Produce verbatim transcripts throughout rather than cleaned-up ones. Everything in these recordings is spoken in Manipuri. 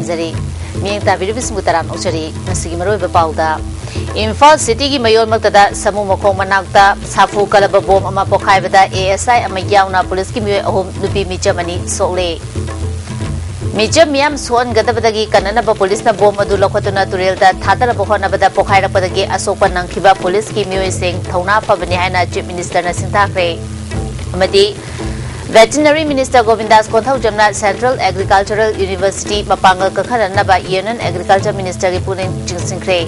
ꯖꯔꯤ꯫ ꯃꯤꯠꯌꯦꯡ ꯇꯥꯕꯤꯔꯤꯕꯁꯤꯡꯕꯨ ꯇꯔꯥꯝꯅ ꯑꯣꯛꯆꯔꯤ꯫ ꯉꯁꯤꯒꯤ ꯃꯔꯨꯑꯣꯏꯕ ꯄꯥꯎꯗ, ꯏꯝꯐꯥꯜ ꯁꯤꯇꯤꯒꯤ ꯃꯌꯣꯜꯃꯛꯇꯗ ꯁꯥꯃꯨ ꯃꯈꯣꯡ ꯃꯅꯥꯛꯇ ꯁꯥꯐꯨ ꯀꯜꯂꯕ ꯕꯣꯝ ꯑꯃ ꯄꯣꯈꯥꯏꯕꯗ ꯑꯦ ꯑꯦꯁ ꯑꯥꯏ ꯑꯃ ꯌꯥꯎꯅ ꯄꯨꯂꯤꯁꯀꯤ ꯃꯤꯑꯣꯏ ꯑꯍꯨꯝ, ꯅꯨꯄꯤ ꯃꯤꯆꯝ ꯑꯅꯤ ꯁꯣꯛꯂꯦ꯫ ꯃꯤꯆꯝ ꯃꯤꯌꯥꯝ ꯁꯣꯛꯍꯟꯒꯗꯕꯗꯒꯤ ꯀꯟꯅꯅꯕ ꯄꯨꯂꯤꯁꯅ ꯕꯣꯝ ꯑꯗꯨ ꯂꯧꯈꯠꯇꯨꯅ ꯇꯨꯔꯦꯜꯗ ꯊꯥꯗꯅꯕ ꯍꯣꯠꯅꯕꯗ ꯄꯣꯈꯥꯏꯔꯛꯄꯗꯒꯤ ꯑꯁꯣꯛꯄ ꯅꯪꯈꯤꯕ ꯄꯨꯂꯤꯁꯀꯤ ꯃꯤꯑꯣꯏꯁꯤꯡ ꯊꯧꯅꯥ ꯐꯕꯅꯤ ꯍꯥꯏꯅ ꯆꯤꯐ ꯃꯤꯅꯤꯁꯇꯔꯅ ꯁꯤꯡꯊꯥꯈ꯭ꯔꯦ꯫ ꯑꯃꯗꯤ ꯚꯦꯇꯤꯅꯔꯤ ꯃꯤꯅꯤꯁꯇꯔ ꯒꯣꯕꯤꯟꯗꯥꯁ ꯀꯣꯟꯊꯧꯖꯝꯅ ꯁꯦꯟꯇ꯭ꯔꯦꯜ ꯑꯦꯒ꯭ꯔꯤꯀꯜꯆꯔꯦꯜ ꯌꯨꯅꯤꯚꯔꯁꯤꯇꯤ ꯃꯄꯥꯡꯒꯜ ꯀꯟꯈꯠꯅꯅꯕ ꯌꯨꯅꯤꯌꯟ ꯑꯦꯒ꯭ꯔꯤꯀꯜꯆꯔ ꯃꯤꯅꯤꯁꯇꯔꯒꯤ ꯄꯨꯛꯅꯤꯡ ꯆꯤꯡꯁꯤꯟꯈ꯭ꯔꯦ꯫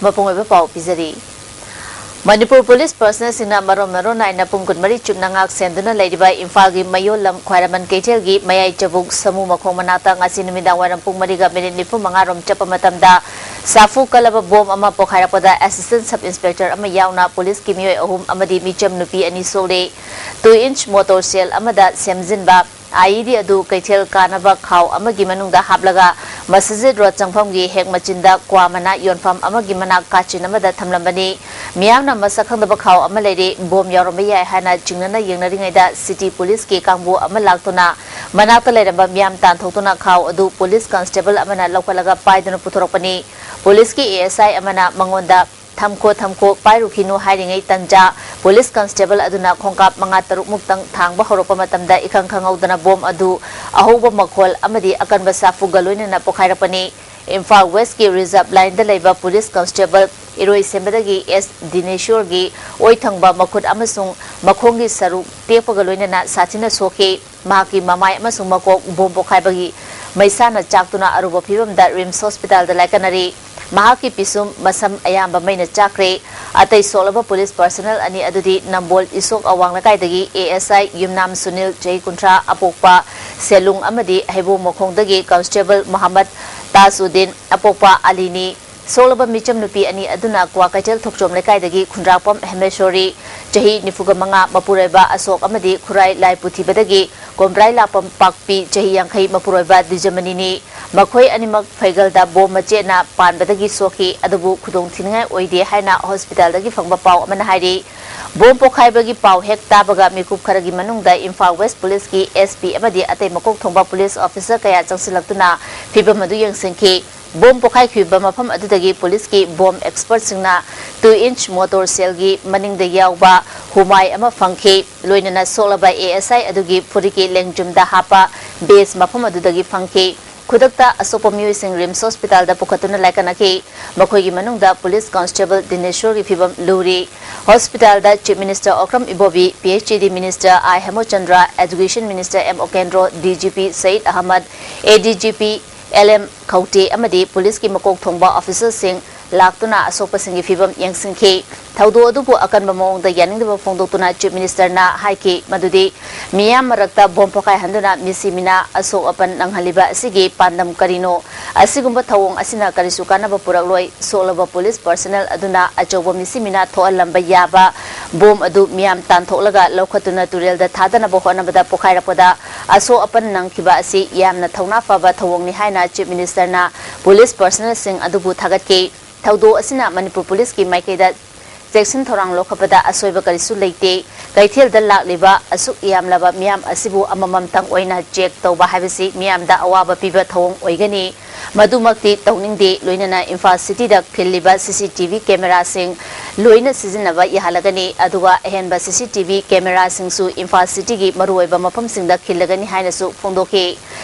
ꯃꯄꯨꯡ ꯑꯣꯏꯕ ꯄꯥꯎ ꯄꯤꯖꯔꯤ꯫ ꯃꯅꯤꯄꯨꯔ ꯄꯨꯂꯤꯁ ꯄꯔꯁꯅꯦꯜꯁꯤꯡꯅ ꯃꯔꯣꯟ ꯃꯔꯣꯟ ꯅꯥꯏꯅ ꯄꯨꯡ ꯀꯨꯟꯃꯔꯤ ꯆꯨꯞꯅ ꯉꯥꯛ ꯁꯦꯟꯗꯨꯅ ꯂꯩꯔꯤꯕ ꯏꯝꯐꯥꯜꯒꯤ ꯃꯌꯣꯜ ꯂꯝ ꯈ꯭ꯋꯥꯏꯔꯝꯕꯟ ꯀꯩꯊꯦꯜꯒꯤ ꯃꯌꯥꯏ ꯆꯕꯨꯛ ꯁꯃꯨ ꯃꯈꯣꯡ ꯃꯅꯥꯛꯇ ꯉꯁꯤ ꯅꯨꯃꯤꯗꯥꯡ ꯋꯥꯏꯔꯝ ꯄꯨꯡ ꯃꯔꯤꯒ ꯃꯤꯅꯤꯠ ꯅꯤꯐꯨ ꯃꯉꯥ ꯔꯣꯝ ꯆꯠꯄ ꯃꯇꯝꯗ ꯁꯥꯐꯨ ꯀꯜꯂꯕ ꯕꯣꯝ ꯑꯃ ꯄꯣꯈꯥꯏꯔꯛꯄꯗ ꯑꯦꯁꯤꯁꯇꯦꯟ ꯁꯕ ꯏꯟꯁꯄꯦꯛꯇꯔ ꯑꯃ ꯌꯥꯎꯅ ꯄꯨꯂꯤꯁꯀꯤ ꯃꯤꯑꯣꯏ ꯑꯍꯨꯝ ꯑꯃꯗꯤ ꯃꯤꯆꯝ ꯅꯨꯄꯤ ꯑꯅꯤ ꯁꯣꯛꯂꯦ꯫ ꯇꯨ ꯏꯟꯆ ꯃꯣꯇꯣꯔ ꯁꯦꯜ ꯑꯃꯗ ꯁꯦꯝꯖꯤꯟꯕ ꯑꯥꯏꯏꯗꯤ ꯑꯗꯨ ꯀꯩꯊꯦꯜ ꯀꯥꯅꯕ ꯈꯥꯎ ꯑꯃꯒꯤ ꯃꯅꯨꯡꯗ ꯍꯥꯞꯂꯒ ꯃꯁꯖꯤꯗ ꯔꯣꯗ ꯆꯪꯐꯝꯒꯤ ꯍꯦꯛ ꯃꯆꯤꯟꯗ ꯀ꯭ꯋꯥ ꯃꯅꯥ ꯌꯣꯟꯐꯝ ꯑꯃꯒꯤ ꯃꯅꯥꯛ ꯀꯥꯆꯤꯟ ꯑꯃꯗ ꯊꯝꯂꯝꯕꯅꯤ꯫ ꯃꯤꯌꯥꯝꯅ ꯃꯁꯛ ꯈꯪꯗꯕ ꯈꯥꯎ ꯑꯃ ꯂꯩꯔꯦ, ꯕꯣꯝ ꯌꯥꯎꯔꯝꯕ ꯌꯥꯏ ꯍꯥꯏꯅ ꯆꯤꯡꯅꯅ ꯌꯦꯡꯅꯔꯤꯉꯩꯗ ꯁꯤꯇꯤ ꯄꯨꯂꯤꯁꯀꯤ ꯀꯥꯡꯕꯨ ꯑꯃ ꯂꯥꯛꯇꯨꯅ ꯃꯅꯥꯛꯇ ꯂꯩꯔꯝꯕ ꯃꯤꯌꯥꯝ ꯇꯥꯟꯊꯣꯛꯇꯨꯅ ꯈꯥꯎ ꯑꯗꯨ ꯄꯨꯂꯤꯁ ꯀꯟꯁꯇꯦꯕꯜ ꯑꯃꯅ ꯂꯧꯈꯠꯂꯒ ꯄꯥꯏꯗꯨꯅ ꯄꯨꯊꯣꯔꯛꯄꯅꯤ꯫ ꯄꯨꯂꯤꯁꯀꯤ ꯑꯦ ꯑꯦꯁ ꯑꯥꯏ ꯑꯃꯅ ꯃꯉꯣꯟꯗ "ꯊꯝꯈꯣ, ꯊꯝꯈꯣ, ꯄꯥꯏꯔꯨꯈꯤꯅꯨ" ꯍꯥꯏꯔꯤꯉꯩ ꯇꯟꯖꯥ, ꯄꯨꯂꯤꯁ ꯀꯟꯁꯇꯦꯕꯜ ꯑꯗꯨꯅ ꯈꯣꯡꯀꯥꯞ ꯃꯉꯥ ꯇꯔꯨꯛ ꯃꯨꯛꯇꯪ ꯊꯥꯡꯕ ꯍꯧꯔꯛꯄ ꯃꯇꯝꯗ ꯏꯈꯪ ꯈꯪꯍꯧꯗꯅ ꯕꯣꯝ ꯑꯗꯨ ꯑꯍꯧꯕ ꯃꯈꯣꯜ ꯑꯃꯗꯤ ꯑꯀꯟꯕ ꯁꯥꯐꯨꯒ ꯂꯣꯏꯅꯅ ꯄꯣꯈꯥꯏꯔꯛꯄꯅꯤ꯫ ꯏꯝꯐꯥꯜ ꯋꯦꯁꯀꯤ ꯔꯤꯖꯔꯚ ꯂꯥꯏꯟꯗ ꯂꯩꯕ ꯄꯨꯂꯤꯁ ꯀꯟꯁꯇꯦꯕꯜ ꯏꯔꯣꯏꯁꯦꯝꯕꯗꯒꯤ ꯑꯦꯁ ꯗꯤꯅꯦꯁꯣꯔꯒꯤ ꯑꯣꯏ ꯊꯪꯕ ꯃꯈꯨꯠ ꯑꯃꯁꯨꯡ ꯃꯈꯣꯡꯒꯤ ꯁꯔꯨꯛ ꯇꯦꯛꯄꯒ ꯂꯣꯏꯅꯅ ꯁꯥꯊꯤꯅ ꯁꯣꯛꯈꯤ꯫ ꯃꯍꯥꯛꯀꯤ ꯃꯃꯥꯏ ꯑꯃꯁꯨꯡ ꯃꯀꯣꯛ ꯕꯣꯝ ꯄꯣꯈꯥꯏꯕꯒꯤ ꯃꯩꯁꯥꯅ ꯆꯥꯛꯇꯨꯅ ꯑꯔꯨꯕ ꯐꯤꯕꯝꯗ ꯔꯤꯝꯁ ꯍꯣꯁꯄꯤꯇꯥꯜꯗ ꯂꯥꯏꯀꯠꯅꯔꯤ꯫ ꯃꯍꯥꯛꯀꯤ ꯄꯤꯁꯨꯝ, ꯃꯁꯝ ꯑꯌꯥꯝꯕ ꯃꯩꯅ ꯆꯥꯛꯈ꯭ꯔꯦ꯫ ꯑꯇꯩ ꯁꯣꯛꯂꯕ ꯄꯨꯂꯤꯁ ꯄꯔꯁꯅꯦꯜ ꯑꯅꯤ ꯑꯗꯨꯗꯤ ꯅꯝꯕꯣꯜ ꯏꯁꯣꯛ ꯑꯋꯥꯡ ꯂꯩꯀꯥꯏꯗꯒꯤ ꯑꯦ ꯑꯦꯁ ꯑꯥꯏ ꯌꯨꯝꯅꯥꯝ ꯁꯨꯅꯤꯜ, ꯆꯍꯤ ꯀꯨꯟꯊ꯭ꯔꯥ, ꯑꯄꯣꯛꯄ ꯁꯦꯂꯨꯡ ꯑꯃꯗꯤ ꯍꯩꯕꯣꯡ ꯃꯈꯣꯡꯗꯒꯤ ꯀꯟꯁꯇꯦꯕꯜ ꯃꯣꯍꯝꯃꯗ ꯇꯥꯖꯎꯗꯤꯟ, ꯑꯄꯣꯛꯄ ꯑꯂꯤꯅꯤ꯫ ꯁꯣꯛꯂꯕ ꯃꯤꯆꯝ ꯅꯨꯄꯤ ꯑꯅꯤ ꯑꯗꯨꯅ ꯀ꯭ꯋꯥꯀꯩꯊꯦꯜ ꯊꯣꯛꯆꯣꯝ ꯂꯩꯀꯥꯏꯗꯒꯤ ꯈꯨꯟꯗ꯭ꯔꯥꯛꯄꯝ ꯍꯦꯃꯦꯁꯣꯔꯤ, ꯆꯍꯤ ꯅꯤꯐꯨꯒ ꯃꯉꯥ, ꯃꯄꯨꯔꯣꯏꯕ ꯑꯁꯣꯛ ꯑꯃꯗꯤ ꯈꯨꯔꯥꯏ ꯂꯥꯏꯄꯨꯊꯤꯕꯗꯒꯤ ꯀꯣꯝꯕ꯭ꯔꯥꯏ ꯂꯥꯛꯄꯝ ꯄꯥꯛꯄꯤ, ꯆꯍꯤ ꯌꯥꯡꯈꯩ, ꯃꯄꯨꯔꯣꯏꯕ ꯗꯤꯖꯃꯅꯤꯅꯤ꯫ ꯃꯈꯣꯏ ꯑꯅꯤꯃꯛ ꯐꯩꯒꯜꯗ ꯕꯣꯝ ꯃꯆꯦꯠꯅ ꯄꯥꯟꯕꯗꯒꯤ ꯁꯣꯛꯈꯤ, ꯑꯗꯨꯕꯨ ꯈꯨꯗꯣꯡꯊꯤꯅꯤꯡꯉꯥꯏ ꯑꯣꯏꯗꯦ ꯍꯥꯏꯅ ꯍꯣꯁꯄꯤꯇꯥꯜꯗꯒꯤ ꯐꯪꯕ ꯄꯥꯎ ꯑꯃꯅ ꯍꯥꯏꯔꯤ꯫ ꯕꯣꯝ ꯄꯣꯈꯥꯏꯕꯒꯤ ꯄꯥꯎ ꯍꯦꯛ ꯇꯥꯕꯒ ꯃꯤꯀꯨꯞ ꯈꯔꯒꯤ ꯃꯅꯨꯡꯗ ꯏꯝꯐꯥꯜ ꯋꯦꯁ ꯄꯨꯂꯤꯁꯀꯤ ꯑꯦꯁ ꯄꯤ ꯑꯃꯗꯤ ꯑꯇꯩ ꯃꯀꯣꯛ ꯊꯣꯡꯕ ꯄꯨꯂꯤꯁ ꯑꯣꯐꯤꯁꯔ ꯀꯌꯥ ꯆꯪꯁꯤꯜꯂꯛꯇꯨꯅ ꯐꯤꯚꯝ ꯑꯗꯨ ꯌꯦꯡꯁꯤꯟꯈꯤ꯫ ꯕꯣꯝ ꯄꯣꯈꯥꯏꯈꯤꯕ ꯃꯐꯝ ꯑꯗꯨꯗꯒꯤ ꯄꯨꯂꯤꯁꯀꯤ ꯕꯣꯝ ꯑꯦꯛꯁꯄꯔꯠꯁꯤꯡꯅ ꯇꯨ ꯏꯟꯆ ꯃꯣꯇꯣꯔ ꯁꯦꯜꯒꯤ ꯃꯅꯤꯡꯗ ꯌꯥꯎꯕ ꯍꯨꯃꯥꯏ ꯑꯃ ꯐꯪꯈꯤ꯫ ꯂꯣꯏꯅꯅ ꯁꯣꯛꯂꯕ ꯑꯦ ꯑꯦꯁ ꯑꯥꯏ ꯑꯗꯨꯒꯤ ꯐꯨꯔꯤꯠꯀꯤ ꯂꯦꯡꯖꯨꯝꯗ ꯍꯥꯞꯄ ꯕꯦꯁ ꯃꯐꯝ ꯑꯗꯨꯗꯒꯤ ꯐꯪꯈꯤ꯫ ꯈꯨꯗꯛꯇ ꯑꯁꯣꯛꯄ ꯃꯤꯑꯣꯏꯁꯤꯡ ꯔꯤꯝꯁ ꯍꯣꯁꯄꯤꯇꯥꯜꯗ ꯄꯨꯈꯠꯇꯨꯅ ꯂꯥꯏꯀꯠꯅꯈꯤ꯫ ꯃꯈꯣꯏꯒꯤ ꯃꯅꯨꯡꯗ ꯄꯨꯂꯤꯁ ꯀꯟꯁꯇꯦꯕꯜ ꯗꯤꯅꯦꯁꯣꯔꯒꯤ ꯐꯤꯕꯝ ꯂꯨꯔꯤ꯫ ꯍꯣꯁꯄꯤꯇꯥꯜꯗ chief minister Okram Ibobi, P H E D minister I Hemchandra, education minister M Okendro, D G P Syed Ahmad, A D G P L M Khaute ꯑꯃꯗꯤ ꯄꯨꯂꯤꯁꯀꯤ ꯃꯀꯣꯛ ꯊꯣꯡꯕ ꯑꯣꯐꯤꯁꯔꯁꯤꯡ ꯂꯥꯛꯇꯨꯅ ꯑꯁꯣꯛꯄꯁꯤꯡꯒꯤ ꯐꯤꯕꯝ ꯌꯦꯡꯁꯤꯟꯈꯤ꯫ ꯊꯧꯗꯣꯛ ꯑꯗꯨꯕꯨ ꯑꯀꯟꯕ ꯃꯑꯣꯡꯗ ꯌꯥꯅꯤꯡꯗꯕ ꯐꯣꯡꯗꯣꯛꯇꯨꯅ ꯆꯤꯐ ꯃꯤꯅꯤꯁꯇꯔꯅ ꯍꯥꯏꯈꯤ ꯃꯗꯨꯗꯤ ꯃꯤꯌꯥꯝ ꯃꯔꯛꯇ ꯕꯣꯝ ꯄꯣꯈꯥꯏꯍꯟꯗꯨꯅ ꯃꯤꯁꯤ ꯃꯤꯅꯥ ꯑꯁꯣꯛ ꯑꯄꯟ ꯅꯪꯍꯜꯂꯤꯕ ꯑꯁꯤꯒꯤ ꯄꯥꯟꯗꯝ ꯀꯔꯤꯅꯣ? ꯑꯁꯤꯒꯨꯝꯕ ꯊꯧꯑꯣꯡ ꯑꯁꯤꯅ ꯀꯔꯤꯁꯨ ꯀꯥꯟꯅꯕ ꯄꯨꯔꯛꯂꯣꯏ꯫ ꯁꯣꯛꯂꯕ ꯄꯨꯂꯤꯁ ꯄꯔꯁꯅꯦꯜ ꯑꯗꯨꯅ ꯑꯆꯧꯕ ꯃꯤꯁꯤ ꯃꯤꯅꯥ ꯊꯣꯛꯍꯜꯂꯝꯕ ꯌꯥꯕ ꯕꯣꯝ ꯑꯗꯨ ꯃꯤꯌꯥꯝ ꯇꯥꯟꯊꯣꯛꯂꯒ ꯂꯧꯈꯠꯇꯨꯅ ꯇꯨꯔꯦꯜꯗ ꯊꯥꯗꯅꯕ ꯍꯣꯠꯅꯕꯗ ꯄꯣꯈꯥꯏꯔꯛꯄꯗ ꯑꯁꯣꯛ ꯑꯄꯟ ꯅꯪꯈꯤꯕ ꯑꯁꯤ ꯌꯥꯝꯅ ꯊꯧꯅꯥ ꯐꯕ ꯊꯧꯑꯣꯡꯅꯤ ꯍꯥꯏꯅ ꯆꯤꯐ ꯃꯤꯅꯤꯁꯇꯔꯅ ꯄꯨꯂꯤꯁ ꯄꯔꯁꯅꯦꯜꯁꯤꯡ ꯑꯗꯨꯕꯨ ꯊꯥꯒꯠꯈꯤ꯫ ꯊꯧꯗꯣꯛ ꯑꯁꯤꯅ ꯃꯅꯤꯄꯨꯔ ꯄꯨꯂꯤꯁꯀꯤ ꯃꯥꯏꯀꯩꯗ ꯆꯦꯛꯁꯤꯟ ꯊꯧꯔꯥꯡ ꯂꯧꯈꯠꯄꯗ ꯑꯁꯣꯏꯕ ꯀꯔꯤꯁꯨ ꯂꯩꯇꯦ꯫ ꯀꯩꯊꯦꯜꯗ ꯂꯥꯛꯂꯤꯕ ꯑꯁꯨꯛ ꯌꯥꯝꯂꯕ ꯃꯤꯌꯥꯝ ꯑꯁꯤꯕꯨ ꯑꯃꯃꯝꯇꯪ ꯑꯣꯏꯅ ꯆꯦꯛ ꯇꯧꯕ ꯍꯥꯏꯕꯁꯤ ꯃꯤꯌꯥꯝꯗ ꯑꯋꯥꯕ ꯄꯤꯕ ꯊꯧꯑꯣꯡ ꯑꯣꯏꯒꯅꯤ꯫ ꯃꯗꯨꯃꯛꯇꯤ ꯇꯧꯅꯤꯡꯗꯦ꯫ ꯂꯣꯏꯅꯅ ꯏꯝꯐꯥꯜ ꯁꯤꯇꯤꯗ ꯈꯤꯜꯂꯤꯕ ꯁꯤ ꯁꯤ ꯇꯤ ꯚꯤ ꯀꯦꯃꯦꯔꯥꯁꯤꯡ ꯂꯣꯏꯅ ꯁꯤꯖꯤꯟꯅꯕ ꯌꯥꯍꯜꯂꯒꯅꯤ꯫ ꯑꯗꯨꯒ ꯑꯍꯦꯟꯕ ꯁꯤ ꯁꯤ ꯇꯤ ꯚꯤ ꯀꯦꯃꯦꯔꯥꯁꯤꯡꯁꯨ ꯏꯝꯐꯥꯜ ꯁꯤꯇꯤꯒꯤ ꯃꯔꯨꯑꯣꯏꯕ ꯃꯐꯝꯁꯤꯡꯗ ꯈꯤꯜꯂꯒꯅꯤ ꯍꯥꯏꯅꯁꯨ ꯐꯣꯡꯗꯣꯛꯈꯤ꯫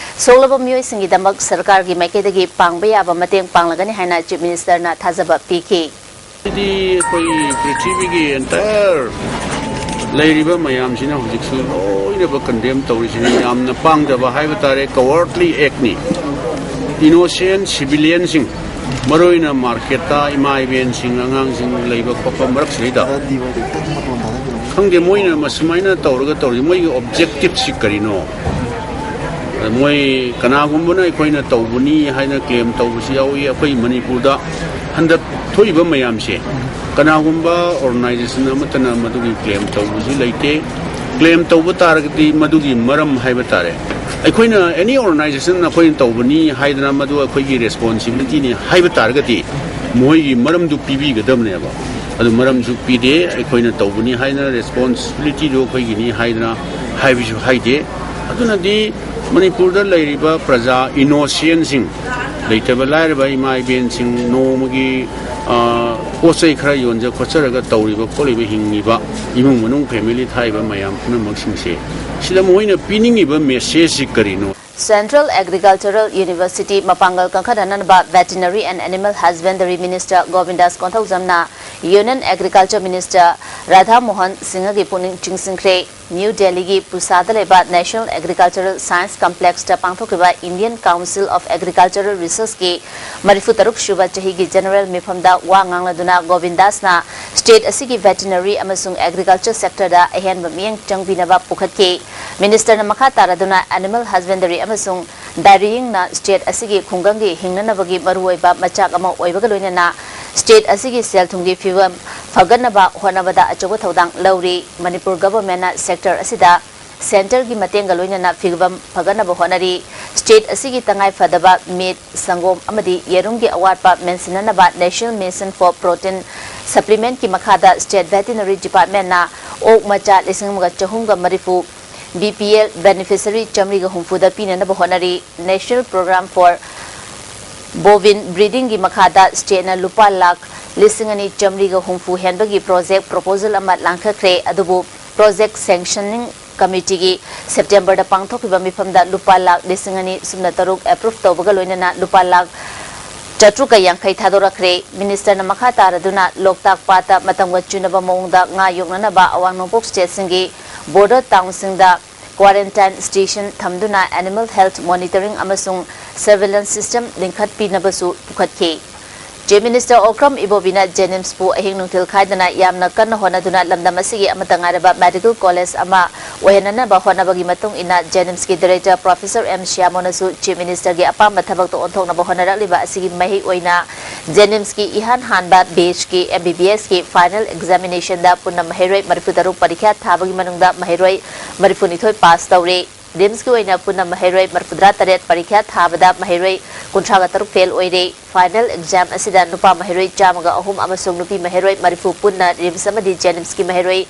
ꯁꯣꯛꯂꯕ ꯃꯤꯑꯣꯏꯁꯤꯡꯒꯤꯗꯃꯛ ꯁꯔꯀꯥꯔꯒꯤ ꯃꯥꯏꯀꯩꯗꯒꯤ ꯄꯥꯡꯕ ꯌꯥꯕ ꯃꯇꯦꯡ ꯄꯥꯡꯂꯒꯅꯤ ꯍꯥꯏꯅ ꯆꯤꯐ ꯃꯤꯅꯤꯁꯇꯔꯅ ꯊꯥꯖꯕ ꯄꯤꯈꯤ꯫ ꯁꯤꯗꯤ ꯑꯩꯈꯣꯏ ꯄ꯭ꯔꯤꯊꯤꯕꯤꯒꯤ ꯑꯦꯟꯇꯥꯌꯔ ꯂꯩꯔꯤꯕ ꯃꯌꯥꯝꯁꯤꯅ ꯍꯧꯖꯤꯛꯁꯨ ꯂꯣꯏꯅꯃꯛ ꯀꯟꯗꯦꯝ ꯇꯧꯔꯤꯁꯤꯅꯤ꯫ ꯌꯥꯝꯅ ꯄꯥꯡꯗꯕ ꯍꯥꯏꯕ ꯇꯥꯔꯦ, ꯀꯋꯥꯔꯗꯂꯤ ꯑꯦꯛꯅꯤ꯫ ꯏꯅꯣꯁꯦꯟ ꯁꯤꯚꯤꯂꯤꯌꯟꯁꯤꯡ, ꯃꯔꯨꯑꯣꯏꯅ ꯃꯥꯔꯀꯦꯠꯇ ꯏꯃꯥ ꯏꯕꯦꯟꯁꯤꯡ, ꯑꯉꯥꯡꯁꯤꯡ ꯂꯩꯕ ꯈꯣꯠꯄ ꯃꯔꯛꯁꯤꯗꯩꯗ ꯈꯪꯗꯦ ꯃꯣꯏꯅ ꯃꯁꯨꯃꯥꯏꯅ ꯇꯧꯔꯒ ꯇꯧꯔꯤ, ꯃꯣꯏꯒꯤ ꯑꯣꯕꯖꯦꯛꯇꯤꯞꯁꯤ ꯀꯔꯤꯅꯣ? ꯃꯣꯏ ꯀꯅꯥꯒꯨꯝꯕꯅ ꯑꯩꯈꯣꯏꯅ ꯇꯧꯕꯅꯤ ꯍꯥꯏꯅ ꯀ꯭ꯂꯦꯝ ꯇꯧꯕꯁꯨ ꯌꯥꯎꯏ꯫ ꯑꯩꯈꯣꯏ ꯃꯅꯤꯄꯨꯔꯗ ꯍꯟꯗꯛ ꯊꯣꯛꯏꯕ ꯃꯌꯥꯝꯁꯦ ꯀꯅꯥꯒꯨꯝꯕ ꯑꯣꯔꯒꯅꯥꯏꯖꯦꯁꯟ ꯑꯃꯠꯇꯅ ꯃꯗꯨꯒꯤ ꯀ꯭ꯂꯦꯝ ꯇꯧꯕꯁꯨ ꯂꯩꯇꯦ꯫ ꯀ꯭ꯂꯦꯝ ꯇꯧꯕ ꯇꯥꯔꯒꯗꯤ ꯃꯗꯨꯒꯤ ꯃꯔꯝ ꯍꯥꯏꯕ ꯇꯥꯔꯦ, ꯑꯩꯈꯣꯏꯅ ꯑꯦꯅꯤ ꯑꯣꯔꯒꯅꯥꯏꯖꯦꯁꯟ ꯑꯩꯈꯣꯏꯅ ꯇꯧꯕꯅꯤ ꯍꯥꯏꯗꯅ ꯃꯗꯨ ꯑꯩꯈꯣꯏꯒꯤ ꯔꯦꯁꯄꯣꯟꯁꯤꯕꯤꯂꯤꯇꯤꯅꯤ ꯍꯥꯏꯕ ꯇꯥꯔꯒꯗꯤ ꯃꯣꯏꯒꯤ ꯃꯔꯝꯗꯨ ꯄꯤꯕꯤꯒꯗꯕꯅꯦꯕ꯫ ꯑꯗꯨ ꯃꯔꯝꯁꯨ ꯄꯤꯗꯦ꯫ ꯑꯩꯈꯣꯏꯅ ꯇꯧꯕꯅꯤ ꯍꯥꯏꯗꯅ, ꯔꯦꯁꯄꯣꯟꯁꯤꯕꯤꯂꯤꯇꯤꯗꯨ ꯑꯩꯈꯣꯏꯒꯤꯅꯤ ꯍꯥꯏꯗꯅ ꯍꯥꯏꯕꯁꯨ ꯍꯥꯏꯗꯦ꯫ ꯑꯗꯨꯅꯗꯤ ꯃꯅꯤꯄꯨꯔꯗ ꯂꯩꯔꯤꯕ ꯄ꯭ꯔꯖꯥ ꯏꯅꯣꯁꯤꯌꯦꯟꯁꯤꯡ, ꯂꯩꯇꯕ ꯂꯥꯏꯔꯕ ꯏꯃꯥ ꯏꯕꯦꯟꯁꯤꯡ, ꯅꯣꯡꯃꯒꯤ, ꯑ, ꯄꯣꯠ ꯆꯩ ꯈꯔ ꯌꯣꯟꯖ ꯈꯣꯠꯆꯔꯒ ꯇꯧꯔꯤꯕ ꯈꯣꯠꯂꯤꯕ, ꯍꯤꯡꯉꯤꯕ ꯏꯃꯨꯡ ꯃꯅꯨꯡ, ꯐꯦꯃꯤꯂꯤ ꯊꯥꯛꯏꯕ ꯃꯌꯥꯝ ꯄꯨꯝꯅꯃꯛꯁꯤꯡꯁꯦ, ꯁꯤꯗ ꯃꯈꯣꯏꯅ ꯄꯤꯅꯤꯡꯉꯤꯕ ꯃꯦꯁꯦꯖꯁꯤ ꯀꯔꯤꯅꯣ? Central Agricultural University ꯃꯄꯥꯡꯒꯜ ꯀꯟꯈꯠꯍꯟꯅꯕ Veterinary and Animal Husbandry Minister ꯒꯣꯕꯤꯟꯗꯥꯁ ꯀꯣꯟꯊꯧꯖꯝꯅ Union Agriculture Minister Radha Mohan ꯁꯤꯡꯍꯒꯤ ꯄꯨꯛꯅꯤꯡ ꯆꯤꯡꯁꯤꯟꯈ꯭ꯔꯦ꯫ ꯅ꯭ꯌꯨ ꯗꯦꯜꯂꯤꯒꯤ ꯄꯨꯁꯥꯗ ꯂꯩꯕ National Agricultural Science Complexꯇ ꯄꯥꯡꯊꯣꯛꯈꯤꯕ Indian Council of Agricultural Researchꯀꯤ ꯃꯔꯤꯐꯨ ꯇꯔꯨꯛ ꯁꯨꯕ ꯆꯍꯤꯒꯤ General ꯃꯤꯐꯝꯗ ꯋꯥ ꯉꯥꯡꯂꯗꯨꯅ ꯒꯣꯕꯤꯟꯗꯥꯁꯅ state ꯑꯁꯤꯒꯤ veterinary ꯑꯃꯁꯨꯡ agriculture sectorꯗ ꯑꯍꯦꯟꯕ ꯃꯤꯠꯌꯦꯡ ꯆꯪꯕꯤꯅꯕ ꯄꯨꯈꯠꯈꯤ꯫ Ministerꯅ ꯃꯈꯥ ꯇꯥꯔꯗꯨꯅ animal husbandry ꯑꯃꯁꯨꯡ dairyingꯅ state ꯑꯁꯤꯒꯤ ꯈꯨꯡꯒꯪꯒꯤ ꯍꯤꯡꯅꯅꯕꯒꯤ ꯃꯔꯨꯑꯣꯏꯕ ꯃꯆꯥꯛ ꯑꯃ ꯑꯣꯏꯕꯒ ꯂꯣꯏꯅꯅ state ꯑꯁꯤꯒꯤ ꯁꯦꯜ ꯊꯨꯝꯒꯤ ꯐꯤꯕꯝ ꯐꯒꯠꯅꯕ ꯍꯣꯠꯅꯕꯗ ꯑꯆꯧꯕ ꯊꯧꯗꯥꯡ ꯂꯧꯔꯤ꯫ ꯃꯅꯤꯄꯨꯔ governmentꯅ sector ꯑꯁꯤꯗ centreꯒꯤ ꯃꯇꯦꯡꯒ ꯂꯣꯏꯅꯅ ꯐꯤꯕꯝ ꯐꯒꯠꯅꯕ ꯍꯣꯠꯅꯔꯤ꯫ State ꯑꯁꯤꯒꯤ ꯇꯉꯥꯏ ꯐꯗꯕ meat, ꯁꯪꯒꯣꯝ ꯑꯃꯗꯤ ꯌꯦꯔꯨꯝꯒꯤ ꯑꯋꯥꯠꯄ ꯃꯦꯟꯁꯤꯟꯅꯅꯕ National Mission for Protein Supplementꯀꯤ ꯃꯈꯥꯗ state veterinary departmentꯅ ꯑꯣꯛ ꯃꯆꯥ ꯂꯤꯁꯤꯡ ꯑꯃꯒ ꯆꯍꯨꯝꯒ ꯃꯔꯤꯐꯨ, BPL beneficiary ꯆꯥꯃꯔꯤꯒ ꯍꯨꯝꯐꯨꯗ ꯄꯤꯅꯅꯕ ꯍꯣꯠꯅꯔꯤ꯫ National Program for Bovine Breedingꯒꯤ ꯃꯈꯥꯗ stateꯅ ꯂꯨꯄꯥ ꯂꯥꯈ ꯂꯤꯁꯤꯡ ꯑꯅꯤ ꯆꯥꯃꯔꯤꯒ ꯍꯨꯝꯐꯨ ꯍꯦꯟꯕꯒꯤ project proposal ꯑꯃ ꯂꯥꯡꯊꯈ꯭ꯔꯦ꯫ ꯑꯗꯨꯕꯨ project sanctioning committeeꯒꯤ Septemberꯗ ꯄꯥꯡꯊꯣꯛꯈꯤꯕ ꯃꯤꯐꯝꯗ ꯂꯨꯄꯥ ꯂꯥꯈ ꯂꯤꯁꯤꯡ ꯑꯅꯤ ꯁꯨꯞꯅ ꯇꯔꯨꯛ approve ꯇꯧꯕꯒ ꯂꯣꯏꯅꯅ ꯂꯨꯄꯥ ꯂꯥꯈ ꯆꯥꯇ꯭ꯔꯨꯛꯀ ꯌꯥꯡꯈꯩ ꯊꯥꯗꯣꯔꯛꯈ꯭ꯔꯦ꯫ Ministerꯅ ꯃꯈꯥ ꯇꯥꯔꯗꯨꯅ ꯂꯣꯛꯇꯥꯛ ꯄꯥꯠꯇ ꯃꯇꯝꯒ ꯆꯨꯅꯕ ꯃꯑꯣꯡꯗ ꯉꯥ ꯌꯣꯛꯅꯅꯕ ꯑꯋꯥꯡ ꯅꯣꯡꯄꯣꯛ stateꯁꯤꯡꯒꯤ border townꯁꯤꯡꯗ quarantine station ꯊꯝꯗꯨꯅ animal health monitoring ꯑꯃꯁꯨꯡ surveillance system ꯂꯤꯡꯈꯠꯄꯤꯅꯕꯁꯨ ꯄꯨꯈꯠꯈꯤ꯫ Chief Minister Okram ꯏꯕꯣꯕꯤꯅ JNIMSꯄꯨ ꯑꯍꯤꯡ ꯅꯨꯡꯊꯤꯜ ꯈꯥꯏꯗꯅ ꯌꯥꯝꯅ ꯀꯟꯅ ꯍꯣꯠꯅꯗꯨꯅ ꯂꯝꯗꯝ ꯑꯁꯤꯒꯤ ꯑꯃꯠꯇ ꯉꯥꯏꯔꯕ medical college ꯑꯃ ꯑꯣꯏꯍꯟꯅꯅꯕ ꯍꯣꯠꯅꯕꯒꯤ ꯃꯇꯨꯡ ꯏꯟꯅ JNIMSꯀꯤ Director Professor M ꯁ꯭ꯌꯥꯃꯣꯅꯁꯨ Chief Ministerꯒꯤ ꯑꯄꯥꯝꯕ ꯊꯕꯛꯇ ꯑꯣꯟꯊꯣꯛꯅꯕ ꯍꯣꯠꯅꯔꯛꯂꯤꯕ ꯑꯁꯤꯒꯤ ꯃꯍꯩ ꯑꯣꯏꯅ JNIMSꯀꯤ ꯏꯍꯥꯟ ꯍꯥꯟꯕ batchꯀꯤ MBBSꯀꯤ final examinationꯗ ꯄꯨꯟꯅ ꯃꯍꯩꯔꯣꯏ ꯃꯔꯤꯐꯨ ꯇꯔꯨꯛ ꯄꯔꯤꯈ꯭ꯌꯥ ꯊꯥꯕꯒꯤ ꯃꯅꯨꯡꯗ ꯃꯍꯩꯔꯣꯏ ꯃꯔꯤꯐꯨ ꯅꯤꯊꯣꯏ pass ꯇꯧꯔꯦ꯫ JNIMSꯀꯤ ꯑꯣꯏꯅ ꯄꯨꯟꯅ ꯃꯍꯩꯔꯣꯏ ꯃꯔꯤꯐꯨꯇꯔꯥ ꯇꯔꯦꯠ ꯄꯔꯤꯈ꯭ꯌꯥ ꯊꯥꯕꯗ ꯃꯍꯩꯔꯣꯏ ꯀꯨꯟꯊ꯭ꯔꯥꯒ ꯇꯔꯨꯛ ꯐꯦꯜ ꯑꯣꯏꯔꯦ꯫ ꯐꯥꯏꯅꯦꯜ ꯑꯦꯛꯖꯥꯝ ꯑꯁꯤꯗ ꯅꯨꯄꯥ ꯃꯍꯩꯔꯣꯏ ꯆꯥꯝꯃꯒ ꯑꯍꯨꯝ ꯑꯃꯁꯨꯡ ꯅꯨꯄꯤ ꯃꯍꯩꯔꯣꯏ ꯃꯔꯤꯐꯨ ꯄꯨꯟꯅ ꯔꯤꯝꯁ ꯑꯃꯗꯤ ꯖꯦꯅꯤꯝꯁꯀꯤ ꯃꯍꯩꯔꯣꯏ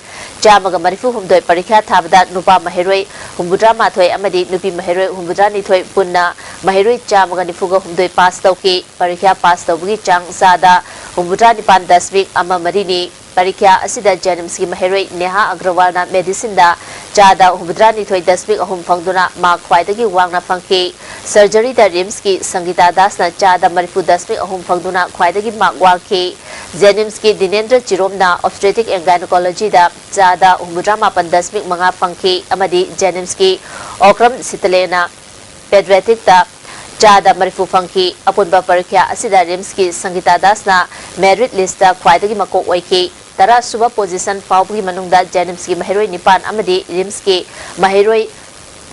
ꯆꯥꯝꯃꯒ ꯃꯔꯤꯐꯨ ꯍꯨꯝꯗꯣꯏ ꯄꯔꯤꯈ꯭ꯌꯥ ꯊꯥꯕꯗ ꯅꯨꯄꯥ ꯃꯍꯩꯔꯣꯏ ꯍꯨꯝꯐꯨꯇꯔꯥ ꯃꯥꯊꯣꯏ ꯑꯃꯗꯤ ꯅꯨꯄꯤ ꯃꯍꯩꯔꯣꯏ ꯍꯨꯝꯐꯨꯇꯔꯥ ꯅꯤꯊꯣꯏ ꯄꯨꯟꯅ ꯃꯍꯩꯔꯣꯏ ꯆꯥꯝꯃꯒ ꯅꯤꯐꯨꯒ ꯍꯨꯝꯗꯣꯏ ꯄꯥꯁ ꯇꯧꯈꯤ꯫ ꯄꯔꯤꯈ꯭ꯌꯥ ꯄꯥꯁ ꯇꯧꯕꯒꯤ ꯆꯥꯡ ꯆꯥꯗ ꯍꯨꯝꯐꯨꯇꯔꯥ ꯅꯤꯄꯥꯟ ꯗꯁꯃꯤꯛ ꯑꯃ ꯃꯔꯤꯅꯤ꯫ ꯄꯔꯤꯈ꯭ꯌꯥ ꯑꯁꯤꯗ ꯖꯦꯅꯤꯝꯁꯀꯤ ꯃꯍꯩꯔꯣꯏ ꯅꯦꯍꯥ ꯑꯒ꯭ꯔꯋꯥꯜꯅ ꯃꯦꯗꯤꯁꯤꯟꯗ ꯆꯥꯗ ꯍꯨꯝꯐꯨꯇꯔꯥ ꯅꯤꯊꯣꯏ ꯗꯁꯃꯤꯛ ꯑꯍꯨꯝ ꯐꯪꯗꯨꯅ ꯃꯥꯔꯛ ꯈ꯭ꯋꯥꯏꯗꯒꯤ ꯋꯥꯡꯅ ꯐꯪꯈꯤ꯫ ꯁꯔꯖꯔꯤꯗ ꯔꯤꯝꯁꯀꯤ ꯁꯪꯒꯤꯇꯥ ꯗꯥꯁꯅ ꯆꯥꯗ ꯃꯔꯤꯐꯨ ꯗꯁꯃꯤꯛ ꯑꯍꯨꯝ ꯐꯪꯗꯨꯅ ꯈ꯭ꯋꯥꯏꯗꯒꯤ ꯃꯥꯔꯛ ꯋꯥꯡꯈꯤ꯫ ꯖꯦꯅꯤꯝꯁꯀꯤ ꯗꯤꯅꯦꯟꯗ꯭ꯔ ꯆꯤꯔꯣꯝꯅ ꯑꯣꯕꯁꯇ꯭ꯔꯦꯇꯤꯛ ꯑꯦꯟ ꯒꯥꯏꯅꯣꯀꯣꯂꯣꯖꯤꯗ ꯆꯥꯗ ꯍꯨꯝꯐꯨꯇꯔꯥ ꯃꯥꯄꯟ ꯗꯁꯃꯤꯛ ꯃꯉꯥ ꯐꯪꯈꯤ ꯑꯃꯗꯤ ꯖꯦꯅꯤꯝꯁꯀꯤ ꯑꯣꯀ꯭ꯔꯝ ꯁꯤꯇꯂꯦꯅ ꯄꯦꯗ꯭ꯔꯦꯇꯤꯛꯇ ꯆꯥꯗ ꯃꯔꯤꯐꯨ ꯐꯪꯈꯤ꯫ ꯑꯄꯨꯟꯕ ꯄꯔꯤꯈ꯭ꯌꯥ ꯑꯁꯤꯗ ꯔꯤꯝꯁꯀꯤ ꯁꯪꯒꯤꯇꯥ ꯗꯥꯁꯅ ꯃꯦꯔꯤꯠ ꯂꯤꯁꯇ ꯈ꯭ꯋꯥꯏꯗꯒꯤ ꯃꯀꯣꯛ ꯑꯣꯏꯈꯤ꯫ ꯇꯔꯥ ꯁꯨꯕ ꯄꯣꯖꯤꯁꯟ ꯐꯥꯎꯕꯒꯤ ꯃꯅꯨꯡꯗ ꯖꯦꯅꯤꯝꯁꯀꯤ ꯃꯍꯩꯔꯣꯏ ꯅꯤꯄꯥꯟ ꯑꯃꯗꯤ ꯔꯤꯝꯁꯀꯤ ꯃꯍꯩꯔꯣꯏ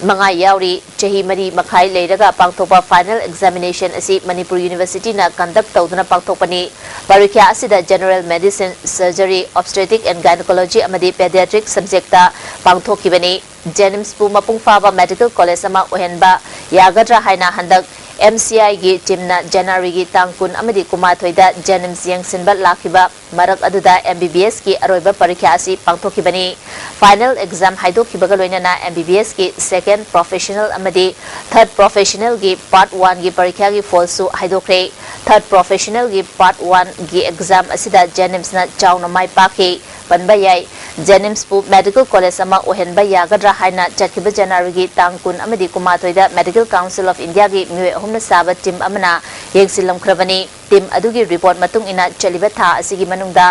ꯃꯉꯥ ꯌꯥꯎꯔꯤ꯫ ꯆꯍꯤ ꯃꯔꯤ ꯃꯈꯥꯏ ꯂꯩꯔꯒ ꯄꯥꯡꯊꯣꯛꯄ ꯐꯥꯏꯅꯦꯜ ꯑꯦꯛꯖꯥꯃꯤꯅꯦꯁꯟ ꯑꯁꯤ ꯃꯅꯤꯄꯨꯔ ꯌꯨꯅꯤꯚꯔꯁꯤꯇꯤꯅ ꯀꯟꯗꯛ ꯇꯧꯗꯨꯅ ꯄꯥꯡꯊꯣꯛꯄꯅꯤ꯫ ꯄꯔꯤꯈ꯭ꯌꯥ ꯑꯁꯤꯗ ꯖꯦꯅꯔꯦꯜ ꯃꯦꯗꯤꯁꯤꯟ, ꯁꯔꯖꯔꯤ, ꯑꯣꯕꯁꯇ꯭ꯔꯦꯇꯤꯛ ꯑꯦꯟ ꯒꯥꯏꯅꯣꯀꯣꯂꯣꯖꯤ ꯑꯃꯗꯤ ꯄꯦꯗꯤꯌꯥꯇ꯭ꯔꯤꯛ ꯁꯕꯖꯦꯛꯇ ꯄꯥꯡꯊꯣꯛꯈꯤꯕꯅꯤ꯫ ꯖꯦꯅꯤꯝꯁꯄꯨ ꯃꯄꯨꯡ ꯐꯥꯕ ꯃꯦꯗꯤꯀꯦꯜ ꯀꯣꯂꯦꯖ ꯑꯃ ꯑꯣꯏꯍꯟꯕ ꯌꯥꯒꯗ꯭ꯔꯥ ꯍꯥꯏꯅ ꯍꯟꯗꯛ ꯑꯦꯝ ꯁꯤ ꯑꯥꯏꯒꯤ ꯇꯤꯝꯅ ꯖꯅꯋꯥꯔꯤꯒꯤ ꯇꯥꯡ ꯀꯨꯟ ꯑꯃꯗꯤ ꯀꯨꯟꯃꯥꯊꯣꯏꯗ ꯖꯦꯅꯤꯝꯁ ꯌꯦꯡꯁꯤꯟꯕ ꯂꯥꯛꯈꯤꯕ ꯃꯔꯛ ꯑꯗꯨꯗ ꯑꯦꯝ ꯕꯤ ꯕꯤ ꯑꯦꯁꯀꯤ ꯑꯔꯣꯏꯕ ꯄꯔꯤꯈ꯭ꯌꯥ ꯑꯁꯤ ꯄꯥꯡꯊꯣꯛꯈꯤꯕꯅꯤ꯫ ꯐꯥꯏꯅꯦꯜ ꯑꯦꯛꯖꯥꯝ ꯍꯥꯏꯗꯣꯛꯈꯤꯕꯒ ꯂꯣꯏꯅꯅ ꯑꯦꯝ ꯕꯤ ꯕꯤ ꯑꯦꯁꯀꯤ ꯁꯦꯀꯦꯟ ꯄ꯭ꯔꯣꯐꯦꯁꯅꯦꯜ ꯑꯃꯗꯤ ꯊꯔꯗ ꯄ꯭ꯔꯣꯐꯦꯁꯅꯦꯜꯒꯤ ꯄꯥꯔꯠ ꯋꯥꯟꯒꯤ ꯄꯔꯤꯈ꯭ꯌꯥꯒꯤ ꯐꯣꯜꯁꯨ ꯍꯥꯏꯗꯣꯛꯈ꯭ꯔꯦ꯫ ꯊꯔꯗ ꯄ꯭ꯔꯣꯐꯦꯁꯅꯦꯜꯒꯤ ꯄꯥꯔꯠ ꯋꯥꯟꯒꯤ ꯑꯦꯛꯖꯥꯝ ꯑꯁꯤꯗ ꯖꯦꯅꯤꯝꯁꯅ ꯆꯥꯎꯅ ꯃꯥꯏ ꯄꯥꯛꯈꯤ꯫ ꯄꯟꯕ ꯌꯥꯏ꯫ ꯖꯦꯅꯤꯝꯁꯄꯨ ꯃꯦꯗꯤꯀꯦꯜ ꯀꯣꯂꯦꯖ ꯑꯃ ꯑꯣꯏꯍꯟꯕ ꯌꯥꯒꯗ꯭ꯔꯥ ꯍꯥꯏꯅ ꯆꯠꯈꯤꯕ ꯖꯅꯋꯥꯔꯤꯒꯤ ꯇꯥꯡ ꯀꯨꯟ ꯑꯃꯗꯤ ꯀꯨꯟꯃꯥꯊꯣꯏꯗ ꯃꯦꯗꯤꯀꯦꯜ ꯀꯥꯎꯟꯁꯤꯜ ꯑꯣꯐ ꯏꯟꯗꯤꯌꯥꯒꯤ ꯃꯤꯑꯣꯏ ꯑꯍꯨꯝꯅ ꯁꯥꯕ ꯇꯤꯝ ꯑꯃꯅ ꯌꯦꯡꯁꯤꯜꯂꯝꯈ꯭ꯔꯕꯅꯤ꯫ ꯇꯤꯝ ꯑꯗꯨꯒꯤ ꯔꯤꯄꯣꯔꯠ ꯃꯇꯨꯡ ꯏꯟꯅ ꯆꯠꯂꯤꯕ ꯊꯥ ꯑꯁꯤꯒꯤ ꯃꯅꯨꯡꯗ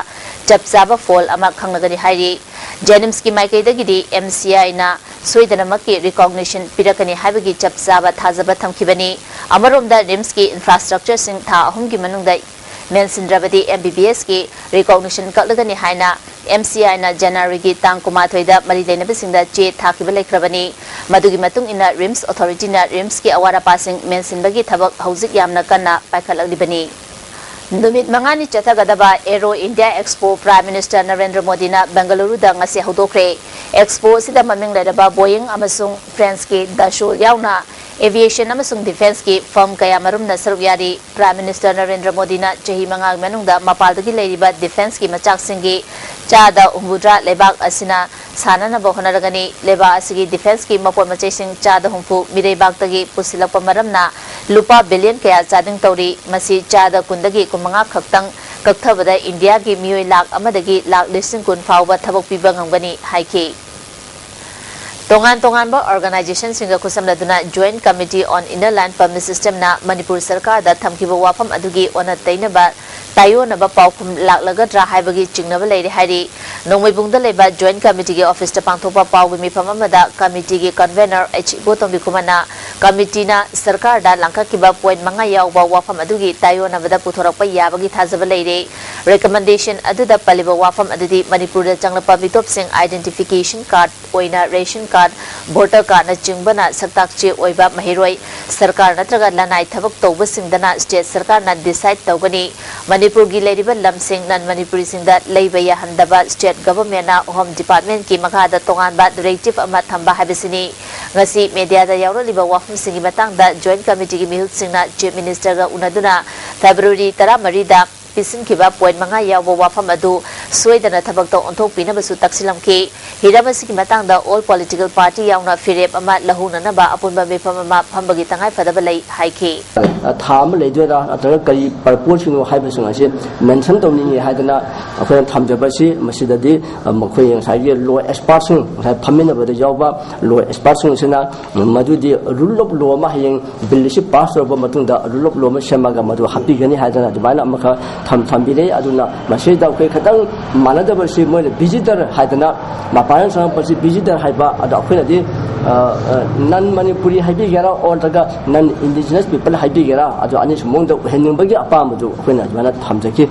ꯆꯞ ꯆꯥꯕ ꯐꯣꯜ ꯑꯃ ꯈꯪꯂꯒꯅꯤ ꯍꯥꯏꯔꯤ꯫ ꯖꯦꯅꯤꯝꯁꯀꯤ ꯃꯥꯏꯀꯩꯗꯒꯤꯗꯤ ꯑꯦꯝ ꯁꯤ ꯑꯥꯏꯅ ꯁꯣꯏꯗꯅꯃꯛꯀꯤ ꯔꯤꯀꯣꯒꯅꯤꯁꯟ ꯄꯤꯔꯛꯀꯅꯤ ꯍꯥꯏꯕꯒꯤ ꯆꯞ ꯆꯥꯕ ꯊꯥꯖꯕ ꯊꯝꯈꯤꯕꯅꯤ꯫ ꯑꯃꯔꯣꯝꯗ ꯔꯤꯝꯁꯀꯤ ꯏꯟꯐ꯭ꯔꯥꯁ꯭ꯇ꯭ꯔꯛꯆꯔꯁꯤꯡ ꯊꯥ ꯑꯍꯨꯝꯒꯤ ꯃꯅꯨꯡꯗ ꯃꯦꯟꯁꯤꯟꯗ꯭ꯔꯕꯗꯤ ꯑꯦꯝ ꯕꯤ ꯕꯤ ꯑꯦꯁꯀꯤ ꯔꯤꯀꯣꯒꯅꯤꯁꯟ ꯀꯛꯂꯒꯅꯤ ꯍꯥꯏꯅ ꯑꯦꯝ ꯁꯤ ꯑꯥꯏꯅ ꯖꯅꯋꯥꯔꯤꯒꯤ ꯇꯥꯡ ꯀꯨꯟꯃꯥꯊꯣꯏꯗ ꯃꯔꯤ ꯂꯩꯅꯕꯁꯤꯡꯗ ꯆꯦ ꯊꯥꯈꯤꯕ ꯂꯩꯈ꯭ꯔꯕꯅꯤ꯫ ꯃꯗꯨꯒꯤ ꯃꯇꯨꯡ ꯏꯟꯅ ꯔꯤꯝꯁ ꯑꯣꯊꯣꯔꯤꯇꯤꯅ ꯔꯤꯝꯁꯀꯤ ꯑꯋꯥꯠ ꯑꯄꯥꯁꯤꯡ ꯃꯦꯟꯁꯤꯟꯕꯒꯤ ꯊꯕꯛ ꯍꯧꯖꯤꯛ ꯌꯥꯝꯅ ꯀꯟꯅ ꯄꯥꯏꯈꯠꯂꯛꯂꯤꯕꯅꯤ꯫ ꯅꯨꯃꯤꯠ ꯃꯉꯥꯅꯤ ꯆꯠꯊꯒꯗꯕ aero India expo prime minister Narendra ꯃꯣꯗꯤꯅ ꯕꯦꯡꯒꯂꯨꯔꯨꯗ ꯉꯁꯤ ꯍꯧꯗꯣꯛꯈ꯭ꯔꯦ꯫ ꯑꯦꯛꯁꯄꯣ ꯑꯁꯤꯗ ꯃꯃꯤꯡ ꯂꯩꯔꯕ ꯕꯣꯌꯤꯡ ꯑꯃꯁꯨꯡ ꯐ꯭ꯔꯦꯟꯁꯀꯤ ꯗꯥꯁꯣ ꯌꯥꯎꯅ ꯑꯦꯚꯤꯌꯦꯁꯟ ꯑꯃꯁꯨꯡ ꯗꯤꯐꯦꯟꯁꯀꯤ ꯐꯔꯝ ꯀꯌꯥ ꯃꯔꯨꯝꯅ ꯁꯔꯨꯛ ꯌꯥꯔꯤ꯫ ꯄ꯭ꯔꯥꯏꯝ ꯃꯤꯅꯤꯁꯇꯔ ꯅꯔꯦꯟꯗ꯭ꯔ ꯃꯣꯗꯤꯅ ꯆꯍꯤ ꯃꯉꯥꯒꯤ ꯃꯅꯨꯡꯗ ꯃꯄꯥꯜꯗꯒꯤ ꯂꯩꯔꯤꯕ ꯗꯤꯐꯦꯟꯁꯀꯤ ꯃꯆꯥꯛꯁꯤꯡꯒꯤ ꯆꯥꯗ ꯍꯨꯝꯐꯨꯇꯔꯥ ꯂꯩꯕꯥꯛ ꯑꯁꯤꯅ ꯁꯥꯟꯅꯅꯕ ꯍꯣꯠꯅꯔꯒꯅꯤ꯫ ꯂꯩꯕꯥꯛ ꯑꯁꯤꯒꯤ ꯗꯤꯐꯦꯟꯁꯀꯤ ꯃꯄꯣꯠ ꯃꯆꯩꯁꯤꯡ ꯆꯥꯗ ꯍꯨꯝꯐꯨ ꯃꯤꯔꯩꯕꯥꯛꯇꯒꯤ ꯄꯨꯁꯤꯜꯂꯛꯄ ꯃꯔꯝꯅ ꯂꯨꯄꯥ ꯕꯤꯂꯤꯌꯟ ꯀꯌꯥ ꯆꯥꯗꯤꯡ ꯇꯧꯔꯤ꯫ ꯃꯁꯤ ꯆꯥꯗ ꯀꯨꯟꯗꯒꯤ ꯀꯨꯟꯃꯉꯥ ꯈꯛꯇꯪ ꯀꯛꯊꯕꯗ ꯏꯟꯗꯤꯌꯥꯒꯤ ꯃꯤꯑꯣꯏ ꯂꯥꯈ ꯑꯃꯗꯒꯤ ꯂꯥꯈ ꯂꯤꯁꯤꯡ ꯀꯨꯟ ꯐꯥꯎꯕ ꯊꯕꯛ ꯄꯤꯕ ꯉꯝꯒꯅꯤ ꯍꯥꯏꯈꯤ꯫ ꯇꯣꯉꯥꯟ ꯇꯣꯉꯥꯟꯕ ꯑꯣꯔꯒꯅꯥꯏꯖꯦꯁꯟꯁꯤꯡꯒ ꯈꯨꯠꯁꯝꯅꯗꯨꯅ Joint Committee on Inner Line Permit Systemꯅ Manipur ꯁꯔꯀꯥꯔꯗ ꯊꯝꯈꯤꯕ ꯋꯥꯐꯝ ꯑꯗꯨꯒꯤ ꯑꯣꯟꯅ ꯇꯩꯅꯕ ꯇꯥꯏꯑꯣꯟꯅꯕ ꯄꯥꯎꯈꯨꯝ ꯂꯥꯛꯂꯒꯗ꯭ꯔꯥ ꯍꯥꯏꯕꯒꯤ ꯆꯤꯡꯅꯕ ꯂꯩꯔꯦ ꯍꯥꯏꯔꯤ꯫ ꯅꯣꯡꯃꯩꯕꯨꯡꯗ ꯂꯩꯕ Joint Committeeꯒꯤ ꯑꯣꯐꯤꯁꯇ ꯄꯥꯡꯊꯣꯛꯄ ꯄꯥꯎꯒꯤ ꯃꯤꯐꯝ ꯑꯃꯗ committeeꯒꯤ convener H ꯏꯕꯣꯇꯣꯝꯕꯤ ꯈꯨꯃꯟꯅ committeeꯅ ꯁꯔꯀꯥꯔꯗ ꯂꯥꯡꯈꯠꯈꯤꯕ point ꯃꯉꯥ ꯌꯥꯎꯕ ꯋꯥꯐꯝ ꯑꯗꯨꯒꯤ ꯇꯥꯏꯑꯣꯟꯅꯕꯗ ꯄꯨꯊꯣꯔꯛꯄ ꯌꯥꯕꯒꯤ ꯊꯥꯖꯕ ꯂꯩꯔꯦ꯫ Recommendation ꯑꯗꯨꯗ ꯄꯜꯂꯤꯕ ꯋꯥꯐꯝ ꯑꯗꯨꯗꯤ ꯃꯅꯤꯄꯨꯔꯗ ꯆꯪꯂꯛꯄ ꯃꯤꯇꯣꯞꯁꯤꯡ identification card ꯑꯣꯏꯅ ration card, voter cardꯅꯆꯤꯡꯕꯅ ꯁꯛꯇꯥꯛ ꯆꯦ ꯑꯣꯏꯕ ꯃꯍꯩꯔꯣꯏ, ꯁꯔꯀꯥꯔ ꯅꯠꯇ꯭ꯔꯒ ꯂꯅꯥꯏ ꯊꯕꯛ ꯇꯧꯕꯁꯤꯡꯗꯅ state ꯁꯔꯀꯥꯔꯅ decide ꯇꯧꯒꯅꯤ꯫ ꯃꯅꯤꯄꯨꯔꯒꯤ ꯂꯩꯔꯤꯕ ꯂꯝꯁꯤꯡ non ꯃꯅꯤꯄꯨꯔꯤꯁꯤꯡꯗ ꯂꯩꯕ ꯌꯥꯍꯟꯗꯕ state governmentꯅ Home Departmentꯀꯤ ꯃꯈꯥꯗ ꯇꯣꯉꯥꯟꯕ directive ꯑꯃ ꯊꯝꯕ ꯍꯥꯏꯕꯁꯤꯅꯤ꯫ ꯉꯁꯤ mediaꯗ ꯌꯥꯎꯔꯛꯂꯤꯕ ꯋꯥꯐꯝꯁꯤꯡꯒꯤ ꯃꯇꯥꯡꯗ Joint Committeeꯒꯤ ꯃꯤꯍꯨꯠꯁꯤꯡꯅ Chief Ministerꯒ ꯎꯅꯗꯨꯅ February ꯇꯔꯥꯃꯔꯤꯗ ꯄꯤꯁꯤꯟꯈꯤꯕ point ꯃꯉꯥ ꯌꯥꯎꯕ ꯋꯥꯐꯝ ꯑꯗꯨ ꯁꯣꯏꯗꯅ ꯊꯕꯛꯇ ꯑꯣꯟꯊꯣꯛꯄꯤꯅꯕꯁꯨ ꯇꯛꯁꯤꯜꯂꯝꯈꯤ꯫ ꯍꯤꯔꯝ ꯑꯁꯤꯒꯤ ꯃꯇꯥꯡꯗ all political party ꯌꯥꯎꯅ ꯐꯤꯔꯦꯞ ꯑꯃ ꯂꯧꯍꯧꯅꯅꯕ ꯑꯄꯨꯟꯕ ꯃꯤꯐꯝ ꯑꯃ ꯐꯝꯕꯒꯤ ꯇꯉꯥꯏꯐꯗꯕ ꯂꯩ ꯍꯥꯏꯈꯤ꯫ ꯊꯥ ꯑꯃ ꯂꯩꯗꯣꯏꯔꯥ ꯅꯠꯇ꯭ꯔꯒ ꯀꯔꯤ purposeꯁꯤꯡꯅꯣ ꯍꯥꯏꯕꯁꯤꯡ ꯑꯁꯤ mention ꯇꯧꯅꯤꯡꯉꯤ ꯍꯥꯏꯗꯅ ꯑꯩꯈꯣꯏꯅ ꯊꯝꯖꯕ ꯑꯁꯤ ꯃꯁꯤꯗꯗꯤ ꯃꯈꯣꯏ ꯉꯁꯥꯏꯒꯤ law expertꯁꯤꯡ ꯉꯁꯥꯏ ꯐꯝꯃꯤꯟꯅꯕꯗ ꯌꯥꯎꯕ law expertꯁꯤꯡ ꯑꯁꯤꯅ ꯃꯗꯨꯗꯤ rule of law ꯑꯃ ꯍꯌꯦꯡ bill ꯑꯁꯤ pass ꯇꯧꯔꯕ ꯃꯇꯨꯡꯗ rule of law ꯑꯃ ꯁꯦꯝꯃꯒ ꯃꯗꯨ ꯍꯥꯞꯄꯤꯒꯅꯤ ꯍꯥꯏꯗꯅ ꯑꯗꯨꯃꯥꯏꯅ ꯑꯃꯈꯛ ꯊꯝ ꯊꯝꯕꯤꯔꯦ꯫ ꯑꯗꯨꯅ ꯃꯁꯤꯗ ꯑꯩꯈꯣꯏ ꯈꯤꯇꯪ ꯃꯥꯟꯅꯗꯕꯁꯤ ꯃꯣꯏꯅ visitor ꯍꯥꯏꯗꯅ ꯃꯄꯥꯟꯗ ꯆꯪꯉꯛꯄꯁꯤ visitor ꯍꯥꯏꯕ, ꯑꯗꯣ ꯑꯩꯈꯣꯏꯅꯗꯤ non ꯃꯅꯤꯄꯨꯔꯤ ꯍꯥꯏꯕꯤꯒꯦꯔꯥ ꯑꯣꯔ ꯅꯠꯇ꯭ꯔꯒ non indigenous people ꯍꯥꯏꯕꯤꯒꯦꯔꯥ, ꯑꯗꯨ ꯑꯅꯤꯁꯨ ꯃꯑꯣꯡꯗ ꯑꯣꯏꯍꯟꯅꯤꯡꯕꯒꯤ ꯑꯄꯥꯝꯕꯗꯨ ꯑꯩꯈꯣꯏꯅ ꯑꯗꯨꯃꯥꯏꯅ ꯊꯝꯖꯈꯤ꯫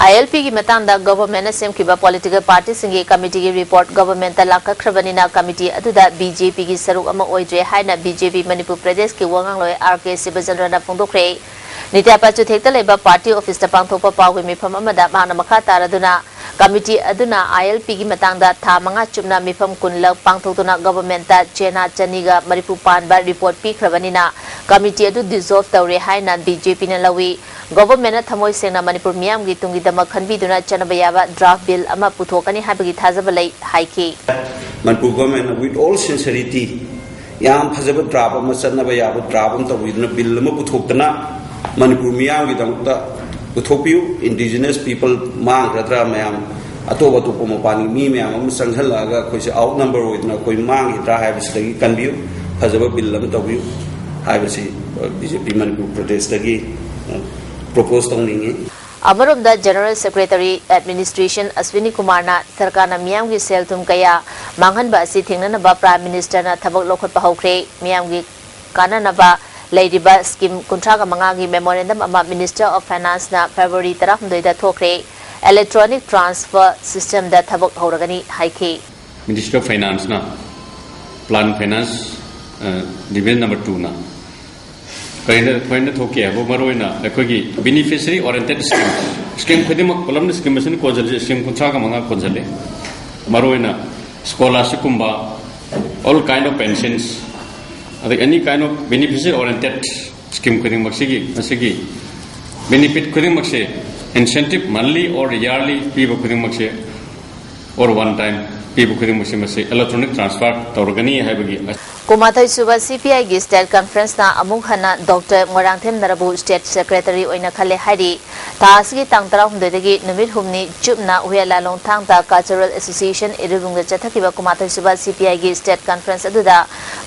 ILPꯒꯤ ꯃꯇꯥꯡꯗ governmentꯅ ꯁꯦꯝꯈꯤꯕ political partyꯁꯤꯡꯒꯤ committeeꯒꯤ report governmentꯇ ꯂꯥꯛꯀꯠꯈ꯭ꯔꯕꯅꯤꯅ committee ꯑꯗꯨꯗ BJPꯒꯤ ꯁꯔꯨꯛ ꯑꯃ ꯑꯣꯏꯗ꯭ꯔꯦ ꯍꯥꯏꯅ BJP ꯃꯅꯤꯄꯨꯔ ꯄ꯭ꯔꯗꯦꯁꯀꯤ ꯋꯥ ꯉꯥꯡꯂꯣꯏ R K ꯁꯤꯕꯆꯟꯗ꯭ꯔꯅ ꯐꯣꯡꯗꯣꯛꯈ꯭ꯔꯦ꯫ ꯅꯤꯇ꯭ꯌꯥ ꯄꯥꯆꯨꯊꯦꯛꯇ ꯂꯩꯕ party officeꯇ ꯄꯥꯡꯊꯣꯛꯄ ꯄꯥꯎꯒꯤ ꯃꯤꯐꯝ ꯑꯃꯗ ꯃꯍꯥꯛꯅ ꯃꯈꯥ ꯇꯥꯔꯗꯨꯅ ꯀꯃꯤꯇꯤ ꯑꯗꯨꯅ ILP ꯒꯤ ꯃꯇꯥꯡꯗ ꯊꯥ ꯃꯉꯥ ꯆꯨꯞꯅ ꯃꯤꯐꯝ ꯀꯨꯟꯂꯛ ꯄꯥꯡꯊꯣꯛꯇꯨꯅ ꯒꯚꯔꯟꯃꯦꯟꯠꯇ ꯆꯦꯅꯥ ꯆꯅꯤꯒ ꯃꯔꯤꯐꯨ ꯄꯥꯟꯕ ꯔꯤꯄꯣꯔꯠ ꯄꯤꯈ꯭ꯔꯕꯅꯤꯅ ꯀꯃꯤꯇꯤ ꯑꯗꯨ ꯗꯤꯖꯣꯜꯚ ꯇꯧꯔꯦ ꯍꯥꯏꯅ BJP ꯅ ꯂꯧꯏ꯫ ꯒꯚꯔꯟꯃꯦꯟꯠꯅ ꯊꯃꯣꯏ ꯁꯦꯡꯅ ꯃꯅꯤꯄꯨꯔ ꯃꯤꯌꯥꯝꯒꯤ ꯇꯨꯡꯒꯤꯗꯃꯛ ꯈꯟꯕꯤꯗꯨꯅ ꯆꯠꯅꯕ ꯌꯥꯕ ꯗ꯭ꯔꯥꯐ ꯕꯤꯜ ꯑꯃ ꯄꯨꯊꯣꯛꯀꯅꯤ ꯍꯥꯏꯕꯒꯤ ꯊꯥꯖꯕ ꯂꯩ ꯍꯥꯏꯈꯤ꯫ Manipur government, with all sincerity, ꯌꯥꯝ ꯐꯖꯕ ꯗ꯭ꯔꯥꯐ ꯑꯃ, ꯆꯠꯅꯕ ꯌꯥꯕ ꯗ꯭ꯔꯥꯐ ꯑꯃ ꯇꯧꯕꯤꯗꯨꯅ, ꯕꯤꯜ ꯑꯃ ꯄꯨꯊꯣꯛꯇꯅ ꯃꯅꯤꯄꯨꯔ ꯃꯤꯌꯥꯝꯒꯤꯗꯃꯛꯇ ꯄꯨꯊꯣꯛꯄꯤꯌꯨ꯫ ꯏꯟꯗꯤꯖꯤꯅꯁ ꯄꯤꯄꯜ ꯃꯥꯡꯈ꯭ꯔꯗ꯭ꯔꯥ ꯃꯌꯥꯝ, ꯑꯇꯣꯞ ꯑꯇꯣꯞꯄ ꯃꯄꯥꯟꯒꯤ ꯃꯤ ꯃꯌꯥꯝ ꯑꯃ ꯆꯪꯁꯤꯜꯂꯛꯑꯒ ꯑꯩꯈꯣꯏꯁꯦ ꯑꯥꯎꯠ ꯅꯝꯕꯔ ꯑꯣꯏꯗꯅ ꯑꯩꯈꯣꯏ ꯃꯥꯡꯈꯤꯗ꯭ꯔꯥ ꯍꯥꯏꯕꯁꯤꯗꯒꯤ ꯀꯟꯕꯤꯌꯨ, ꯐꯖꯕ ꯕꯤꯜ ꯑꯃ ꯇꯧꯕꯤꯌꯨ ꯍꯥꯏꯕꯁꯤ BJP ꯃꯅꯤꯄꯨꯔ ꯄ꯭ꯔꯗꯦꯁꯇꯒꯤ ꯄ꯭ꯔꯣꯄꯣꯁ ꯇꯧꯅꯤꯡꯉꯤ꯫ ꯑꯃꯔꯣꯝꯗ General Secretary Administration ꯑꯁ꯭ꯋꯤꯅꯤ ꯀꯨꯃꯥꯔꯅ ꯁꯔꯀꯥꯔꯅ ꯃꯤꯌꯥꯝꯒꯤ ꯁꯦꯜ ꯊꯨꯝ ꯀꯌꯥ ꯃꯥꯡꯍꯟꯕ ꯑꯁꯤ ꯊꯤꯡꯅꯅꯕ Prime Minister ꯅ ꯊꯕꯛ ꯂꯧꯈꯠꯄ ꯍꯧꯈ꯭ꯔꯦ꯫ ꯃꯤꯌꯥꯝꯒꯤ ꯀꯥꯟꯅꯅꯕ ꯂꯩꯔꯤꯕ ꯁ꯭ꯀꯤꯝ ꯀꯨꯟꯊ꯭ꯔꯥꯒ ꯃꯉꯥꯒꯤ ꯃꯦꯃꯣꯔꯦꯟꯗꯝ ꯑꯃ Minister of Finance ꯅ February ꯇꯔꯥꯍꯨꯝꯗꯣꯏꯗ ꯊꯣꯛꯈ꯭ꯔꯦ꯫ Electronic transfer system ꯗ ꯊꯕꯛ ꯍꯧꯔꯒꯅꯤ ꯍꯥꯏꯈꯤ꯫ Minister of Finance ꯅ Plan Finance, ꯑ, Division number two ꯅ ꯀꯔꯤꯅ, ꯀꯔꯤꯅ ꯊꯣꯛꯀꯦ ꯍꯥꯏꯕꯨ, ꯃꯔꯨꯑꯣꯏꯅ ꯑꯩꯈꯣꯏꯒꯤ beneficiary oriented scheme, ꯁ꯭ꯀꯤꯝ ꯈꯨꯗꯤꯡꯃꯛ ꯄꯨꯂꯞꯅ ꯁ꯭ꯀꯤꯝ ꯑꯁꯤꯅ ꯀꯣꯟꯁꯤꯜꯂꯤ, ꯁ꯭ꯀꯤꯝ ꯀꯨꯟꯊ꯭ꯔꯥꯒ ꯃꯉꯥ ꯀꯣꯟꯁꯤꯜꯂꯤ꯫ ꯃꯔꯨꯑꯣꯏꯅ ꯁ꯭ꯀꯣꯂꯥꯔꯁꯤꯞꯀꯨꯝꯕ, all kind of pensions, ꯑꯗꯒꯤ any kind of beneficiary oriented scheme ꯈꯨꯗꯤꯡꯃꯛꯁꯤꯒꯤ, ꯃꯁꯤꯒꯤ ꯕꯦꯅꯤꯐꯤꯠ ꯈꯨꯗꯤꯡꯃꯛꯁꯦ, incentive monthly or yearly ꯄꯤꯕ ꯈꯨꯗꯤꯡꯃꯛꯁꯦ, or one time ꯄꯤꯕ ꯈꯨꯗꯤꯡꯃꯛꯁꯦ, ꯃꯁꯤ electronic transfer ꯇꯧꯔꯒꯅꯤ ꯍꯥꯏꯕꯒꯤ ꯀꯨꯟꯃꯥꯊꯣꯏ ꯁꯨꯕ CPI ꯒꯤ State Conference ꯅ ꯑꯃꯨꯛ ꯍꯟꯅ Doctor ꯃꯣꯏꯔꯥꯡꯊꯦꯝ ꯅꯔꯥꯕꯨ State Secretary ꯑꯣꯏꯅ ꯈꯜꯂꯦ ꯍꯥꯏꯔꯤ꯫ ꯊꯥ ꯑꯁꯤꯒꯤ ꯇꯥꯡ ꯇꯔꯥꯍꯨꯝꯗꯣꯏꯗꯒꯤ ꯅꯨꯃꯤꯠ ꯍꯨꯝꯅꯤ ꯆꯨꯞꯅ ꯍꯨꯌꯦꯟ ꯂꯥꯂꯣꯡ ꯊꯥꯡ ꯇꯥ Cultural Association ꯏꯔꯨꯕꯨꯡꯗ ꯆꯠꯊꯈꯤꯕ ꯀꯨꯟꯃꯥꯊꯣꯏ ꯁꯨꯕ CPI ꯒꯤ State Conference ꯑꯗꯨꯗ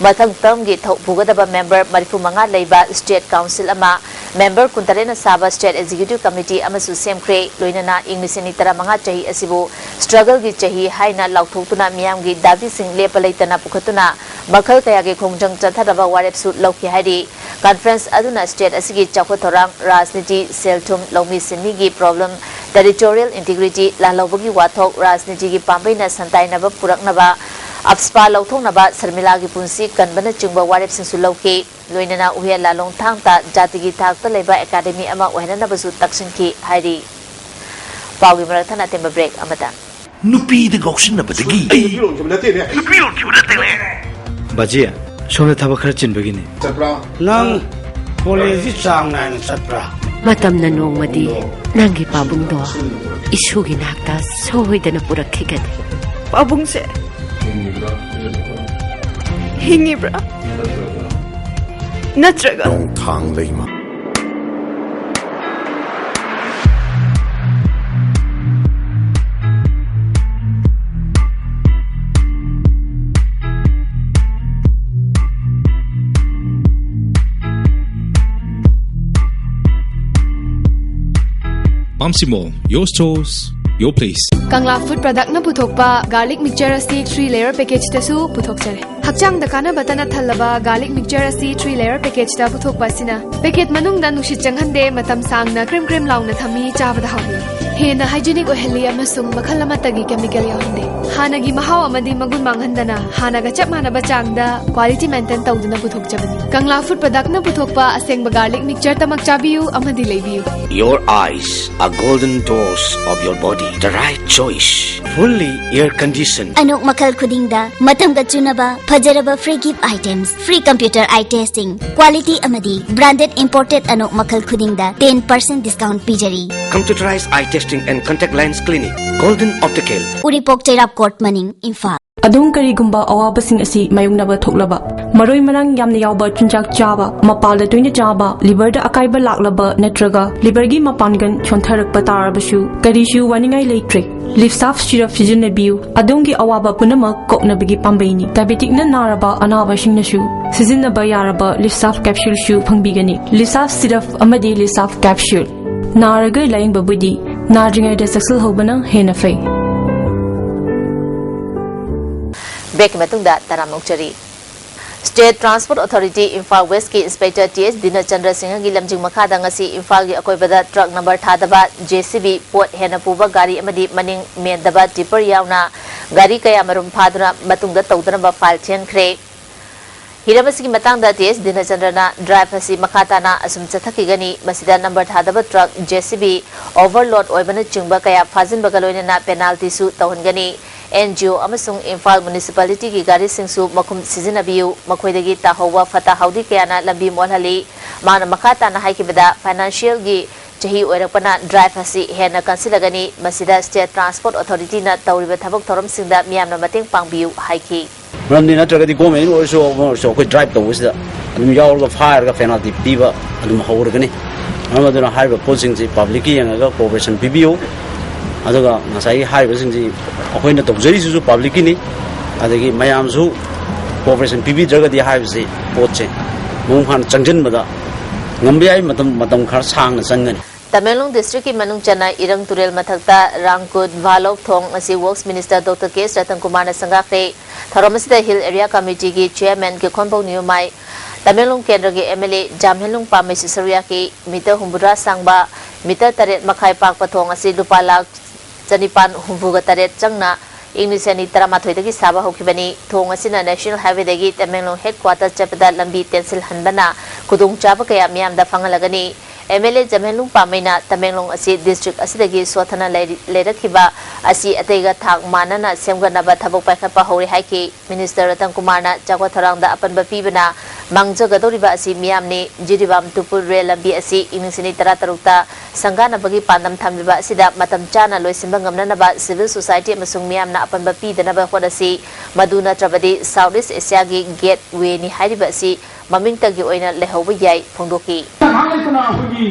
ꯃꯊꯪ term ꯒꯤ ꯊꯧ ꯄꯨꯒꯗꯕ member ꯃꯔꯤꯐꯨ ꯃꯉꯥ ꯂꯩꯕ State Council ꯑꯃ, member ꯀꯨꯟꯇꯔꯦꯠꯅ ꯁꯥꯕ State Executive Committee ꯑꯃꯁꯨ ꯁꯦꯝꯈ꯭ꯔꯦ꯫ ꯂꯣꯏꯅꯅ ꯏꯪ ꯂꯤꯁꯤꯡ ꯑꯅꯤ ꯇꯔꯥꯃꯉꯥ ꯆꯍꯤ ꯑꯁꯤꯕꯨ struggle ꯒꯤ ꯆꯍꯤ ꯍꯥꯏꯅ ꯂꯥꯎꯊꯣꯛꯇꯨꯅ ꯃꯤꯌꯥꯝꯒꯤ ꯗꯥꯕꯤꯁꯤꯡ ꯂꯦꯞꯄ ꯂꯩꯇꯅ ꯄꯨꯈꯠꯇꯨꯅ ꯃꯈꯜ ꯀꯌꯥꯒꯤ ꯈꯣꯡꯖꯪ ꯆꯠꯊꯅꯕ ꯋꯥꯔꯦꯞꯁꯨ ꯂꯧꯈꯤ ꯍꯥꯏꯔꯤ꯫ Conference ꯑꯗꯨꯅ state ꯑꯁꯤꯒꯤ ꯆꯥꯎꯈꯠ ꯊꯧꯔꯥꯡ, ꯔꯥꯖꯅꯤꯇꯤ, ꯁꯦꯜ ꯊꯨꯝ, ꯂꯧꯃꯤ ꯁꯤꯟꯃꯤꯒꯤ problem, territorial integrity, ꯂꯥꯜꯍꯧꯕꯒꯤ ꯋꯥꯊꯣꯛ, ꯔꯥꯖꯅꯤꯇꯤꯒꯤ ꯄꯥꯝꯕꯩꯅ ꯁꯟꯇꯥꯏꯅꯕ ꯄꯨꯔꯛꯅꯕ, AFSPA ꯂꯧꯊꯣꯛꯅꯕ ꯁꯔꯃꯤꯂꯥꯒꯤ ꯄꯨꯟꯁꯤ ꯀꯟꯕꯅꯆꯤꯡꯕ ꯋꯥꯔꯦꯞꯁꯤꯡꯁꯨ ꯂꯧꯈꯤ꯫ ꯂꯣꯏꯅꯅ ꯍꯨꯌꯦꯟ ꯂꯥꯂꯣꯡ ꯊꯥꯡ ꯇꯥ ꯖꯥꯇꯤꯒꯤ ꯊꯥꯛꯇ ꯂꯩꯕ academy ꯑꯃ ꯑꯣꯏꯍꯟꯅꯅꯕꯁꯨ ꯇꯛꯁꯤꯟꯈꯤ ꯍꯥꯏꯔꯤ꯫ ꯄꯥꯎꯒꯤ ꯃꯔꯛ ꯊꯠꯅ ꯑꯇꯦꯟꯕ ꯕ꯭ꯔꯦꯛ ꯑꯃꯇ꯫ ꯅꯨꯄꯤꯗ ꯉꯥꯎꯁꯤꯟꯅꯕꯗꯒꯤ ꯑꯩ ꯅꯨꯄꯤ ꯑꯣꯟꯈꯤꯕ ꯅꯠꯇꯦꯅꯦ꯫ ꯅꯨꯄꯤ ꯑꯣꯟꯈꯤꯕ ꯅꯠꯇꯦꯅꯦ꯫ ꯕꯥꯖꯤ, ꯁꯣꯝꯗ ꯊꯕꯛ ꯈꯔ ꯆꯤꯟꯕꯒꯤꯅꯤ꯫ ꯆꯠꯄ꯭ꯔꯥ? ꯅꯪ ꯀꯣꯂꯦꯖꯁꯤ ꯆꯥꯡ ꯅꯥꯏꯅ ꯆꯠꯄ꯭ꯔꯥ? ꯃꯇꯝꯅ ꯅꯣꯡꯃꯗꯤ ꯅꯪꯒꯤ ꯄꯥꯕꯨꯡꯗꯣ ꯏꯁꯨꯒꯤ ꯅꯥꯛꯇ ꯁꯣꯏꯗꯅ ꯄꯨꯔꯛꯈꯤꯒꯅꯤ꯫ ꯄꯥꯕꯨꯡꯁꯦ ꯍꯤꯡꯉꯤꯕ꯭ꯔꯥ? ꯅꯠꯇ꯭ꯔꯒ ꯅꯣꯡꯊꯥꯡ ꯂꯩꯃ꯫ Pamsi Mall, your stores, your place. ꯀꯪꯂꯥ ꯐꯨꯗ ꯄ꯭ꯔꯗꯛꯅ ꯄꯨꯊꯣꯛꯄ ꯒꯥꯔꯂꯤꯛ ꯃꯤꯛꯆꯔ ꯑꯁꯤ ꯊ꯭ꯔꯤ ꯂꯦꯌꯔ ꯄꯦꯀꯦꯖꯇꯁꯨ ꯄꯨꯊꯣꯛꯆꯔꯦ꯫ ꯍꯛꯆꯥꯡꯗ ꯀꯥꯟꯅꯕꯇ ꯅꯠꯊꯜꯂꯕ ꯒꯥꯔꯂꯤꯛ ꯃꯤꯛꯆꯔ ꯑꯁꯤ ꯊ꯭ꯔꯤ ꯂꯦꯌꯔ ꯄꯦꯀꯦꯖꯇ ꯄꯨꯊꯣꯛꯄ ꯑꯁꯤꯅ ꯄꯦꯀꯦꯠ ꯃꯅꯨꯡꯗ ꯅꯨꯡꯁꯤꯠ ꯆꯪꯍꯟꯗꯦ, ꯃꯇꯝ ꯁꯥꯡꯅ ꯀ꯭ꯔꯦꯝ ꯀ꯭ꯔꯦꯝ ꯂꯥꯎꯅ ꯊꯝꯃꯤ, ꯆꯥꯕꯗ ꯍꯥꯎꯏ꯫ ꯍꯦꯟꯅ ꯍꯥꯏꯖꯤꯅꯤꯛ ꯑꯣꯏꯍꯜꯂꯤ ꯑꯃꯁꯨꯡ ꯃꯈꯜ ꯑꯃꯠꯇꯒꯤ ꯀꯦꯃꯤꯀꯦꯜ ꯌꯥꯎꯍꯟꯗꯦ꯫ ꯍꯥꯟꯅꯒꯤ ꯃꯍꯥꯎ ꯑꯃꯗꯤ ꯃꯒꯨꯟ ꯃꯥꯡꯍꯟꯗꯅ ꯍꯥꯟꯅꯒ ꯆꯞ ꯃꯥꯟꯅꯕ ꯆꯥꯡꯗ ꯀ꯭ꯋꯥꯂꯤꯇꯤ ꯃꯦꯟꯇꯦꯟ ꯇꯧꯗꯨꯅ ꯄꯨꯊꯣꯛꯆꯕꯅꯤ꯫ ꯀꯪꯂꯥ ꯐꯨꯗ ꯄ꯭ꯔꯗꯛꯅ ꯄꯨꯊꯣꯛꯄ ꯑꯁꯦꯡꯕ ꯒꯥꯔꯂꯤꯛ ꯃꯤꯛꯆꯔꯇꯃꯛ ꯆꯥꯕꯤꯌꯨ ꯑꯃꯗꯤ ꯂꯩꯕꯤꯌꯨ꯫ Your eyes are golden doors of your body. The right choice. Fully air conditioned. ꯑꯅꯣꯛ ꯃꯈꯜ ꯈꯨꯗꯤꯡꯗ ꯃꯇꯝꯒ ꯆꯨꯅꯕ ꯐꯖꯔꯕ free gift items, free computer eye testing, quality ꯑꯃꯗꯤ branded imported ꯑꯅꯣꯛ ꯃꯈꯜ ꯈꯨꯗꯤꯡꯗ ten percent discount ꯄꯤꯖꯔꯤ꯫ Computerized eye testing and contact lens clinic, Golden Optical. Uripok Cheirap court ꯃꯅꯤꯡ, ꯏꯝꯐꯥꯜ꯫ ꯑꯗꯣꯝ ꯀꯔꯤꯒꯨꯝꯕ ꯑꯋꯥꯕꯁꯤꯡ ꯑꯁꯤ ꯃꯥꯌꯣꯛꯅꯕ ꯊꯣꯛꯂꯕ, ꯃꯔꯣꯏ ꯃꯔꯥꯡ ꯌꯥꯝꯅ ꯌꯥꯎꯕ ꯆꯤꯟꯖꯥꯛ ꯆꯥꯕ, ꯃꯄꯥꯜꯗ ꯇꯣꯏꯅ ꯆꯥꯕ, ꯂꯤꯚꯔꯗ ꯑꯀꯥꯏꯕ ꯂꯥꯛꯂꯕ ꯅꯠꯇ꯭ꯔꯒ ꯂꯤꯚꯔꯒꯤ ꯃꯄꯥꯡꯒꯜ ꯁꯣꯟꯊꯔꯛꯄ ꯇꯥꯔꯕꯁꯨ ꯀꯔꯤꯁꯨ ꯋꯥꯅꯤꯡꯉꯥꯏ ꯂꯩꯇ꯭ꯔꯦ꯫ ꯂꯤꯞꯁꯥꯐ ꯁꯤꯔꯞ ꯁꯤꯖꯤꯟꯅꯕꯤꯌꯨ꯫ ꯑꯗꯣꯝꯒꯤ ꯑꯋꯥꯕ ꯄꯨꯝꯅꯃꯛ ꯀꯣꯛꯅꯕꯒꯤ ꯄꯥꯝꯕꯩꯅꯤ꯫ ꯗꯥꯏꯕꯦꯇꯤꯛꯅ ꯅꯥꯔꯕ ꯑꯅꯥꯕꯁꯤꯡꯅꯁꯨ ꯁꯤꯖꯤꯟꯅꯕ ꯌꯥꯔꯕ ꯂꯤꯞꯁꯥꯐ ꯀꯦꯞꯁꯨꯜꯁꯨ ꯐꯪꯕꯤꯒꯅꯤ꯫ ꯂꯤꯞꯁꯥꯐ ꯁꯤꯔꯞ ꯑꯃꯗꯤ ꯂꯤꯞꯁꯥꯐ ꯀꯦꯞꯁꯨꯜ꯫ ꯅꯥꯔꯒ ꯂꯥꯌꯦꯡꯕꯕꯨꯗꯤ ꯅꯥꯗ꯭ꯔꯤꯉꯩꯗ ꯆꯦꯛꯁꯤꯜꯍꯧꯕꯅ ꯍꯦꯟꯅ ꯐꯩ꯫ ꯕ꯭ꯔꯦꯛꯀꯤ ꯃꯇꯨꯡꯗ ꯇꯔꯥꯝꯅ ꯑꯣꯛꯆꯔꯤ꯫ ꯁ꯭ꯇꯦꯠ ꯇ꯭ꯔꯥꯟꯁꯄꯣꯔꯠ ꯑꯣꯊꯣꯔꯤꯇꯤ ꯏꯝꯐꯥꯜ ꯋꯦꯁꯀꯤ ꯏꯟꯁꯄꯦꯛꯇꯔ ꯇꯤ ꯑꯦꯁ ꯗꯤꯅꯆꯟꯗ꯭ꯔ ꯁꯤꯡꯍꯒꯤ ꯂꯝꯖꯤꯡ ꯃꯈꯥꯗ ꯉꯁꯤ ꯏꯝꯐꯥꯜꯒꯤ ꯑꯀꯣꯏꯕꯗ ꯇ꯭ꯔꯛ ꯅꯝꯕꯔ ꯊꯥꯗꯕ, ꯖꯦ ꯁꯤ ꯕꯤ, ꯄꯣꯠ ꯍꯦꯟꯅ ꯄꯨꯕ ꯒꯥꯔꯤ ꯑꯃꯗꯤ ꯃꯅꯤꯡ ꯃꯦꯟꯗꯕ ꯇꯤꯄꯔ ꯌꯥꯎꯅ ꯒꯥꯔꯤ ꯀꯌꯥꯃꯔꯨꯝ ꯐꯥꯗꯨꯅ ꯃꯇꯨꯡꯗ ꯇꯧꯗꯅꯕ ꯐꯥꯏꯜ ꯊꯤꯍꯟꯈ꯭ꯔꯦ꯫ ꯍꯤꯔꯝ ꯑꯁꯤꯒꯤ ꯃꯇꯥꯡꯗ ꯇꯤ ꯑꯦꯁ ꯗꯤꯅꯆꯟꯗ꯭ꯔꯅ ꯗ꯭ꯔꯥꯏꯚ ꯑꯁꯤ ꯃꯈꯥ ꯇꯥꯅ ꯑꯁꯨꯝ ꯆꯠꯊꯈꯤꯒꯅꯤ, ꯃꯁꯤꯗ ꯅꯝꯕꯔ ꯊꯥꯗꯕ truck, J C B, overload ꯑꯣꯏꯕꯅꯆꯤꯡꯕ ꯀꯌꯥ ꯐꯥꯖꯤꯟꯕꯒ ꯂꯣꯏꯅꯅ ꯄꯦꯅꯥꯜꯇꯤꯁꯨ ꯇꯧꯍꯟꯒꯅꯤ꯫ ꯑꯦꯟ ꯖꯤ ꯑꯣ ꯑꯃꯁꯨꯡ ꯏꯝꯐꯥꯜ ꯃ꯭ꯌꯨꯅꯤꯁꯤꯄꯥꯂꯤꯇꯤꯒꯤ ꯒꯥꯔꯤꯁꯤꯡꯁꯨ ꯃꯈꯨꯝ ꯁꯤꯖꯤꯟꯅꯕꯤꯌꯨ, ꯃꯈꯣꯏꯗꯒꯤ ꯇꯥꯍꯧꯕ ꯐꯠꯇ ꯍꯥꯎꯗꯤ ꯀꯌꯥꯅ ꯂꯝꯕꯤ ꯃꯣꯠꯍꯜꯂꯤ꯫ ꯃꯥꯅ ꯃꯈꯥ ꯇꯥꯅ ꯍꯥꯏꯈꯤꯕꯗ, ꯐꯥꯏꯅꯥꯟꯁꯤꯌꯦꯜꯒꯤ ꯆꯍꯤ ꯑꯣꯏꯔꯛꯄꯅ ꯗ꯭ꯔꯥꯏꯚ ꯑꯁꯤ ꯍꯦꯟꯅ ꯀꯟꯁꯤꯜꯂꯒꯅꯤ꯫ ꯃꯁꯤꯗ ꯁ꯭ꯇꯦꯠ ꯇ꯭ꯔꯥꯟꯁꯄꯣꯔꯠ ꯑꯣꯊꯣꯔꯤꯇꯤꯅ ꯇꯧꯔꯤꯕ ꯊꯕꯛ ꯊꯧꯔꯝꯁꯤꯡꯗ ꯃꯤꯌꯥꯝꯅ ꯃꯇꯦꯡ ꯄꯥꯡꯕꯤꯌꯨ ꯍꯥꯏꯈꯤ꯫ ꯃꯔꯝꯗꯤ ꯅꯠꯇ꯭ꯔꯒꯗꯤ ꯒꯣꯔꯃꯦꯟ ꯑꯣꯏꯔꯁꯨ, ꯑꯃ ꯑꯣꯏꯔꯁꯨ, ꯑꯩꯈꯣꯏ ꯗ꯭ꯔꯥꯏꯚ ꯇꯧꯕꯁꯤꯗ ꯑꯗꯨꯝ ꯌꯥꯎꯔꯒ ꯐꯥꯔꯒ ꯄꯦꯅꯥꯜꯇꯤ ꯄꯤꯕ ꯑꯗꯨꯝ ꯍꯧꯔꯒꯅꯤ꯫ ꯃꯔꯝ ꯑꯗꯨꯅ ꯍꯥꯏꯔꯤꯕ ꯄꯣꯠꯁꯤꯡꯁꯤ ꯄꯕ꯭ꯂꯤꯛꯀꯤ ꯌꯦꯡꯉꯒ ꯀꯣꯑꯣꯄꯔꯦꯁꯟ ꯄꯤꯕꯤꯌꯨ꯫ ꯑꯗꯨꯒ ꯉꯁꯥꯏꯒꯤ ꯍꯥꯏꯔꯤꯕꯁꯤꯡꯁꯤ ꯑꯩꯈꯣꯏꯅ ꯇꯧꯖꯔꯤꯁꯤꯁꯨ ꯄꯕ꯭ꯂꯤꯛꯀꯤꯅꯤ, ꯑꯗꯒꯤ ꯃꯌꯥꯝꯁꯨ ꯀꯣꯑꯣꯄꯔꯦꯁꯟ ꯄꯤꯕꯤꯗ꯭ꯔꯒꯗꯤ ꯍꯥꯏꯕꯁꯤ ꯄꯣꯠꯁꯦ ꯃꯄꯨꯡ ꯐꯥꯅ ꯆꯪꯁꯤꯟꯕꯗ ꯉꯝꯕ ꯌꯥꯏ, ꯃꯇꯝ, ꯃꯇꯝ ꯈꯔ ꯁꯥꯡꯅ ꯆꯪꯒꯅꯤ꯫ ꯇꯃꯦꯡꯂꯣꯡ ꯗꯤꯁꯇ꯭ꯔꯤꯛꯀꯤ ꯃꯅꯨꯡ ꯆꯟꯅ ꯏꯔꯪ ꯇꯨꯔꯦꯜ ꯃꯊꯛꯇ ꯔꯥꯡꯀꯨꯠ ꯚꯥꯂꯣꯛ ꯊꯣꯡ ꯑꯁꯤ ꯋꯔꯛꯁ ꯃꯤꯅꯤꯁꯇꯔ ꯗꯣꯛꯇꯔ ꯀꯦ ꯑꯦꯁ ꯔꯇꯟ ꯀꯨꯃꯥꯔꯅ ꯁꯪꯒꯥꯈ꯭ꯔꯦ꯫ ꯊꯧꯔꯝ ꯑꯁꯤꯗ ꯍꯤꯜ ꯑꯦꯔꯤꯌꯥ ꯀꯃꯤꯇꯤꯒꯤ ꯆꯤꯌꯔꯃꯦꯟ ꯀꯤꯈꯣꯟꯕꯧ ꯅꯤꯌꯨꯃꯥꯏ, ꯇꯃꯦꯡꯂꯣꯡ ꯀꯦꯟꯗ꯭ꯔꯒꯤ ꯑꯦꯝ ꯑꯦꯜ ꯑꯦ ꯖꯥꯝꯍꯦꯟꯂꯨꯡ ꯄꯥꯝꯃꯩꯁꯨ ꯁꯔꯨꯛ ꯌꯥꯈꯤ꯫ ꯃꯤꯇꯔ ꯍꯨꯝꯐꯨꯇꯔꯥ ꯁꯥꯡꯕ, ꯃꯤꯇꯔ ꯇꯔꯦꯠ ꯃꯈꯥꯏ ꯄꯥꯛꯄ ꯊꯣꯡ ꯑꯁꯤ ꯂꯨꯄꯥ ꯂꯥꯈ ꯆꯅꯤꯄꯥꯟ ꯍꯨꯝꯐꯨꯒ ꯇꯔꯦꯠ ꯆꯪꯅ ꯏꯪ ꯂꯤꯁꯤꯡ ꯑꯅꯤ ꯇꯔꯥꯃꯥꯊꯣꯏꯗꯒꯤ ꯁꯥꯕ ꯍꯧꯈꯤꯕꯅꯤ꯫ ꯊꯣꯡ ꯑꯁꯤꯅ ꯅꯦꯁꯅꯦꯜ ꯍꯥꯏꯋꯦꯗꯒꯤ ꯇꯃꯦꯡꯂꯣꯡ ꯍꯦꯗꯀ꯭ꯋꯥꯇꯔ ꯆꯠꯄꯗ ꯂꯝꯕꯤ ꯇꯦꯟꯁꯤꯜꯍꯟꯕꯅ ꯈꯨꯗꯣꯡꯆꯥꯕ ꯀꯌꯥ ꯃꯤꯌꯥꯝꯗ ꯐꯪꯍꯜꯂꯒꯅꯤ꯫ ꯑꯦꯝ ꯑꯦꯜ ꯑꯦ ꯖꯥꯝꯍꯦꯟꯂꯨꯡ ꯄꯥꯝꯃꯩꯅ ꯇꯃꯦꯡꯂꯣꯡ ꯑꯁꯤ ꯗꯤꯁꯇ꯭ꯔꯤꯛ ꯑꯁꯤꯗꯒꯤ ꯁꯣꯠꯊꯅ ꯂꯩꯔꯤ-, ꯂꯩꯔꯛꯈꯤꯕ ꯑꯁꯤ ꯑꯇꯩꯒ ꯊꯥꯛ ꯃꯥꯟꯅꯅ ꯁꯦꯝꯒꯠꯅꯕ ꯊꯕꯛ ꯄꯥꯏꯈꯠꯄ ꯍꯧꯔꯦ ꯍꯥꯏꯈꯤ꯫ ꯃꯤꯅꯤꯁꯇꯔ ꯔꯇꯟ ꯀꯨꯃꯥꯔꯅ ꯆꯥꯎꯈꯠ ꯊꯧꯔꯥꯡꯗ ꯑꯄꯟꯕ ꯄꯤꯕꯅ ꯃꯥꯡꯖꯒꯗꯧꯔꯤꯕ ꯑꯁꯤ ꯃꯤꯌꯥꯝꯅꯤ꯫ ꯖꯤꯔꯤꯕꯥꯝ ꯇꯨꯄꯨꯜ ꯔꯦꯜ ꯂꯝꯕꯤ ꯑꯁꯤ ꯏꯪ ꯂꯤꯁꯤꯡ ꯑꯅꯤ ꯇꯔꯥꯇꯔꯨꯛꯇ ꯁꯪꯒꯥꯅꯕꯒꯤ ꯄꯥꯟꯗꯝ ꯊꯝꯂꯤꯕ ꯑꯁꯤꯗ ꯃꯇꯝ ꯆꯥꯅ ꯂꯣꯏꯁꯤꯟꯕ ꯉꯝꯅꯅꯕ ꯁꯤꯚꯤꯜ ꯁꯣꯁꯥꯏꯇꯤ ꯑꯃꯁꯨꯡ ꯃꯤꯌꯥꯝꯅ ꯑꯄꯟꯕ ꯄꯤꯗꯅꯕ ꯍꯣꯠꯅꯁꯤ꯫ ꯃꯗꯨ ꯅꯠꯇ꯭ꯔꯕꯗꯤ ꯁꯥꯎꯠ ꯏꯁ ꯑꯦꯁꯤꯌꯥꯒꯤ ꯒꯦꯠ ꯋꯦꯅꯤ ꯍꯥꯏꯔꯤꯕ ꯑꯁꯤ ꯃꯃꯤꯡꯇꯒꯤ ꯑꯣꯏꯅ ꯂꯩꯍꯧꯕ ꯌꯥꯏ ꯐꯣꯡꯗꯣꯛꯈꯤ꯫ ꯉꯥꯏꯍꯥꯛ ꯂꯩꯇꯅ ꯑꯩꯈꯣꯏꯒꯤ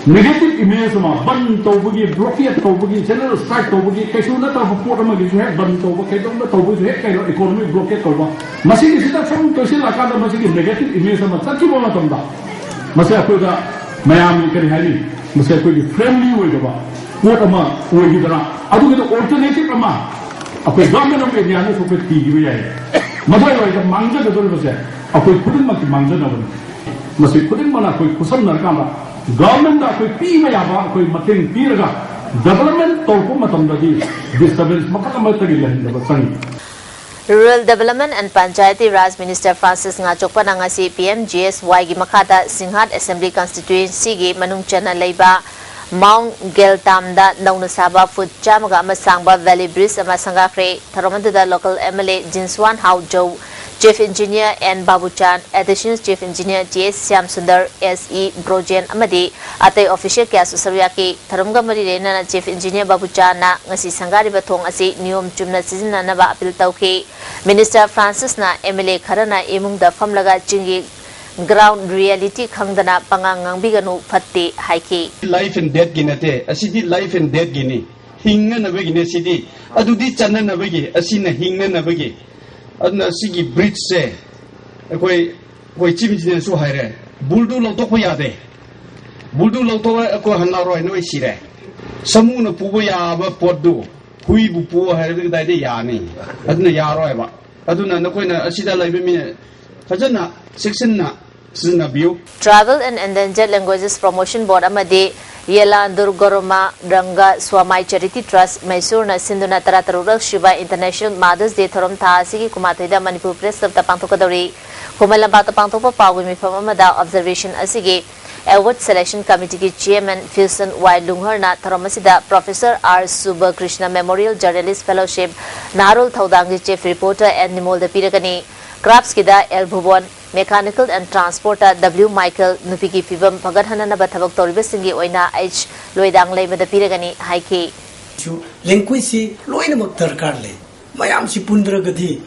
negative image ꯑꯃ, ꯕꯟ ꯇꯧꯕꯒꯤ, blockade ꯇꯧꯕꯒꯤ, general strike ꯇꯧꯕꯒꯤ, ꯀꯩꯁꯨ ꯅꯠꯇꯕ ꯄꯣꯠ ꯑꯃꯒꯤꯁꯨ ꯍꯦꯛ ꯕꯟ ꯇꯧꯕ, ꯀꯩꯗꯧꯅ ꯇꯧꯕꯒꯤꯁꯨ ꯍꯦꯛ ꯀꯩꯅꯣ economic blockade ꯇꯧꯕ, ꯃꯁꯤꯒꯤꯁꯤꯗ ꯁꯨꯝ ꯇꯣꯏꯁꯤꯜꯂꯛꯑꯀꯥꯟꯗ ꯃꯁꯤꯒꯤ negative image ꯑꯃ ꯆꯠꯈꯤꯕ ꯃꯇꯝꯗ, ꯃꯁꯤ ꯑꯩꯈꯣꯏꯗ ꯃꯌꯥꯝꯒꯤ ꯀꯔꯤ ꯍꯥꯏꯅꯤ, ꯃꯁꯤ ꯑꯩꯈꯣꯏꯒꯤ friendly ꯑꯣꯏꯗꯕ ꯄꯣꯠ ꯑꯃ ꯑꯣꯏꯈꯤꯗꯅ, ꯑꯗꯨꯒꯤꯗ alternative ꯑꯃ ꯑꯩꯈꯣꯏ Government of India ꯅꯁꯨ ꯑꯩꯈꯣꯏ ꯊꯤꯈꯤꯕ ꯌꯥꯏ꯫ ꯃꯗꯨ ꯑꯣꯏꯔꯒ ꯃꯥꯡꯖꯒꯗꯧꯔꯤꯕꯁꯦ ꯑꯩꯈꯣꯏ ꯈꯨꯗꯤꯡꯃꯛꯀꯤ ꯃꯥꯡꯖꯅꯕꯅꯤ꯫ ꯃꯁꯤ ꯈꯨꯗꯤꯡꯃꯛꯅ ꯑꯩꯈꯣꯏ ꯈꯨꯠꯁꯝꯅꯔꯀꯥꯟꯗ government ꯇ ꯑꯩꯈꯣꯏ ꯄꯤꯕ ꯌꯥꯕ ꯑꯩꯈꯣꯏ ꯃꯇꯦꯡ ꯄꯤꯔꯒ development ꯇꯧꯔꯛꯄ ꯃꯇꯝꯗꯗꯤ disturbance ꯃꯈꯜ ꯑꯃꯠꯇꯒꯤ ꯂꯩꯍꯟꯗꯕ ꯆꯪꯉꯤ꯫ Rural Development and Panchayati Raj Minister Francis Ngachokpana ꯉꯁꯤ P M G S Yꯒꯤ ꯃꯈꯥꯗ ꯁꯤꯡꯍꯥꯠ Assembly Constituencyꯒꯤ ꯃꯅꯨꯡ ꯆꯟꯅ ꯂꯩꯕ Mount Geltamꯗ ꯅꯧꯅ ꯁꯥꯕ ꯐꯨꯠ ꯆꯥꯝꯃꯒ ꯑꯃ ꯁꯥꯡꯕ Valley Bridge ꯑꯃ ꯁꯪꯒꯥꯈ꯭ꯔꯦ꯫ ꯊꯧꯔꯝ ꯑꯗꯨꯗ local M L A Jinswan Haojou, Chief Engineer N Babuchan, Additional Chief Engineer T S Shyamsundar, S E Brojen ꯑꯃꯗꯤ ꯑꯇꯩ official ꯀꯌꯥꯁꯨ ꯁꯔꯨꯛ ꯌꯥꯈꯤ꯫ ꯊꯧꯔꯝꯒ ꯃꯔꯤ ꯂꯩꯅꯅ Chief Engineer ꯕꯥꯕꯨꯆꯥꯟꯅ ꯉꯁꯤ ꯁꯪꯒꯥꯔꯤꯕ ꯊꯣꯡ ꯑꯁꯤ ꯅꯤꯌꯣꯝ ꯆꯨꯝꯅ ꯁꯤꯖꯤꯟꯅꯅꯕ appeal ꯇꯧꯈꯤ꯫ Minister Francisꯅ M L A ꯈꯔꯅ ꯏꯃꯨꯡꯗ ꯐꯝꯂꯒ ꯆꯤꯡꯒꯤ ground reality ꯈꯪꯗꯅ ꯄꯉꯥꯡ ꯉꯥꯡꯕꯤꯒꯅꯨ, ꯐꯠꯇꯦ ꯍꯥꯏꯈꯤ꯫ Life and deathꯀꯤ ꯅꯠꯇꯦ, ꯑꯁꯤꯗꯤ life and deathꯀꯤꯅꯤ, ꯍꯤꯡꯅꯅꯕꯒꯤꯅꯦ ꯁꯤꯗꯤ꯫ ꯑꯗꯨꯗꯤ ꯆꯠꯅꯅꯕꯒꯤ, ꯑꯁꯤꯅ ꯍꯤꯡꯅꯅꯕꯒꯤ꯫ ꯑꯗꯨꯅ ꯁꯤꯒꯤ bridgeꯁꯦ ꯑꯩꯈꯣꯏ, ꯑꯩꯈꯣꯏ Chief Engineerꯁꯨ ꯍꯥꯏꯔꯦ, ꯕꯨꯜꯗꯨ ꯂꯧꯊꯣꯛꯄ ꯌꯥꯗꯦ꯫ ꯕꯨꯜꯗꯨ ꯂꯧꯊꯣꯛꯑ ꯑꯩꯈꯣꯏ ꯍꯜꯂꯛꯑꯔꯣꯏ, ꯅꯣꯏ ꯁꯤꯔꯦ꯫ ꯁꯥꯃꯨꯅ ꯄꯨꯕ ꯌꯥꯕ ꯄꯣꯠꯇꯨ ꯍꯨꯏꯕꯨ ꯄꯨꯑꯣ ꯍꯥꯏꯔꯗꯤ ꯀꯗꯥꯏꯗ ꯌꯥꯅꯤ? ꯑꯗꯨꯅ ꯌꯥꯔꯣꯏꯕ꯫ ꯑꯗꯨꯅ ꯅꯈꯣꯏꯅ ꯑꯁꯤꯗ ꯂꯩꯕ ꯃꯤ ꯐꯖꯅ ꯆꯦꯛꯁꯤꯟꯅ ꯁꯤꯖꯤꯟꯅꯕꯤꯌꯨ꯫ Tribal and Endangered Languages Promotion Board ꯑꯃꯗꯤ Yelandur Goroma Ranga Swamai Charity Trust ꯃꯩꯁꯨꯔꯅ ꯁꯤꯟꯗꯨꯅ ꯇꯔꯥꯇꯔꯨꯛꯂꯛ ꯁꯨꯕ International Mother's Day ꯊꯧꯔꯝ ꯊꯥ ꯑꯁꯤꯒꯤ ꯀꯨꯟꯃꯥꯊꯣꯏꯗ ꯃꯅꯤꯄꯨꯔ Press Clubꯇ ꯄꯥꯡꯊꯣꯛꯀꯗꯧꯔꯤ꯫ ꯈꯨꯃꯟ ꯂꯝꯄꯥꯛꯇ ꯄꯥꯡꯊꯣꯛꯄ ꯄꯥꯎꯒꯤ ꯃꯤꯐꯝ ꯑꯃꯗ observation ꯑꯁꯤꯒꯤ Award Selection Committeeꯒꯤ Chairman Filson Y ꯂꯨꯡꯍꯔꯅ ꯊꯧꯔꯝ ꯑꯁꯤꯗ Professor R ꯁꯨꯕꯀ꯭ꯔꯤꯁꯅ Memorial Journalist Fellowship Naharol ꯊꯧꯗꯥꯡꯒꯤ Chief Reporter N ꯅꯤꯃꯣꯜꯗ ꯄꯤꯔꯒꯅꯤ꯫ Craftsꯀꯤꯗ L ꯚꯨꯕꯣꯟ, Mechanical and Transportꯇ W Michael, ꯅꯨꯄꯤꯒꯤ ꯐꯤꯚꯝ ꯐꯒꯠꯍꯟꯅꯅꯕ ꯊꯕꯛ ꯇꯧꯔꯤꯕꯁꯤꯡꯒꯤ ꯑꯣꯏꯅ H ꯂꯣꯏꯗꯥꯡ ꯂꯩꯃꯗ ꯄꯤꯔꯒꯅꯤ ꯍꯥꯏꯈꯤ꯫ ꯁꯨ languageꯁꯤ ꯂꯣꯏꯅꯃꯛ ꯗꯔꯀꯥꯔ ꯂꯩ꯫ ꯃꯌꯥꯝꯁꯤ ꯄꯨꯟꯗ꯭ꯔꯒꯗꯤ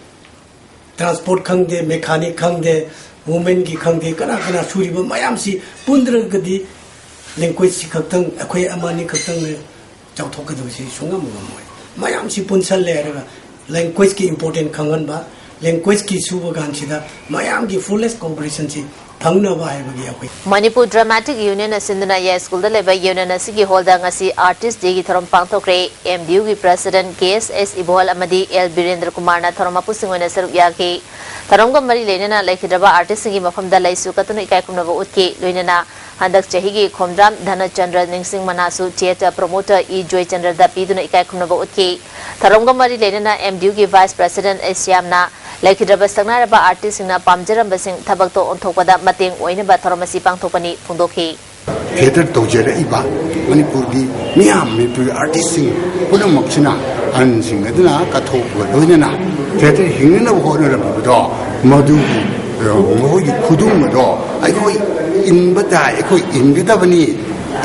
transport ꯈꯪꯗꯦ, mechanic ꯈꯪꯗꯦ, womenꯒꯤ ꯈꯪꯗꯦ, ꯀꯅꯥ ꯀꯅꯥ ꯁꯨꯔꯤꯕ ꯃꯌꯥꯝꯁꯤ ꯄꯨꯟꯗ꯭ꯔꯒꯗꯤ languageꯁꯤ ꯈꯛꯇꯪ, ꯑꯩꯈꯣꯏ ꯑꯃꯅꯤ ꯈꯛꯇꯪꯅ ꯆꯥꯎꯊꯣꯛꯀꯗꯕꯁꯤ ꯁꯨꯡꯉꯝ ꯉꯝꯃꯣꯏ꯫ ꯃꯌꯥꯝꯁꯤ ꯄꯨꯟꯁꯜꯂꯦ ꯍꯥꯏꯔꯒ language꯫ Languageꯀꯤ ꯁꯨꯕ ꯀꯥꯟꯁꯤꯗ ꯃꯌꯥꯝꯒꯤ fullest cooperationꯁꯤ ꯐꯪꯅꯕ ꯍꯥꯏꯕꯒꯤ ꯑꯩꯈꯣꯏ꯫ Manipur Dramatic Unionꯅ ꯁꯤꯟꯗꯨꯅ ꯌꯥꯏꯁ꯭ꯀꯨꯜꯗ ꯂꯩꯕ union ꯑꯁꯤꯒꯤ hallꯗ ꯉꯁꯤ Artist Dayꯒꯤ ꯊꯧꯔꯝ ꯄꯥꯡꯊꯣꯛꯈ꯭ꯔꯦ꯫ MDUꯒꯤ President K S S ꯏꯕꯣꯍꯜ ꯑꯃꯗꯤ L ꯕꯤꯔꯦꯟꯗ꯭ꯔ ꯀꯨꯃꯥꯔꯅ ꯊꯧꯔꯝ ꯃꯄꯨꯁꯤꯡ ꯑꯣꯏꯅ ꯁꯔꯨꯛ ꯌꯥꯈꯤ꯫ ꯊꯧꯔꯝꯒ ꯃꯔꯤ ꯂꯩꯅꯅ ꯂꯩꯈꯤꯗ꯭ꯔꯕ artistꯁꯤꯡꯒꯤ ꯃꯐꯝꯗ ꯂꯩꯁꯨ ꯀꯠꯇꯨꯅ ꯏꯀꯥꯏ ꯈꯨꯝꯅꯕ ꯎꯠꯈꯤ꯫ ꯂꯣꯏꯅꯅ ꯍꯟꯗꯛ ꯆꯍꯤꯒꯤ ꯈꯣꯝꯗ꯭ꯔꯥꯝ ꯙꯅꯆꯟꯗ꯭ꯔ ꯅꯤꯡꯁꯤꯡ ꯃꯅꯥꯁꯨ theatre promoter ꯏ ꯖꯣꯏꯆꯟꯗ꯭ꯔꯗ ꯄꯤꯗꯨꯅ ꯏꯀꯥꯏ ꯈꯨꯝꯅꯕ ꯎꯠꯈꯤ꯫ ꯊꯧꯔꯝꯒ ꯃꯔꯤ ꯂꯩꯅꯅ M D U ꯒꯤ vice president ꯑꯦꯁꯤꯌꯥꯝꯅ ꯂꯩꯈꯤꯗ꯭ꯔꯕ ꯁꯛꯅꯥꯏꯔꯕ artistꯁꯤꯡꯅ ꯄꯥꯝꯖꯔꯝꯕꯁꯤꯡ ꯊꯕꯛꯇ ꯑꯣꯟꯊꯣꯛꯄꯗ ꯃꯇꯦꯡ ꯑꯣꯏꯅꯕ ꯊꯧꯔꯝ ꯑꯁꯤ ꯄꯥꯡꯊꯣꯛꯄꯅꯤ ꯐꯣꯡꯗꯣꯛꯈꯤ꯫ Theatre ꯇꯧꯖꯔꯛꯏꯕ ꯃꯅꯤꯄꯨꯔꯒꯤ ꯃꯤꯌꯥꯝ, ꯃꯅꯤꯄꯨꯔꯒꯤ artistꯁꯤꯡ ꯄꯨꯝꯅꯃꯛꯁꯤꯅ ꯑꯍꯟꯁꯤꯡ ꯑꯗꯨꯅ ꯀꯠꯊꯣꯛꯄꯒ ꯂꯣꯏꯅꯅ theatre ꯍꯤꯡꯅꯅꯕ ꯍꯣꯠꯅꯔꯝꯃꯤꯕꯗꯣ, ꯃꯗꯨꯒꯤ, ꯑ, ꯃꯈꯣꯏꯒꯤ ꯈꯨꯗꯨꯝ ꯑꯗꯣ ꯑꯩꯈꯣꯏ ꯏꯟꯕ ꯇꯥꯏ, ꯑꯩꯈꯣꯏ ꯏꯟꯒꯗꯕꯅꯤ,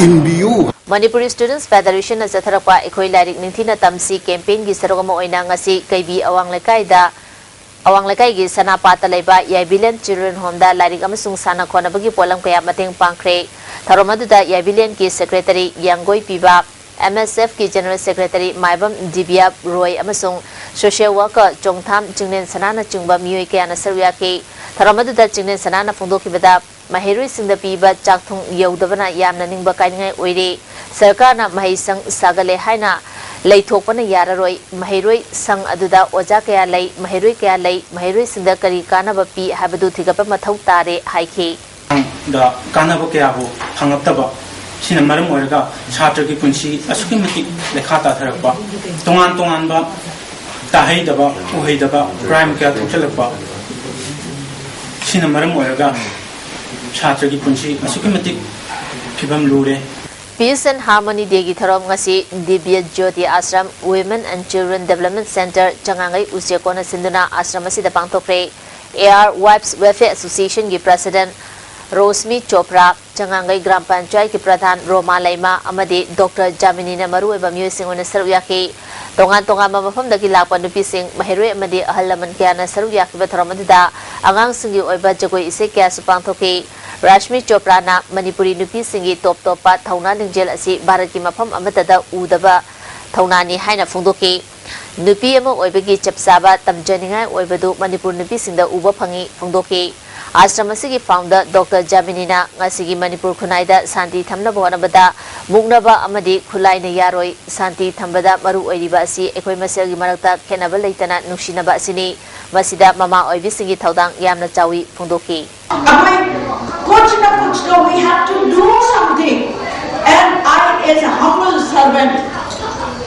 ꯏꯟꯕꯤꯌꯨ꯫ Manipuri Students Federationꯅ ꯆꯠꯊꯔꯛꯄ ꯑꯩꯈꯣꯏ ꯂꯥꯏꯔꯤꯛ ꯅꯤꯡꯊꯤꯅ ꯇꯝꯁꯤ campaignꯒꯤ ꯁꯔꯨꯛ ꯑꯃ ꯑꯣꯏꯅ ꯉꯁꯤ ꯀꯩꯕꯤ ꯑꯋꯥꯡ ꯂꯩꯀꯥꯏꯗ, ꯑꯋꯥꯡ ꯂꯩꯀꯥꯏꯒꯤ ꯁꯅꯥꯄꯥꯠꯇ ꯂꯩꯕ ꯌꯥꯏꯕꯤꯂꯦꯟ Children Homeꯗ ꯂꯥꯏꯔꯤꯛ ꯑꯃꯁꯨꯡ ꯁꯥꯟꯅ ꯈꯣꯠꯅꯕꯒꯤ ꯄꯣꯠꯂꯝ ꯀꯌꯥ ꯃꯇꯦꯡ ꯄꯥꯡꯈ꯭ꯔꯦ꯫ ꯊꯧꯔꯝ ꯑꯗꯨꯗ ꯌꯥꯏꯕꯤꯂꯦꯟꯒꯤ secretaryꯌꯥꯡꯒꯣꯏ ꯄꯤꯕ, MSFꯀꯤ general secretary ꯃꯥꯏꯕꯝ ꯗꯤꯕꯤꯌꯥ ꯔꯣꯏ ꯑꯃꯁꯨꯡ social worker ꯆꯣꯡꯊꯥꯝ ꯆꯤꯡꯂꯦꯟ ꯁꯅꯥꯅꯆꯤꯡꯕ ꯃꯤꯑꯣꯏ ꯀꯌꯥꯅ ꯁꯔꯨꯛ ꯌꯥꯈꯤ꯫ ꯊꯧꯔꯝ ꯑꯗꯨꯗ ꯆꯤꯡꯂꯦꯟ ꯁꯅꯥꯅ ꯐꯣꯡꯗꯣꯛꯈꯤꯕꯗ, ꯃꯍꯩꯔꯣꯏꯁꯤꯡꯗ ꯄꯤꯕ ꯆꯥꯛꯊꯨꯡ ꯌꯧꯗꯕꯅ ꯌꯥꯝꯅ ꯅꯤꯡꯕ ꯀꯥꯏꯅꯤꯡꯉꯥꯏ ꯑꯣꯏꯔꯦ꯫ ꯁꯔꯀꯥꯔꯅ ꯃꯍꯩꯁꯪ ꯁꯥꯒꯠꯂꯦ ꯍꯥꯏꯅ ꯂꯩꯊꯣꯛꯄꯅ ꯌꯥꯔꯔꯣꯏ꯫ ꯃꯍꯩꯔꯣꯏ ꯁꯪ ꯑꯗꯨꯗ ꯑꯣꯖꯥ ꯀꯌꯥ ꯂꯩ, ꯃꯍꯩꯔꯣꯏ ꯀꯌꯥ ꯂꯩ, ꯃꯍꯩꯔꯣꯏꯁꯤꯡꯗ ꯀꯔꯤ ꯀꯥꯟꯅꯕ ꯄꯤ ꯍꯥꯏꯕꯗꯨ ꯊꯤꯒꯠꯄ ꯃꯊꯧ ꯇꯥꯔꯦ ꯍꯥꯏꯈꯤ꯫ ꯗ ꯀꯥꯟꯅꯕ ꯀꯌꯥꯕꯨ ꯐꯪꯉꯛꯇꯕ, ꯁꯤꯅ ꯃꯔꯝ ꯑꯣꯏꯔꯒ ꯁꯥꯇ꯭ꯔꯒꯤ ꯄꯨꯟꯁꯤ ꯑꯁꯨꯛꯀꯤ ꯃꯇꯤꯛ ꯂꯩꯈꯥ ꯇꯥꯊꯔꯛꯄ, ꯇꯣꯉꯥꯟ ꯇꯣꯉꯥꯟꯕ ꯇꯥꯍꯩꯗꯕ, ꯎꯍꯩꯗꯕ crime ꯀꯌꯥ ꯊꯣꯛꯆꯜꯂꯛꯄ, ꯁꯤꯅ ꯃꯔꯝ ꯑꯣꯏꯔꯒ ꯁꯥꯇ꯭ꯔꯒꯤ ꯄꯨꯟꯁꯤ ꯑꯁꯨꯛꯀꯤ ꯃꯇꯤꯛ ꯐꯤꯕꯝ ꯂꯨꯔꯦ꯫ Peace and Harmony Dayꯒꯤ ꯊꯧꯔꯝ ꯉꯁꯤ ꯗꯤꯕ꯭ꯌ Jyoti ashram Women and Children Development Centre ꯆꯉꯥꯡꯒꯩ ꯎꯆꯦꯀꯣꯟꯅ ꯁꯤꯟꯗꯨꯅ ꯑꯥꯁ꯭ꯔꯝ ꯑꯁꯤꯗ ꯄꯥꯡꯊꯣꯛꯈ꯭ꯔꯦ꯫ AR Wives Welfare Associationꯒꯤ president ꯔꯣꯁꯃꯤ ꯆꯣꯄ꯭ꯔꯥ, ꯆꯉꯥꯡꯒꯩ ꯒ꯭ꯔꯥꯝ ꯄꯟꯆꯥꯌꯠꯀꯤ ꯄ꯭ꯔꯙꯥꯟ ꯔꯣꯃꯥ ꯂꯩꯃ ꯑꯃꯗꯤ ꯗꯣꯛꯇꯔ ꯖꯥꯃꯤꯅꯤꯅ ꯃꯔꯨꯑꯣꯏꯕ ꯃꯤꯑꯣꯏꯁꯤꯡ ꯑꯣꯏꯅ ꯁꯔꯨꯛ ꯌꯥꯈꯤ꯫ ꯇꯣꯉꯥꯟ ꯇꯣꯉꯥꯟꯕ ꯃꯐꯝꯗꯒꯤ ꯂꯥꯛꯄ ꯅꯨꯄꯤꯁꯤꯡ, ꯃꯍꯩꯔꯣꯏ ꯑꯃꯗꯤ ꯑꯍꯜ ꯂꯃꯟ ꯀꯌꯥꯅ ꯁꯔꯨꯛ ꯌꯥꯈꯤꯕ ꯊꯧꯔꯝ ꯑꯗꯨꯗ ꯑꯉꯥꯡꯁꯤꯡꯒꯤ ꯑꯣꯏꯕ ꯖꯒꯣꯏ ꯏꯁꯩ ꯀꯌꯥꯁꯨ ꯄꯥꯡꯊꯣꯛꯈꯤ꯫ ꯔꯥꯁꯃꯤ ꯆꯣꯄ꯭ꯔꯥꯅ ꯃꯅꯤꯄꯨꯔꯤ ꯅꯨꯄꯤꯁꯤꯡꯒꯤ ꯇꯣꯞ ꯇꯣꯞꯄ ꯊꯧꯅꯥ ꯂꯤꯡꯖꯦꯜ ꯑꯁꯤ ꯚꯥꯔꯠꯀꯤ ꯃꯐꯝ ꯑꯃꯠꯇꯗ ꯎꯗꯕ ꯊꯧꯅꯥꯅꯤ ꯍꯥꯏꯅ ꯐꯣꯡꯗꯣꯛꯈꯤ꯫ ꯅꯨꯄꯤ ꯑꯃ ꯑꯣꯏꯕꯒꯤ ꯆꯞ ꯆꯥꯕ ꯇꯝꯖꯅꯤꯡꯉꯥꯏ ꯑꯣꯏꯕꯗꯨ ꯃꯅꯤꯄꯨꯔ ꯅꯨꯄꯤꯁꯤꯡꯗ ꯎꯕ ꯐꯪꯉꯤ ꯐꯣꯡꯗꯣꯛꯈꯤ꯫ ꯑꯥꯁ꯭ꯔꯝ ꯑꯁꯤꯒꯤ founder ꯗꯣꯛꯇꯔ ꯖꯥꯃꯤꯅꯤꯅ ꯉꯁꯤꯒꯤ ꯃꯅꯤꯄꯨꯔ ꯈꯨꯟꯅꯥꯏꯗ ꯁꯥꯟꯇꯤ ꯊꯝꯅꯕ ꯍꯣꯠꯅꯕꯗ ꯃꯨꯛꯅꯕ ꯑꯃꯗꯤ ꯈꯨꯠꯂꯥꯏꯅ ꯌꯥꯔꯣꯏ, ꯁꯥꯟꯇꯤ ꯊꯝꯕꯗ ꯃꯔꯨ ꯑꯣꯏꯔꯤꯕ ꯑꯁꯤ ꯑꯩꯈꯣꯏ ꯃꯁꯦꯜꯒꯤ ꯃꯔꯛꯇ ꯈꯦꯠꯅꯕ ꯂꯩꯇꯅ ꯅꯨꯡꯁꯤꯅꯕ ꯑꯁꯤꯅꯤ꯫ ꯃꯁꯤꯗ ꯃꯃꯥ ꯑꯣꯏꯕꯤꯁꯤꯡꯒꯤ ꯊꯧꯗꯥꯡ ꯌꯥꯝꯅ ꯆꯥꯎꯏ ꯐꯣꯡꯗꯣꯛꯈꯤ꯫ ꯑꯩꯈꯣꯏ ꯀꯣꯆꯅ coach So we have to do something. And I, as a humble servant,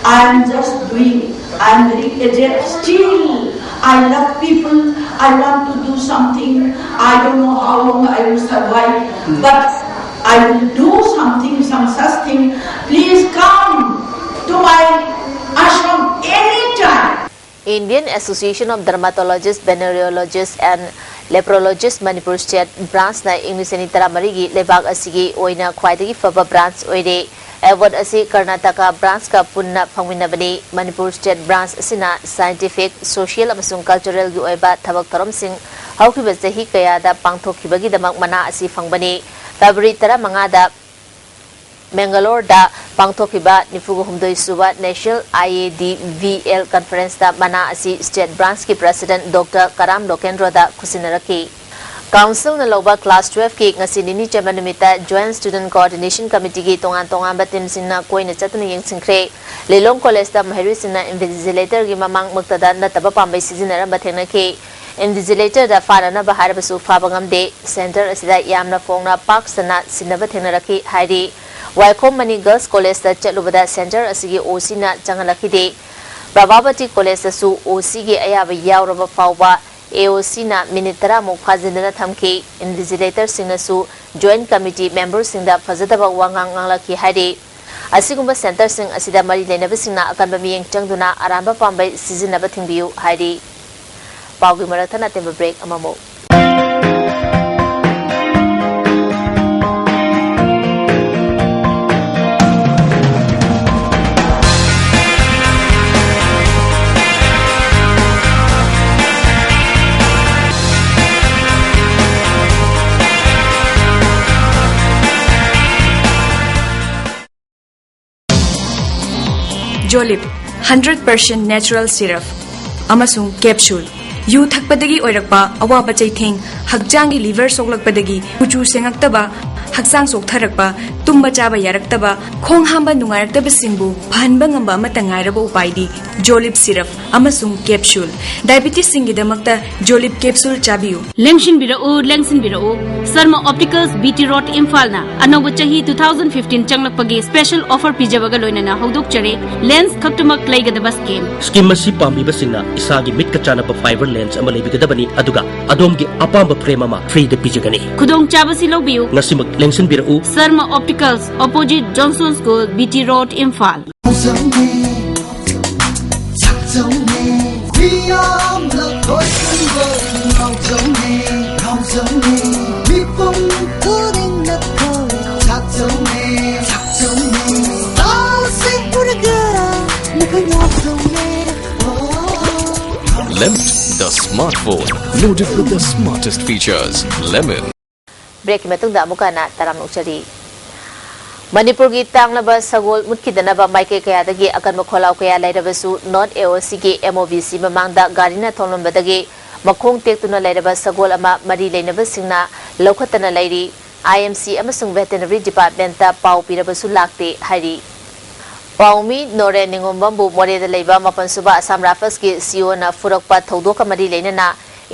I am just doing. I am very aged. Still, I love people. I want to do something. I don't know how long I will survive, but I will do something, some such thing. Please come to my ashram anytime. Indian Association of Dermatologists, Venereologists and Leprologists Manipur State Branch ꯅ ꯏꯪ ꯂꯤꯁꯤꯡ ꯑꯅꯤ ꯇꯔꯥꯃꯔꯤꯒꯤ ꯂꯩꯕꯥꯛ ꯑꯁꯤꯒꯤ ꯑꯣꯏꯅ ꯈ꯭ꯋꯥꯏꯗꯒꯤ ꯐꯕ branch ꯑꯣꯏꯔꯦ꯫ Award ꯑꯁꯤ ꯀꯔꯅꯥꯇꯀꯥ branch ꯀ ꯄꯨꯟꯅ ꯐꯪꯃꯤꯟꯅꯕꯅꯤ꯫ ꯃꯅꯤꯄꯨꯔ State Branch ꯑꯁꯤꯅ scientific, social ꯑꯃꯁꯨꯡ cultural ꯒꯤ ꯑꯣꯏꯕ ꯊꯕꯛ ꯊꯧꯔꯝꯁꯤꯡ ꯍꯧꯈꯤꯕ ꯆꯍꯤ ꯀꯌꯥꯗ ꯄꯥꯡꯊꯣꯛꯈꯤꯕꯒꯤꯗꯃꯛ ꯃꯅꯥ ꯑꯁꯤ ꯐꯪꯕꯅꯤ꯫ February ꯇꯔꯥꯃꯉꯥꯗ ꯃꯦꯡꯒꯂꯣꯔꯗ ꯄꯥꯡꯊꯣꯛꯈꯤꯕ ꯅꯤꯐꯨꯒ ꯍꯨꯝꯗꯣꯏ ꯁꯨꯕ National I A D V L Conference ꯇ ꯃꯅꯥ ꯑꯁꯤ State Branch ꯀꯤ President Doctor ꯀꯔꯥꯝ ꯂꯣꯀꯦꯟꯗ꯭ꯔꯣꯗ ꯈꯨꯠꯁꯤꯟꯅꯔꯛꯈꯤ꯫ Council ꯅ ꯂꯧꯕ class twelve ꯀꯤ ꯉꯁꯤ ꯅꯤꯅꯤ ꯆꯟꯕ ꯅꯨꯃꯤꯠꯇ Joint Student Coordination Committee ꯒꯤ ꯇꯣꯉꯥꯟ ꯇꯣꯉꯥꯟꯕ team ꯁꯤꯡꯅ ꯀꯣꯏꯅ ꯆꯠꯇꯨꯅ ꯌꯦꯡꯁꯤꯟꯈ꯭ꯔꯦ꯫ ꯂꯤꯂꯣꯡ College ꯇ ꯃꯍꯩꯔꯣꯏꯁꯤꯡꯅ invigilator ꯒꯤ ꯃꯃꯥꯡꯃꯛꯇꯗ ꯅꯠꯇꯕ ꯄꯥꯝꯕꯩ ꯁꯤꯖꯤꯟꯅꯔꯝꯕ ꯊꯦꯡꯅꯈꯤ꯫ Invigilator ꯗ ꯐꯥꯅꯅꯕ ꯍꯥꯏꯔꯕꯁꯨ ꯐꯥꯕ ꯉꯝꯗꯦ꯫ Center ꯑꯁꯤꯗ ꯌꯥꯝꯅ ꯐꯣꯡꯅ ꯄꯥꯛ ꯁꯟꯅ ꯁꯤꯟꯅꯕ ꯊꯦꯡꯅꯔꯛꯈꯤ ꯍꯥꯏꯔꯤ꯫ ꯋꯥꯏꯈꯣꯝ ꯃꯅꯤ Girls College ꯇ ꯆꯠꯂꯨꯕꯗ center ꯑꯁꯤꯒꯤ O C ꯅ ꯆꯪꯍꯜꯂꯛꯈꯤꯗꯦ꯫ ꯄ꯭ꯔꯚꯥꯕꯇꯤ College ꯇꯁꯨ O C ꯒꯤ ꯑꯌꯥꯕ ꯌꯥꯎꯔꯕ ꯐꯥꯎꯕ A O C ꯅ minute ꯇꯔꯥꯃꯨꯛ ꯐꯥꯖꯤꯟꯗꯨꯅ ꯊꯝꯈꯤ꯫ Invigilator ꯁꯤꯡꯅꯁꯨ Joint Committee member ꯁꯤꯡꯗ ꯐꯖꯗꯕ ꯋꯥꯉꯥꯡ ꯉꯥꯡꯂꯛꯈꯤ ꯍꯥꯏꯔꯤ꯫ ꯑꯁꯤꯒꯨꯝꯕ center ꯁꯤꯡ ꯑꯁꯤꯗ ꯃꯔꯤ ꯂꯩꯅꯕꯁꯤꯡꯅ ꯑꯀꯟꯕ ꯃꯤꯠꯌꯦꯡ ꯆꯪꯗꯨꯅ ꯑꯔꯥꯟꯕ ꯄꯥꯝꯕꯩ ꯁꯤꯖꯤꯟꯅꯕ ꯊꯤꯡꯕꯤꯌꯨ ꯍꯥꯏꯔꯤ꯫ ꯄꯥꯎꯒꯤ ꯃꯔꯛ ꯊꯠꯅ ꯑꯇꯦꯟꯕ break ꯑꯃꯃꯨꯛ꯫ Jolib, hundred percent natural syrup ꯑꯃꯁꯨꯡ capsule꯫ ꯌꯨ ꯊꯛꯄꯗꯒꯤ ꯑꯣꯏꯔꯛꯄ ꯑꯋꯥꯕ ꯆꯩꯊꯦꯡ, ꯍꯛꯆꯥꯡꯒꯤ liver ꯁꯣꯛꯂꯛꯄꯗꯒꯤ ꯀꯨꯆꯨ ꯁꯦꯡꯉꯛꯇꯕ, ꯍꯛꯆꯥꯡ ꯆꯣꯛꯊꯔꯛꯄ, ꯇꯨꯝꯕ ꯆꯥꯕ ꯌꯥꯔꯛꯇꯕ, ꯈꯣꯡ ꯍꯥꯝꯕ ꯅꯨꯡꯉꯥꯏꯔꯛꯇꯕꯁꯤꯡꯕꯨ ꯐꯍꯟꯕ ꯉꯝꯕ ꯑꯃꯠꯇ ꯉꯥꯏꯔꯕ ꯎꯄꯥꯏꯗꯤ ꯖꯣꯂꯤꯞ ꯁꯤꯔꯞ ꯑꯃꯁꯨꯡ ꯀꯦꯞꯁꯨꯜ꯫ ꯗꯥꯏꯕꯤꯇꯤꯁꯁꯤꯡꯒꯤꯗꯃꯛꯇ ꯖꯣꯂꯤꯞ ꯀꯦꯞꯁꯨꯜ ꯆꯥꯕꯤꯌꯨ꯫ ꯂꯦꯡꯁꯤꯟꯕꯤꯔꯛꯎ, ꯂꯦꯡꯁꯤꯟꯕꯤꯔꯛꯎ꯫ Sharma opticals B T road ꯏꯝꯐꯥꯜꯅ ꯑꯅꯧꯕ ꯆꯍꯤ two thousand fifteen ꯆꯪꯂꯛꯄꯒꯤ ꯁ꯭ꯄꯦꯁꯦꯜ ꯑꯣꯐꯔ ꯄꯤꯖꯕꯒ ꯂꯣꯏꯅꯅ ꯍꯧꯗꯣꯛꯆꯔꯤ꯫ ꯂꯦꯟꯁ ꯈꯛꯇꯃꯛ ꯂꯩꯒꯗꯕ ꯁ꯭ꯀꯤꯝ꯫ ꯁ꯭ꯀꯤꯝ ꯑꯁꯤ ꯄꯥꯝꯕꯤꯕꯁꯤꯡꯅ ꯏꯁꯥꯒꯤ ꯃꯤꯠꯀ ꯆꯥꯟꯅꯕ ꯐꯥꯏꯕꯔ ꯂꯦꯟꯁ ꯑꯃ ꯂꯩꯕꯤꯒꯗꯕꯅꯤ, ꯑꯗꯨꯒ ꯑꯗꯣꯝꯒꯤ ꯑꯄꯥꯝꯕ ꯐ꯭ꯔꯦꯝ ꯑꯃ ꯐ꯭ꯔꯤꯗ ꯄꯤꯖꯒꯅꯤ꯫ ꯈꯨꯗꯣꯡꯆꯥꯕꯁꯤ ꯂꯧꯕꯤꯌꯨ꯫ ꯉꯁꯤꯃꯛ ꯂꯦꯡꯁꯤꯟꯕꯤꯔꯛꯎ꯫ Sharma opticals, opposite Johnson school, B T road, Imphal. ꯆꯥꯛꯆꯧꯅꯦ, ꯆꯥꯛꯆꯧꯅꯦ, ꯃꯤꯌꯥꯝꯅ ꯂꯣꯏꯁꯤꯟꯕ ꯉꯥꯎꯖꯧꯅꯦ, ꯉꯥꯎꯖꯧꯅꯦ, ꯃꯤꯄꯨꯝ ꯈꯨꯗꯤꯡꯅ ꯊꯧ ꯆꯥꯛꯆꯧꯅꯦ, ꯆꯥꯛꯆꯧꯅꯦ, ꯆꯥꯁꯤ ꯄꯨꯔꯒ ꯃꯈꯣꯏ ꯉꯥꯎꯖꯧꯅꯦ꯫ Lemon, the smartphone loaded with the smartest features. Lemon. ꯕ꯭ꯔꯦꯛꯀꯤ ꯃꯇꯨꯡꯗ ꯑꯃꯨꯛꯀ ꯍꯟꯅ ꯇꯔꯥꯝꯅ ꯑꯣꯛꯆꯔꯤ꯫ ꯃꯅꯤꯄꯨꯔꯒꯤ ꯇꯥꯡꯂꯕ ꯁꯒꯣꯜ ꯃꯨꯠꯈꯤꯗꯅꯕ ꯃꯥꯏꯀꯩ ꯀꯌꯥꯗꯒꯤ ꯑꯀꯟꯕ ꯈꯣꯜꯂꯥꯎ ꯀꯌꯥ ꯂꯩꯔꯕꯁꯨ, ꯅꯣꯔꯠ ꯑꯦ ꯑꯣ ꯁꯤꯒꯤ ꯑꯦꯝ ꯑꯣ ꯕꯤ ꯁꯤ ꯃꯃꯥꯡꯗ ꯒꯥꯔꯤꯅ ꯊꯣꯝꯂꯝꯕꯗꯒꯤ ꯃꯈꯣꯡ ꯇꯦꯛꯇꯨꯅ ꯂꯩꯔꯕ ꯁꯒꯣꯜ ꯑꯃ ꯃꯔꯤ ꯂꯩꯅꯕꯁꯤꯡꯅ ꯂꯧꯈꯠꯇꯅ ꯂꯩꯔꯤ꯫ ꯑꯥꯏ ꯑꯦꯝ ꯁꯤ ꯑꯃꯁꯨꯡ ꯚꯦꯇꯦꯅꯔꯤ ꯗꯤꯄꯥꯔꯠꯃꯦꯟꯇ ꯄꯥꯎ ꯄꯤꯔꯕꯁꯨ ꯂꯥꯛꯇꯦ ꯍꯥꯏꯔꯤ꯫ ꯄꯥꯎꯃꯤ ꯅꯣꯔꯦꯟ ꯅꯤꯉꯣꯝꯕꯝꯕꯨ ꯃꯣꯔꯦꯗ ꯂꯩꯕ ꯃꯥꯄꯟ ꯁꯨꯕ ꯑꯁꯥꯝ ꯔꯥꯏꯐꯜꯁꯀꯤ ꯁꯤ ꯏ ꯑꯣꯅ ꯐꯨꯔꯛꯄ ꯊꯧꯗꯣꯛꯀ ꯃꯔꯤ ꯂꯩꯅꯅ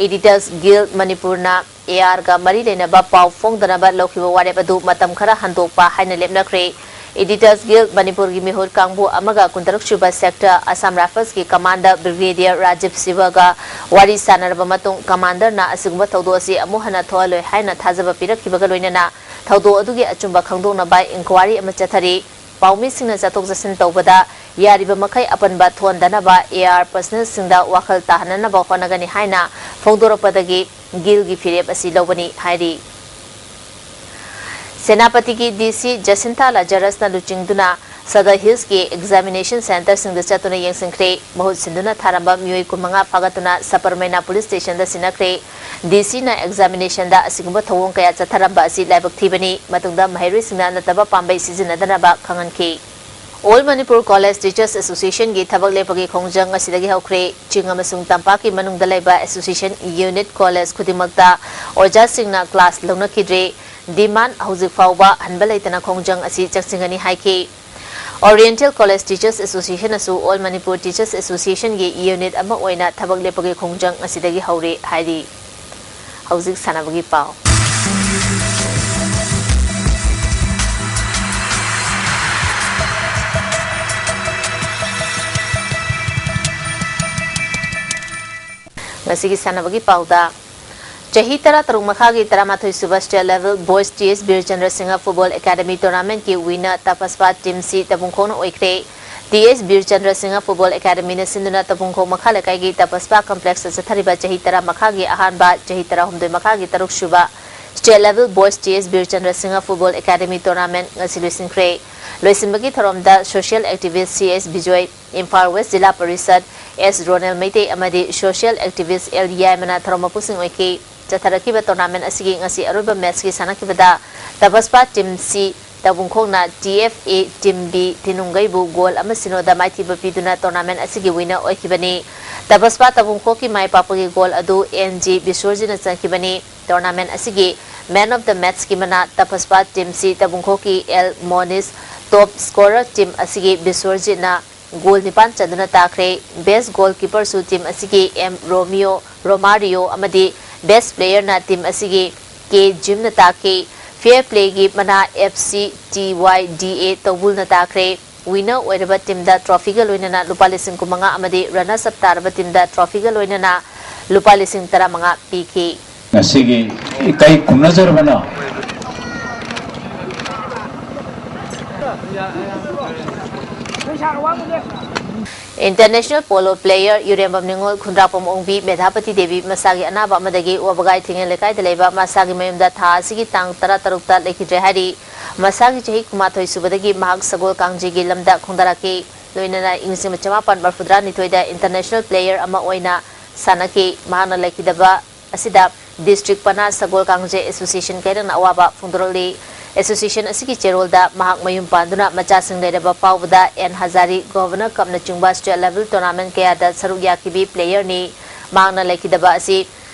ꯏꯗꯤꯇꯔꯁ ꯒꯤꯜ ꯃꯅꯤꯄꯨꯔꯅ ꯑꯦ ꯑꯥꯔꯒ ꯃꯔꯤ ꯂꯩꯅꯕ ꯄꯥꯎ ꯐꯣꯡꯗꯅꯕ ꯂꯧꯈꯤꯕ ꯋꯥꯔꯦꯞ ꯑꯗꯨ ꯃꯇꯝ ꯈꯔ ꯍꯟꯗꯣꯛꯄ ꯍꯥꯏꯅ ꯂꯦꯞꯅꯈ꯭ꯔꯦ꯫ ꯏꯗꯤꯇꯔꯁ ꯒꯤꯜ ꯃꯅꯤꯄꯨꯔꯒꯤ ꯃꯤꯍꯨꯠ ꯀꯥꯡꯕꯨ ꯑꯃꯒ ꯀꯨꯟꯇꯔꯨꯛ ꯁꯨꯕ ꯁꯦꯛꯇꯔ ꯑꯁꯥꯝ ꯔꯥꯏꯐꯜꯁꯀꯤ ꯀꯃꯥꯟꯗꯔ ꯕ꯭ꯔꯤꯒꯦꯗꯤꯌꯔ ꯔꯥꯖꯤꯕ ꯁꯤꯕꯒ ꯋꯥꯔꯤ ꯁꯥꯟꯅꯔꯕ ꯃꯇꯨꯡ, ꯀꯃꯥꯟꯗꯔꯅ ꯑꯁꯤꯒꯨꯝꯕ ꯊꯧꯗꯣꯛ ꯑꯁꯤ ꯑꯃꯨꯛ ꯍꯟꯅ ꯊꯣꯛꯍꯜꯂꯣꯏ ꯍꯥꯏꯅ ꯊꯥꯖꯕ ꯄꯤꯔꯛꯈꯤꯕꯒ ꯂꯣꯏꯅꯅ ꯊꯧꯗꯣꯛ ꯑꯗꯨꯒꯤ ꯑꯆꯨꯝꯕ ꯈꯪꯗꯣꯛꯅꯕ ꯏꯟꯀ꯭ꯋꯥꯔꯤ ꯑꯃ ꯆꯠꯊꯔꯤ꯫ ꯄꯥꯎꯃꯤꯁꯤꯡꯅ ꯆꯠꯊꯣꯛ ꯆꯠꯁꯤꯟ ꯇꯧꯕꯗ ꯌꯥꯔꯤꯕ ꯃꯈꯩ ꯑꯄꯟꯕ ꯊꯣꯟꯗꯅꯕ ꯑꯦ ꯑꯥꯔ ꯄꯔꯁꯅꯦꯜꯁꯤꯡꯗ ꯋꯥꯈꯜ ꯇꯥꯍꯟꯅꯅꯕ ꯍꯣꯠꯅꯒꯅꯤ ꯍꯥꯏꯅ ꯐꯣꯡꯗꯣꯔꯛꯄꯗꯒꯤ ꯒꯤꯜꯒꯤ ꯐꯤꯔꯦꯞ ꯑꯁꯤ ꯂꯧꯕꯅꯤ ꯍꯥꯏꯔꯤ꯫ ꯁꯦꯅꯥꯄꯇꯤꯒꯤ ꯗꯤ ꯁꯤ ꯖꯁꯤꯟꯊꯥ ꯂꯥꯖꯔꯁꯅ ꯂꯨꯆꯤꯡꯗꯨꯅ ꯁꯗꯔ ꯍꯤꯜꯁꯀꯤ ꯑꯦꯛꯖꯥꯃꯤꯅꯦꯁꯟ ꯁꯦꯟꯇꯔꯁꯤꯡꯗ ꯆꯠꯇꯨꯅ ꯌꯦꯡꯁꯤꯟꯈ꯭ꯔꯦ꯫ ꯃꯍꯨꯠ ꯁꯤꯟꯗꯨꯅ ꯊꯥꯔꯝꯕ ꯃꯤꯑꯣꯏ ꯀꯨꯟꯃꯉꯥ ꯐꯥꯒꯠꯇꯨꯅ ꯁꯕꯔꯃꯩꯅꯥ ꯄꯨꯂꯤꯁ ꯁ꯭ꯇꯦꯁꯟꯗ ꯁꯤꯟꯅꯈ꯭ꯔꯦ꯫ ꯗꯤ ꯁꯤꯅ ꯑꯦꯛꯖꯥꯃꯤꯅꯦꯁꯟꯗ ꯑꯁꯤꯒꯨꯝꯕ ꯊꯧꯑꯣꯡ ꯀꯌꯥ ꯆꯠꯊꯔꯝꯕ ꯑꯁꯤ ꯂꯥꯏꯕꯛ ꯊꯤꯕꯅꯤ꯫ ꯃꯇꯨꯡꯗ ꯃꯍꯩꯔꯣꯏꯁꯤꯡꯅ ꯅꯠꯇꯕ ꯄꯥꯝꯕꯩ ꯁꯤꯖꯤꯟꯅꯗꯅꯕ ꯈꯪꯍꯟꯈꯤ꯫ ꯑꯣꯜ ꯃꯅꯤꯄꯨꯔ ꯀꯣꯂꯦꯖ ꯇꯤꯆꯔꯁ ꯑꯦꯁꯣꯁꯤꯌꯦꯁꯟꯒꯤ ꯊꯕꯛ ꯂꯦꯞꯄꯒꯤ ꯈꯣꯡꯖꯪ ꯉꯁꯤꯗꯒꯤ ꯍꯧꯈ꯭ꯔꯦ꯫ ꯆꯤꯡ ꯑꯃꯁꯨꯡ ꯇꯝꯄꯥꯛꯀꯤ ꯃꯅꯨꯡꯗ ꯂꯩꯕ ꯑꯦꯁꯣꯁꯤꯌꯦꯁꯟ ꯌꯨꯅꯤꯠ ꯀꯣꯂꯦꯖ ꯈꯨꯗꯤꯡꯃꯛꯇ ꯑꯣꯖꯥꯁꯤꯡꯅ ꯀ꯭ꯂꯥꯁ ꯂꯧꯅꯈꯤꯗ꯭ꯔꯦ꯫ demand ꯍꯧꯖꯤꯛ ꯐꯥꯎꯕ ꯍꯟꯕ ꯂꯩꯇꯅ ꯈꯣꯡꯖꯪ ꯑꯁꯤ ꯆꯪꯁꯤꯟꯒꯅꯤ ꯍꯥꯏꯈꯤ꯫ Oriental College Teachers Association ꯅꯁꯨ All Manipur Teachers Association ꯒꯤ unit ꯑꯃ ꯑꯣꯏꯅ ꯊꯕꯛ ꯂꯦꯞꯄꯒꯤ ꯈꯣꯡꯖꯪ ꯑꯁꯤꯗꯒꯤ ꯍꯧꯔꯦ ꯍꯥꯏꯔꯤ꯫ ꯍꯧꯖꯤꯛ ꯁꯥꯟꯅꯕꯒꯤ ꯄꯥꯎ꯫ ꯉꯁꯤꯒꯤ ꯁꯥꯟꯅꯕꯒꯤ ꯄꯥꯎꯗ, ꯆꯍꯤ ꯇꯔꯥ ꯇꯔꯨꯛ ꯃꯈꯥꯒꯤ ꯇꯔꯥꯃꯥꯊꯣꯏ ꯁꯨꯕ State Level Boys T S ꯕꯤꯔꯆꯟꯗ꯭ꯔ Singh Football Academy Tournament ꯀꯤ winner ꯇꯄꯁꯄꯥ Team C ꯇꯕꯨꯡꯈꯣꯡꯅ ꯑꯣꯏꯈ꯭ꯔꯦ꯫ T S ꯕꯤꯔꯆꯟꯗ꯭ꯔ Singh Football Academy ꯅ ꯁꯤꯟꯗꯨꯅ ꯇꯕꯨꯡꯈꯣꯡ ꯃꯈꯥ ꯂꯩꯀꯥꯏꯒꯤ ꯇꯄꯁꯄꯥ Complex ꯇ ꯆꯠꯊꯔꯤꯕ ꯆꯍꯤ ꯇꯔꯥ ꯃꯈꯥꯒꯤ ꯑꯍꯥꯟꯕ, ꯆꯍꯤ ꯇꯔꯥꯍꯨꯝꯗꯣꯏ ꯃꯈꯥꯒꯤ ꯇꯔꯨꯛ ꯁꯨꯕ State Level Boys T S ꯕꯤꯔꯆꯟꯗ꯭ꯔ Singh Football Academy Tournament ꯉꯁꯤ ꯂꯣꯏꯁꯤꯟꯈ꯭ꯔꯦ꯫ ꯂꯣꯏꯁꯤꯟꯕꯒꯤ ꯊꯧꯔꯝꯗ social activist C S Bijoy, Imphal West ꯖꯤꯂꯥ ꯄꯔꯤꯁꯠ S ꯔꯣꯅꯦꯜ ꯃꯩꯇꯩ ꯑꯃꯗꯤ social activist L ꯌꯥꯏꯃꯅ ꯊꯧꯔꯝ ꯃꯄꯨꯁꯤꯡ ꯑꯣꯏꯈꯤ꯫ ꯆꯠꯊꯔꯛꯈꯤꯕ tournament ꯑꯁꯤꯒꯤ ꯉꯁꯤ ꯑꯔꯣꯏꯕ match ꯀꯤ ꯁꯥꯟꯅꯈꯤꯕꯗ ꯇꯄꯁꯄꯥ Team C ꯇꯕꯨꯡꯈꯣꯛꯅ T F A Team B ꯇꯤꯅꯨꯡꯒꯩꯕꯨ goal ꯑꯃ ꯁꯤꯅꯣꯗ ꯃꯥꯏꯊꯤꯕ ꯄꯤꯗꯨꯅ tournament ꯑꯁꯤꯒꯤ winner ꯑꯣꯏꯈꯤꯕꯅꯤ꯫ ꯇꯄꯁꯄꯥ ꯇꯕꯨꯡꯈꯣꯛꯀꯤ ꯃꯥꯏ ꯄꯥꯛꯄꯒꯤ goal ꯑꯗꯨ N G ꯕꯤꯁ꯭ꯋꯔꯖꯤꯠꯅ ꯆꯟꯈꯤꯕꯅꯤ꯫ Tournament ꯑꯁꯤꯒꯤ man of the match ꯀꯤ ꯃꯅꯥ ꯇꯄꯁꯄꯥ Team C ꯇꯕꯨꯡꯈꯣꯛꯀꯤ L ꯃꯣꯅꯤꯁ, top scorer team ꯑꯁꯤꯒꯤ ꯕꯤꯁ꯭ꯋꯔꯖꯤꯠꯅ goal ꯅꯤꯄꯥꯟ ꯆꯟꯗꯨꯅ ꯇꯥꯈ꯭ꯔꯦ꯫ Best goalkeeper ꯁꯨ team ꯑꯁꯤꯒꯤ M ꯔꯣꯃꯤꯌꯣ ꯔꯣꯃꯥꯔꯤꯌꯣ ꯑꯃꯗꯤ best player ꯅ team ꯑꯁꯤꯒꯤ K ꯖꯤꯝꯅ ꯇꯥꯈꯤ꯫ Fair play ꯒꯤ ꯃꯅꯥ F C T Y D A ꯇꯧꯕꯨꯜꯅ ꯇꯥꯈ꯭ꯔꯦ꯫ Winner ꯑꯣꯏꯔꯕ team ꯗ trophy ꯒ ꯂꯣꯏꯅꯅ ꯂꯨꯄꯥ ꯂꯤꯁꯤꯡ ꯀꯨꯟꯃꯉꯥ ꯑꯃꯗꯤ runners up ꯇꯥꯔꯕ team ꯗ trophy ꯒ ꯂꯣꯏꯅꯅ ꯂꯨꯄꯥ ꯂꯤꯁꯤꯡ ꯇꯔꯥꯃꯉꯥ ꯄꯤꯈꯤ꯫ ꯉꯁꯤꯒꯤ ꯏꯀꯥꯏ ꯈꯨꯝꯅꯖꯔꯕꯅ꯫ International polo player ꯌꯨꯔꯦꯝꯕꯝ ꯅꯤꯉꯣꯜ ꯈꯨꯟꯗ꯭ꯔꯥꯛꯄꯝ ꯑꯣꯡꯕꯤ ꯃꯦꯙꯥꯄꯇꯤ ꯗꯦꯕꯤ ꯃꯁꯥꯒꯤ ꯑꯅꯥꯕ ꯑꯃꯗꯒꯤ ꯋꯥꯕꯒꯥꯏ ꯊꯤꯡꯉꯦꯟ ꯂꯩꯀꯥꯏꯗ ꯂꯩꯕ ꯃꯁꯥꯒꯤ ꯃꯌꯨꯝꯗ ꯊꯥ ꯑꯁꯤꯒꯤ ꯇꯥꯡ ꯇꯔꯥ ꯇꯔꯨꯛꯇ ꯂꯩꯈꯤꯗ꯭ꯔꯦ ꯍꯥꯏꯔꯤ꯫ ꯃꯁꯥꯒꯤ ꯆꯍꯤ ꯀꯨꯟꯃꯥꯊꯣꯏ ꯁꯨꯕꯗꯒꯤ ꯃꯍꯥꯛ ꯁꯒꯣꯜ ꯀꯥꯡꯖꯩꯒꯤ ꯂꯝꯗ ꯈꯣꯡꯗꯥꯔꯛꯈꯤ꯫ ꯂꯣꯏꯅꯅ ꯏꯪ ꯂꯤꯁꯤꯡ ꯑꯃ ꯆꯃꯥꯄꯟ ꯃꯔꯤꯐꯨꯇꯔꯥꯅꯤꯊꯣꯏꯗ international player ꯑꯃ ꯑꯣꯏꯅ ꯁꯥꯟꯅꯈꯤ꯫ ꯃꯍꯥꯛꯅ ꯂꯩꯈꯤꯗꯕ ꯑꯁꯤꯗ district ꯄꯅꯥ ꯁꯒꯣꯜ ꯀꯥꯡꯖꯩ association ꯀꯩꯔꯛꯅ ꯑꯋꯥꯕ ꯐꯣꯡꯗꯣꯔꯛꯂꯤ꯫ Association ꯑꯁꯤꯒꯤ ꯆꯦꯔꯣꯜꯗ ꯃꯍꯥꯛ ꯃꯌꯨꯝ ꯄꯥꯟꯗꯨꯅ ꯃꯆꯥꯁꯤꯡ ꯂꯩꯔꯕ ꯐꯥꯎꯕꯗ ꯑꯦꯟ ꯍꯖꯥꯔꯤ, Governor Cup ꯅꯆꯤꯡꯕ state level tournament ꯀꯌꯥꯗ ꯁꯔꯨꯛ ꯌꯥꯈꯤꯕꯤ player ꯅꯤ꯫ ꯃꯍꯥꯛꯅ ꯂꯩꯈꯤꯗꯕ ꯑꯁꯤ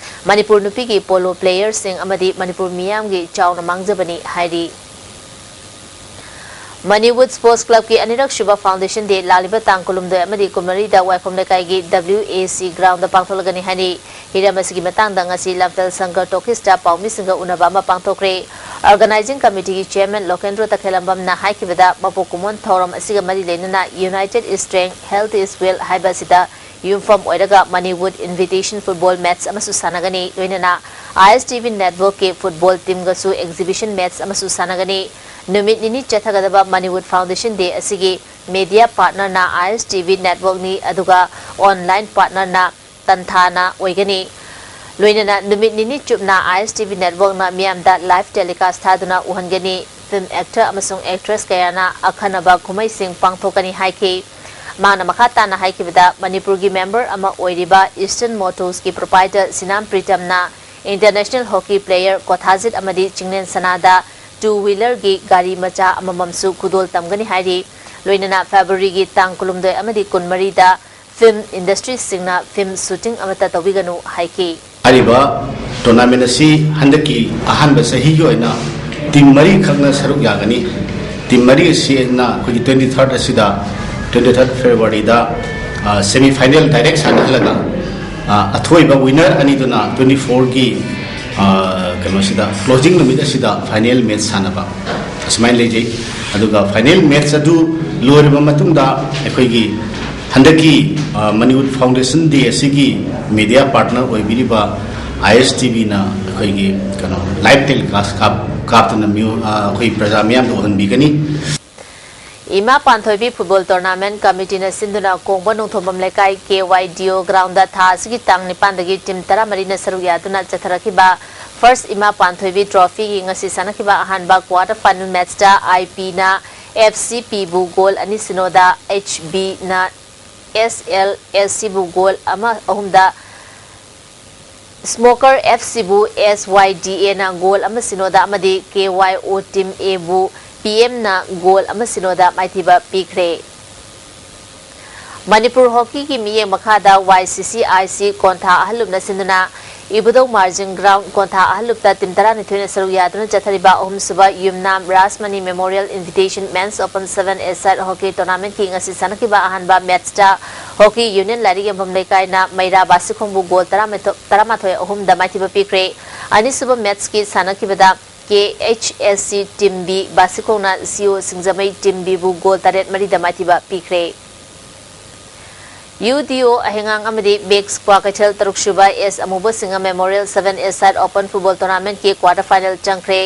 ꯃꯅꯤꯄꯨꯔ ꯅꯨꯄꯤꯒꯤ ꯄꯣꯂꯣ ꯄ꯭ꯂꯦꯌꯔꯁꯤꯡ ꯑꯃꯗꯤ ꯃꯅꯤꯄꯨꯔ ꯃꯤꯌꯥꯝꯒꯤ ꯆꯥꯎꯅ ꯃꯥꯡꯖꯕꯅꯤ ꯍꯥꯏꯔꯤ꯫ ꯃꯅꯤꯋꯨꯗ ꯁ꯭ꯄꯣꯔꯠꯁ ꯀ꯭ꯂꯕꯀꯤ ꯑꯅꯤꯔꯛ ꯁꯨꯕ ꯐꯥꯎꯟꯗꯦꯁꯟ ꯗꯦ ꯂꯥꯛꯂꯤꯕ ꯇꯥꯡ ꯀꯨꯟꯍꯨꯝꯗꯣꯏ ꯑꯃꯗꯤ ꯀꯨꯟꯃꯔꯤꯗ ꯋꯥꯏꯈꯣꯝ ꯂꯩꯀꯥꯏꯒꯤ W A C ground ꯗ ꯄꯥꯡꯊꯣꯛꯂꯒꯅꯤ ꯍꯥꯏꯔꯤ꯫ ꯍꯤꯔꯝ ꯑꯁꯤꯒꯤ ꯃꯇꯥꯡꯗ ꯉꯁꯤ ꯂꯝꯐꯦꯜ ꯁꯪꯒꯔ ꯇꯣꯀꯤꯁꯇ ꯄꯥꯎꯃꯤꯁꯤꯡꯒ ꯎꯅꯕ ꯑꯃ ꯄꯥꯡꯊꯣꯛꯈ꯭ꯔꯦ꯫ Organizing Committee ꯒꯤ chairman ꯂꯣꯀꯦꯟꯗ꯭ꯔꯣ ꯇꯈꯦꯜꯂꯝꯕꯝꯅ ꯍꯥꯏꯈꯤꯕꯗ, ꯃꯄꯣꯛ ꯀꯨꯝꯑꯣꯟ ꯊꯧꯔꯝ ꯑꯁꯤꯒ ꯃꯔꯤ ꯂꯩꯅꯅ United Strength, Health is Wealth ꯍꯥꯏꯕ ꯑꯁꯤꯗ ꯌꯨꯝꯐꯝ ꯑꯣꯏꯔꯒ ꯃꯅꯤꯋꯨꯗ invitation football match ꯑꯃꯁꯨ ꯁꯥꯟꯅꯒꯅꯤ꯫ ꯂꯣꯏꯅꯅ I S T V network ꯀꯤ football team ꯒꯁꯨ exhibition match ꯑꯃꯁꯨ ꯁꯥꯟꯅꯒꯅꯤ꯫ ꯅꯨꯃꯤꯠ ꯅꯤꯅꯤ ꯆꯠꯊꯒꯗꯕ ꯃꯅꯤꯋꯨꯗ ꯐꯥꯎꯟꯗꯦꯁꯟ ꯗꯦ ꯑꯁꯤꯒꯤ media partner ꯅ I S T V network ꯅꯤ, ꯑꯗꯨꯒ online partner ꯅ ꯇꯟꯊꯥꯅ ꯑꯣꯏꯒꯅꯤ꯫ ꯂꯣꯏꯅꯅ ꯅꯨꯃꯤꯠ ꯅꯤꯅꯤ ꯆꯨꯞꯅ I S T V network ꯅ ꯃꯤꯌꯥꯝꯗ live telecast ꯊꯥꯗꯨꯅ ꯎꯍꯟꯒꯅꯤ꯫ Film actor ꯑꯃꯁꯨꯡ actress ꯀꯌꯥꯅ ꯑꯈꯟꯅꯕ ꯀꯨꯝꯍꯩꯁꯤꯡ ꯄꯥꯡꯊꯣꯛꯀꯅꯤ ꯍꯥꯏꯈꯤ꯫ ꯃꯥꯅ ꯃꯈꯥ ꯇꯥꯅ ꯍꯥꯏꯈꯤꯕꯗ, ꯃꯅꯤꯄꯨꯔꯒꯤ member ꯑꯃ ꯑꯣꯏꯔꯤꯕ Eastern Motors ꯀꯤ proprietor ꯁꯤꯅꯥꯝ ꯄ꯭ꯔꯤꯇꯝꯅ international hockey player ꯀꯣꯊꯥꯖꯤꯠ ꯑꯃꯗꯤ ꯆꯤꯡꯂꯦꯟ ꯁꯅꯥꯗ two wheeler ꯒꯤ ꯒꯥꯔꯤ ꯃꯆꯥ ꯑꯃꯃꯝꯁꯨ ꯈꯨꯗꯣꯜ ꯇꯝꯒꯅꯤ ꯍꯥꯏꯔꯤ꯫ ꯂꯣꯏꯅꯅ February ꯒꯤ ꯇꯥꯡ ꯀꯨꯟꯍꯨꯝꯗꯣꯏ ꯑꯃꯗꯤ ꯀꯨꯟꯃꯔꯤꯗ film industry ꯁꯤꯡꯅ film shooting ꯑꯃꯠꯇ ꯇꯧꯕꯤꯒꯅꯨ ꯍꯥꯏꯈꯤ꯫ ꯍꯥꯏꯔꯤꯕ tournament ꯑꯁꯤ ꯍꯟꯗꯛꯀꯤ ꯑꯍꯥꯟꯕ ꯆꯍꯤꯒꯤ ꯑꯣꯏꯅ team ꯃꯔꯤꯈꯛꯅ ꯁꯔꯨꯛ ꯌꯥꯒꯅꯤ꯫ Team ꯃꯔꯤ ꯑꯁꯤꯅ ꯑꯩꯈꯣꯏꯒꯤ twenty third ꯑꯁꯤꯗ, twenty third February ꯗ, ꯑ, semi final direct ꯁꯥꯟꯅꯍꯜꯂꯒ, ꯑ, ꯑꯊꯣꯏꯕ winner ꯑꯅꯤꯗꯨꯅ twenty four ꯒꯤ, ꯑ, ꯀꯩꯅꯣꯁꯤꯗ, closing ꯅꯨꯃꯤꯠ ꯑꯁꯤꯗ final match ꯁꯥꯟꯅꯕ ꯑꯁꯨꯃꯥꯏꯅ ꯂꯩꯖꯩ꯫ ꯑꯗꯨꯒ final match ꯑꯗꯨ ꯂꯣꯏꯔꯕ ꯃꯇꯨꯡꯗ ꯑꯩꯈꯣꯏꯒꯤ ꯍꯟꯗꯛꯀꯤ, ꯑ, ꯃꯅꯤꯋꯨꯗ ꯐꯥꯎꯟꯗꯦꯁꯟ ꯗꯦ ꯑꯁꯤꯒꯤ media partner ꯑꯣꯏꯕꯤꯔꯤꯕ I S T V ꯅ ꯑꯩꯈꯣꯏꯒꯤ ꯀꯩꯅꯣ live telecast ꯀꯥꯞ-, ꯀꯥꯞꯇꯨꯅ ꯃꯤꯑꯣ-, ꯑ, ꯑꯩꯈꯣꯏ ꯄ꯭ꯔꯖꯥ ꯃꯤꯌꯥꯝꯗ ꯎꯍꯟꯕꯤꯒꯅꯤ꯫ ꯏꯃꯥ ꯄꯥꯟꯊꯣꯏꯕꯤ football tournament committee ꯅ ꯁꯤꯟꯗꯨꯅ ꯀꯣꯡꯕ ꯅꯣꯡꯊꯣꯝꯕꯝ ꯂꯩꯀꯥꯏ K Y D O ground ꯗ ꯊꯥ ꯑꯁꯤꯒꯤ ꯇꯥꯡ ꯅꯤꯄꯥꯟꯗꯒꯤ team ꯇꯔꯥꯃꯔꯤꯅ ꯁꯔꯨꯛ ꯌꯥꯗꯨꯅ ꯆꯠꯊꯔꯛꯈꯤꯕ First ꯏꯃꯥ ꯄꯥꯟꯊꯣꯏꯕꯤ trophy ꯒꯤ ꯉꯁꯤ ꯁꯥꯟꯅꯈꯤꯕ ꯑꯍꯥꯟꯕ quarter final match ꯇ I P ꯅ F C P ꯕꯨ goal ꯑꯅꯤ ꯁꯤꯅꯣꯗ, H B ꯅ S L S C ꯕꯨ goal ꯑꯃ ꯑꯍꯨꯝꯗ, Smoker F C ꯕꯨ S Y D A ꯅ goal ꯑꯃ ꯁꯤꯅꯣꯗ ꯑꯃꯗꯤ K Y O Team A ꯕꯨ P M ꯅ goal ꯑꯃ ꯁꯤꯅꯣꯗ ꯃꯥꯏꯊꯤꯕ ꯄꯤꯈ꯭ꯔꯦ꯫ ꯃꯅꯤꯄꯨꯔ ꯍꯣꯀꯤꯒꯤ ꯃꯤꯠꯌꯦꯡ ꯃꯈꯥꯗ Y C C I C ꯀꯣꯟꯊꯥ ꯑꯍꯜꯂꯨꯞꯅ ꯁꯤꯟꯗꯨꯅ ꯏꯕꯨꯙꯧ ꯃꯥꯔꯖꯤꯡ ꯒ꯭ꯔꯥꯎꯟ ꯀꯣꯟꯊꯥ ꯑꯍꯜꯂꯨꯞꯇ ꯇꯤꯝ ꯇꯔꯥꯅꯤꯊꯣꯏꯅ ꯁꯔꯨꯛ ꯌꯥꯗꯨꯅ ꯆꯠꯊꯔꯤꯕ ꯑꯍꯨꯝꯁꯨꯕ ꯌꯨꯝꯅꯥꯝ Rajmani memorial invitation ꯃꯦꯟꯁ open seven A side hockey ꯇꯣꯔꯅꯥꯃꯦꯟꯠꯀꯤ ꯉꯁꯤ ꯁꯥꯟꯅꯈꯤꯕ ꯑꯍꯥꯟꯕ ꯃꯦꯠꯁꯇ ꯍꯣꯀꯤ ꯌꯨꯅꯤꯌꯟ ꯂꯥꯏꯔꯤꯛ ꯌꯦꯡꯐꯝ ꯂꯩꯀꯥꯏꯅ ꯃꯩꯔꯥ ꯕꯥꯁꯤꯈꯣꯡꯕꯨ ꯒꯣꯜ ꯇꯔꯥꯃꯥꯊꯣꯏ ꯑꯍꯨꯝꯗ ꯃꯥꯏꯊꯤꯕ ꯄꯤꯈ꯭ꯔꯦ꯫ ꯑꯅꯤꯁꯨꯕ ꯃꯦꯠꯁꯀꯤ ꯁꯥꯟꯅꯈꯤꯕꯗ ꯀꯦ H S C team B ꯕꯥꯁꯤꯈꯣꯡꯅ ꯁꯤ ꯑꯣ ꯁꯤꯡꯖꯃꯩ ꯇꯤꯝ ꯕꯤꯕꯨ ꯒꯣꯜ ꯇꯔꯦꯠ ꯃꯔꯤꯗ ꯃꯥꯏꯊꯤꯕ ꯄꯤꯈ꯭ꯔꯦ꯫ ꯌꯨ ꯗꯤ ꯑꯣ ꯍꯩꯉꯥꯡ ꯑꯃꯗꯤ ꯃꯤꯛꯁ ꯀ꯭ꯋꯥꯀꯩꯊꯦꯜ ꯇꯔꯨꯛꯁꯨꯕ S Amubasingh memorial seven A side open football ꯇꯣꯔꯅꯥꯃꯦꯟꯠꯀꯤ ꯀ꯭ꯋꯥꯇꯔ ꯐꯥꯏꯅꯦꯜ ꯆꯪꯈ꯭ꯔꯦ꯫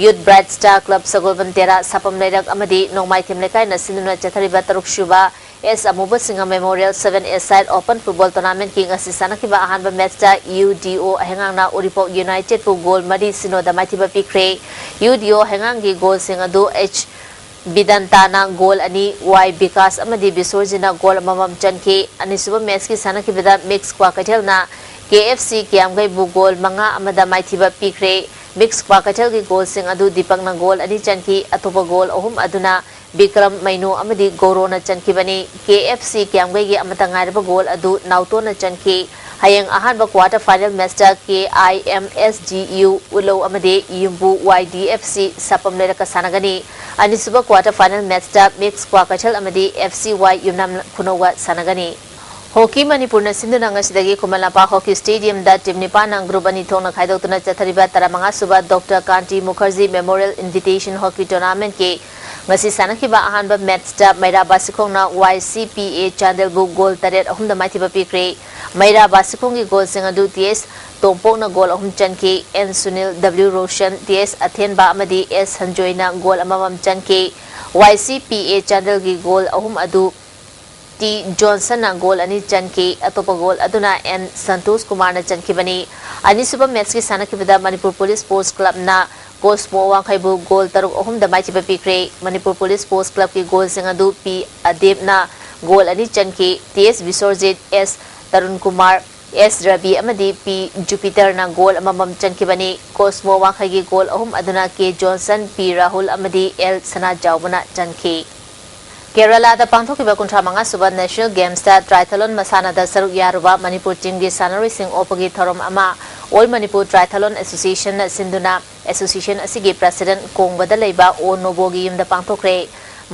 Youth bright star club Sagolband Tera Sapam ꯂꯩꯔꯛ ꯑꯃꯗꯤ ꯅꯣꯡꯃꯥꯏꯊꯦꯝ ꯂꯩꯀꯥꯏꯅ ꯁꯤꯟꯗꯨꯅ ꯆꯠꯊꯔꯤꯕ ꯇꯔꯨꯛꯁꯨꯕ S Amubasingh memorial seven A side open football ꯇꯣꯔꯅꯥꯃꯦꯟꯠꯀꯤ ꯉꯁꯤ ꯁꯥꯟꯅꯈꯤꯕ ꯑꯍꯥꯟꯕ ꯃꯦꯠꯁꯇ ꯌꯨ ꯗꯤ ꯑꯣ ꯍꯩꯉꯥꯡꯅ ꯎꯔꯤꯄꯣꯛ ꯌꯨꯅꯥꯏꯇꯦꯗꯄꯨ ꯒꯣꯜ ꯃꯔꯤ ꯁꯤꯅꯣꯗ ꯃꯥꯏꯊꯤꯕ ꯄꯤꯈ꯭ꯔꯦ꯫ ꯌꯨ ꯗꯤ ꯑꯣ ꯍꯩꯉꯥꯡꯒꯤ ꯒꯣꯜꯁꯤꯡ ꯑꯗꯨ ꯑꯩꯆ ꯕꯤꯗꯟꯇꯥꯅ ꯒꯣꯜ ꯑꯅꯤ, ꯋꯥꯏ ꯕꯤꯀꯥꯁ ꯑꯃꯗꯤ ꯕꯤꯁꯣꯔꯖꯤꯅ ꯒꯣꯜ ꯑꯃꯃꯝ ꯆꯟꯈꯤ꯫ ꯑꯅꯤꯁꯨꯕ ꯃꯦꯠꯁꯀꯤ ꯁꯥꯟꯅꯈꯤꯕꯗ ꯃꯤꯛꯁ ꯀ꯭ꯋꯥꯀꯩꯊꯦꯜꯅ ꯀꯦ ꯑꯦꯐ ꯁꯤ ꯀꯤꯌꯥꯝꯒꯩꯕꯨ ꯒꯣꯜ ꯃꯉꯥ ꯑꯃꯗ ꯃꯥꯏꯊꯤꯕ ꯄꯤꯈ꯭ꯔꯦ꯫ ꯃꯤꯛꯁ ꯀ꯭ꯋꯥꯀꯩꯊꯦꯜꯒꯤ ꯒꯣꯜꯁꯤꯡ ꯑꯗꯨ ꯗꯤꯄꯛꯅ ꯒꯣꯜ ꯑꯅꯤ ꯆꯟꯈꯤ꯫ ꯑꯇꯣꯞꯄ ꯒꯣꯜ ꯑꯍꯨꯝ ꯑꯗꯨꯅ ꯕꯤꯀ꯭ꯔꯝ, ꯃꯩꯅꯨ ꯑꯃꯗꯤ ꯒꯧꯔꯣꯅ ꯆꯟꯈꯤꯕꯅꯤ꯫ ꯀꯦ ꯑꯦꯐ ꯁꯤ ꯀꯤꯌꯥꯝꯒꯩꯒꯤ ꯑꯃꯠꯇ ꯉꯥꯏꯔꯕ ꯒꯣꯜ ꯑꯗꯨ ꯅꯥꯎꯇꯣꯟꯅ ꯆꯟꯈꯤ꯫ ꯍꯌꯦꯡ ꯑꯍꯥꯟꯕ ꯀ꯭ꯋꯥꯇꯔ ꯐꯥꯏꯅꯦꯜ ꯃꯦꯠꯁꯇ ꯀꯦ ꯑꯥꯏ ꯑꯦꯝ ꯑꯦꯁ ꯖꯤ ꯌꯨ ꯎꯂꯧ ꯑꯃꯗꯤ ꯌꯨꯝꯕꯨ ꯋꯥꯏ ꯗꯤ ꯑꯦꯐ ꯁꯤ ꯁꯥꯄꯝ ꯂꯩꯔꯛꯀ ꯁꯥꯟꯅꯒꯅꯤ꯫ ꯑꯅꯤꯁꯨꯕ ꯀ꯭ꯋꯥꯇꯔ ꯐꯥꯏꯅꯦꯜ ꯃꯦꯠꯁꯇ ꯃꯤꯛꯁ ꯀ꯭ꯋꯥꯀꯩꯊꯦꯜ ꯑꯃꯗꯤ ꯑꯦꯐ ꯁꯤ ꯋꯥꯏ ꯌꯨꯝꯅꯥꯝ ꯈꯨꯅꯧꯒ ꯁꯥꯟꯅꯒꯅꯤ꯫ ꯍꯣꯀꯤ ꯃꯅꯤꯄꯨꯔꯅ ꯁꯤꯟꯗꯨꯅ ꯉꯁꯤꯗꯒꯤ Khuman Lampak hockey ꯁ꯭ꯇꯦꯗꯤꯌꯝꯗ team ꯅꯤꯄꯥꯟꯅ group ꯑꯅꯤ ꯊꯣꯛꯅ ꯈꯥꯏꯗꯣꯛꯇꯨꯅ ꯆꯠꯊꯔꯤꯕ ꯇꯔꯥꯃꯉꯥ ꯁꯨꯕ doctor ꯀꯥꯟꯇꯤ Mukherjee memorial invitation hockey ꯇꯣꯔꯅꯥꯃꯦꯟꯠꯀꯤ ꯉꯁꯤ ꯁꯥꯟꯅꯈꯤꯕ ꯑꯍꯥꯟꯕ ꯃꯦꯠꯁꯇ ꯃꯩꯔꯥ ꯕꯥꯁꯤꯈꯣꯡꯅ ꯋꯥꯏ ꯁꯤ ꯄꯤ ꯑꯦ ꯆꯥꯟꯗꯦꯜꯕꯨ ꯒꯣꯜ ꯇꯔꯦꯠ ꯑꯍꯨꯝꯗ ꯃꯥꯏꯊꯤꯕ ꯄꯤꯈ꯭ꯔꯦ꯫ ꯃꯩꯔꯥ ꯕꯥꯁꯤꯈꯣꯡꯒꯤ ꯒꯣꯜꯁꯤꯡ ꯑꯗꯨ ꯇꯤ ꯑꯦꯁ ꯇꯣꯝꯄꯣꯛꯅ ꯒꯣꯜ ꯑꯍꯨꯝ ꯆꯟꯈꯤ꯫ N Sunil, W Roshan, T S ꯑꯊꯦꯟꯕ ꯑꯃꯗꯤ ꯑꯦꯁ ꯁꯟꯖꯣꯏꯅ ꯒꯣꯜ ꯑꯃꯃꯝ ꯆꯟꯈꯤ꯫ ꯋꯥꯏ ꯁꯤ ꯄꯤ ꯑꯦ ꯆꯥꯟꯗꯦꯜꯒꯤ ꯒꯣꯜ ꯑꯍꯨꯝ ꯑꯗꯨ ꯇꯤ ꯖꯣꯟꯁꯟꯅ ꯒꯣꯜ ꯑꯅꯤ ꯆꯟꯈꯤ꯫ ꯑꯇꯣꯞꯄ ꯒꯣꯜ ꯑꯗꯨꯅ ꯑꯦꯟ ꯁꯟꯇꯣꯁ ꯀꯨꯃꯥꯔꯅ ꯆꯟꯈꯤꯕꯅꯤ꯫ ꯑꯅꯤꯁꯨꯕ ꯃꯦꯠꯁꯀꯤ ꯁꯥꯟꯅꯈꯤꯕꯗ Manipur police sports ꯀ꯭ꯂꯕꯅ cosmos ꯋꯥꯡꯈꯩꯕꯨ goal ꯇꯔꯨꯛ ꯑꯍꯨꯝꯗ ꯃꯥꯏꯊꯤꯕ ꯄꯤꯈ꯭ꯔꯦ꯫ ꯃꯅꯤꯄꯨꯔ ꯄꯨꯂꯤꯁ ꯁ꯭ꯄꯣꯔꯠꯁ ꯀ꯭ꯂꯕꯀꯤ ꯒꯣꯜꯁꯤꯡ ꯑꯗꯨ ꯄꯤ ꯑꯗꯤꯞꯅ ꯒꯣꯜ ꯑꯅꯤ ꯆꯟꯈꯤ꯫ ꯇꯤ ꯑꯦꯁ ꯕꯤꯁꯣꯔꯖꯤꯠ, ꯑꯦꯁ ꯇꯔꯨꯟ ꯀꯨꯃꯥꯔ, ꯑꯦꯁ ꯔꯕꯤ ꯑꯃꯗꯤ ꯄꯤ ꯖꯨꯄꯤꯇꯔꯅ ꯒꯣꯜ ꯑꯃꯃꯝ ꯆꯟꯈꯤꯕꯅꯤ꯫ ꯀꯣꯁꯃꯣ ꯋꯥꯡꯈꯩꯒꯤ ꯒꯣꯜ ꯑꯍꯨꯝ ꯑꯗꯨꯅ ꯀꯦ ꯖꯣꯟꯁꯟ, ꯄꯤ ꯔꯥꯍꯨꯜ ꯑꯃꯗꯤ ꯑꯦꯜ ꯁꯅꯥꯖꯥꯎꯕꯅ ꯆꯟꯈꯤ꯫ ꯀꯦꯔꯂꯥꯗ ꯄꯥꯡꯊꯣꯛꯈꯤꯕ ꯀꯨꯟꯊ꯭ꯔꯥ ꯃꯉꯥ ꯁꯨꯕ National Games ꯇ triathlon ꯃꯁꯥꯟꯅꯗ ꯁꯔꯨꯛ ꯌꯥꯔꯨꯕ ꯃꯅꯤꯄꯨꯔ team ꯒꯤ ꯁꯥꯟꯅꯔꯣꯏꯁꯤꯡ ꯑꯣꯛꯄꯒꯤ ꯊꯧꯔꯝ ꯑꯃ All Manipur Triathlon Association ꯅ ꯁꯤꯟꯗꯨꯅ association ꯑꯁꯤꯒꯤ president ꯀꯣꯡꯕꯗ ꯂꯩꯕ ꯑꯣ ꯅꯣꯕꯣꯒꯤ ꯌꯨꯝꯗ ꯄꯥꯡꯊꯣꯛꯈ꯭ꯔꯦ꯫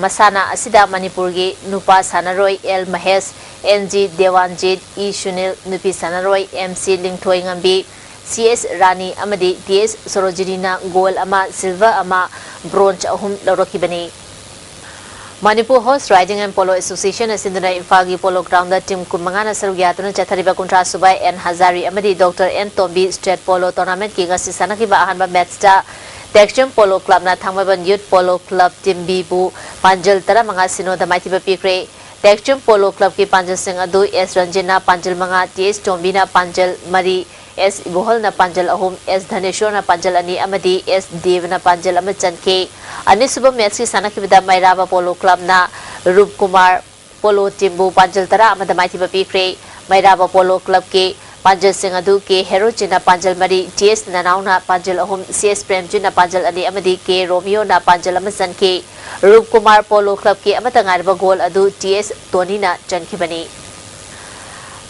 ꯃꯁꯥꯟꯅ ꯑꯁꯤꯗ ꯃꯅꯤꯄꯨꯔꯒꯤ ꯅꯨꯄꯥ ꯁꯥꯟꯅꯔꯣꯏ L Mahesh, and G ꯗꯦꯋꯥꯟꯖꯤꯠ, E Sunil, ꯅꯨꯄꯤ ꯁꯥꯟꯅꯔꯣꯏ ꯑꯦꯝ ꯁꯤ ꯂꯤꯡꯊꯣꯏꯉꯝꯕꯤ, ꯁꯤ ꯑꯦꯁ ꯔꯥꯅꯤ ꯑꯃꯗꯤ ꯇꯤ ꯑꯦꯁ ꯁꯣꯔꯣꯖꯤꯅꯤꯅ gold ꯑꯃ, silver ꯑꯃ, bronze ꯑꯍꯨꯝ ꯂꯧꯔꯛꯈꯤꯕꯅꯤ꯫ Manipur Horse Riding and Polo Association ꯑꯁꯤꯅ ꯏꯝꯐꯥꯜꯒꯤ Polo Ground ꯇ team ꯀꯨꯟꯃꯉꯥꯅ ꯁꯔꯨꯛ ꯌꯥꯗꯨꯅ ꯆꯠꯊꯔꯤꯕ ꯀꯨꯟꯊ꯭ꯔꯥ ꯁꯨꯕ ꯑꯦꯟ ꯍꯖꯥꯔꯤ ꯑꯃꯗꯤ doctor N Tombi State Polo Tournament ꯀꯤ ꯉꯁꯤ ꯁꯥꯟꯅꯈꯤꯕ ꯑꯍꯥꯟꯕ match ꯇ ꯇꯦꯛꯆꯝ Polo Club ꯅ ꯊꯥꯡꯃꯩꯕꯟ Youth Polo Club team B ꯕꯨ ꯄꯥꯟꯖꯜ ꯇꯔꯥꯃꯉꯥ, zero ꯗ ꯃꯥꯏꯊꯤꯕ ꯄꯤꯈ꯭ꯔꯦ꯫ ꯇꯦꯛꯆꯝ Polo Club ꯀꯤ ꯄꯥꯟꯖꯜꯁꯤꯡ ꯑꯗꯨ ꯑꯦꯁ ꯔꯟꯖꯤꯠꯅ ꯄꯥꯟꯖꯜ ꯃꯉꯥ, ꯇꯤ ꯑꯦꯁ ꯇꯣꯝꯕꯤꯅ ꯄꯥꯟꯖꯜ ꯃꯔꯤ, ꯑꯦꯁ ꯏꯕꯣꯍꯜꯅ ꯄꯥꯟꯖꯜ ꯑꯍꯨꯝ, ꯑꯦꯁ ꯙꯅꯦꯁꯣꯔꯅ ꯄꯥꯟꯖꯜ ꯑꯅꯤ ꯑꯃꯗꯤ ꯑꯦꯁ ꯗꯦꯕꯅ ꯄꯥꯟꯖꯜ ꯑꯃ ꯆꯟꯈꯤ꯫ ꯑꯅꯤꯁꯨꯕ match ꯀꯤ ꯁꯥꯟꯅꯈꯤꯕꯗ ꯃꯩꯔꯥꯕ Polo Club ꯅ ꯔꯨꯞꯀꯨꯃꯥꯔ Polo team ꯕꯨ ꯄꯥꯟꯖꯜ ꯇꯔꯥ ꯑꯃꯗ ꯃꯥꯏꯊꯤꯕ ꯄꯤꯈ꯭ꯔꯦ꯫ ꯃꯩꯔꯥꯕ Polo Club ꯀꯤ ꯄꯥꯟꯖꯜꯁꯤꯡ ꯑꯗꯨ ꯀꯦ ꯍꯦꯔꯣꯖꯤꯠꯅ ꯄꯥꯟꯖꯜ ꯃꯔꯤ, ꯇꯤ ꯑꯦꯁ ꯅꯅꯥꯎꯅ ꯄꯥꯟꯖꯜ ꯑꯍꯨꯝ, ꯁꯤ ꯑꯦꯁ ꯄ꯭ꯔꯦꯝꯖꯤꯠꯅ ꯄꯥꯟꯖꯜ ꯑꯅꯤ ꯑꯃꯗꯤ ꯀꯦ ꯔꯣꯃꯤꯌꯣꯅ ꯄꯥꯟꯖꯜ ꯑꯃ ꯆꯟꯈꯤ꯫ ꯔꯨꯞꯀꯨꯃꯥꯔ Polo Club ꯀꯤ ꯑꯃꯠꯇ ꯉꯥꯏꯔꯕ goal ꯑꯗꯨ ꯇꯤ ꯑꯦꯁ ꯇꯣꯅꯤꯅ ꯆꯟꯈꯤꯕꯅꯤ꯫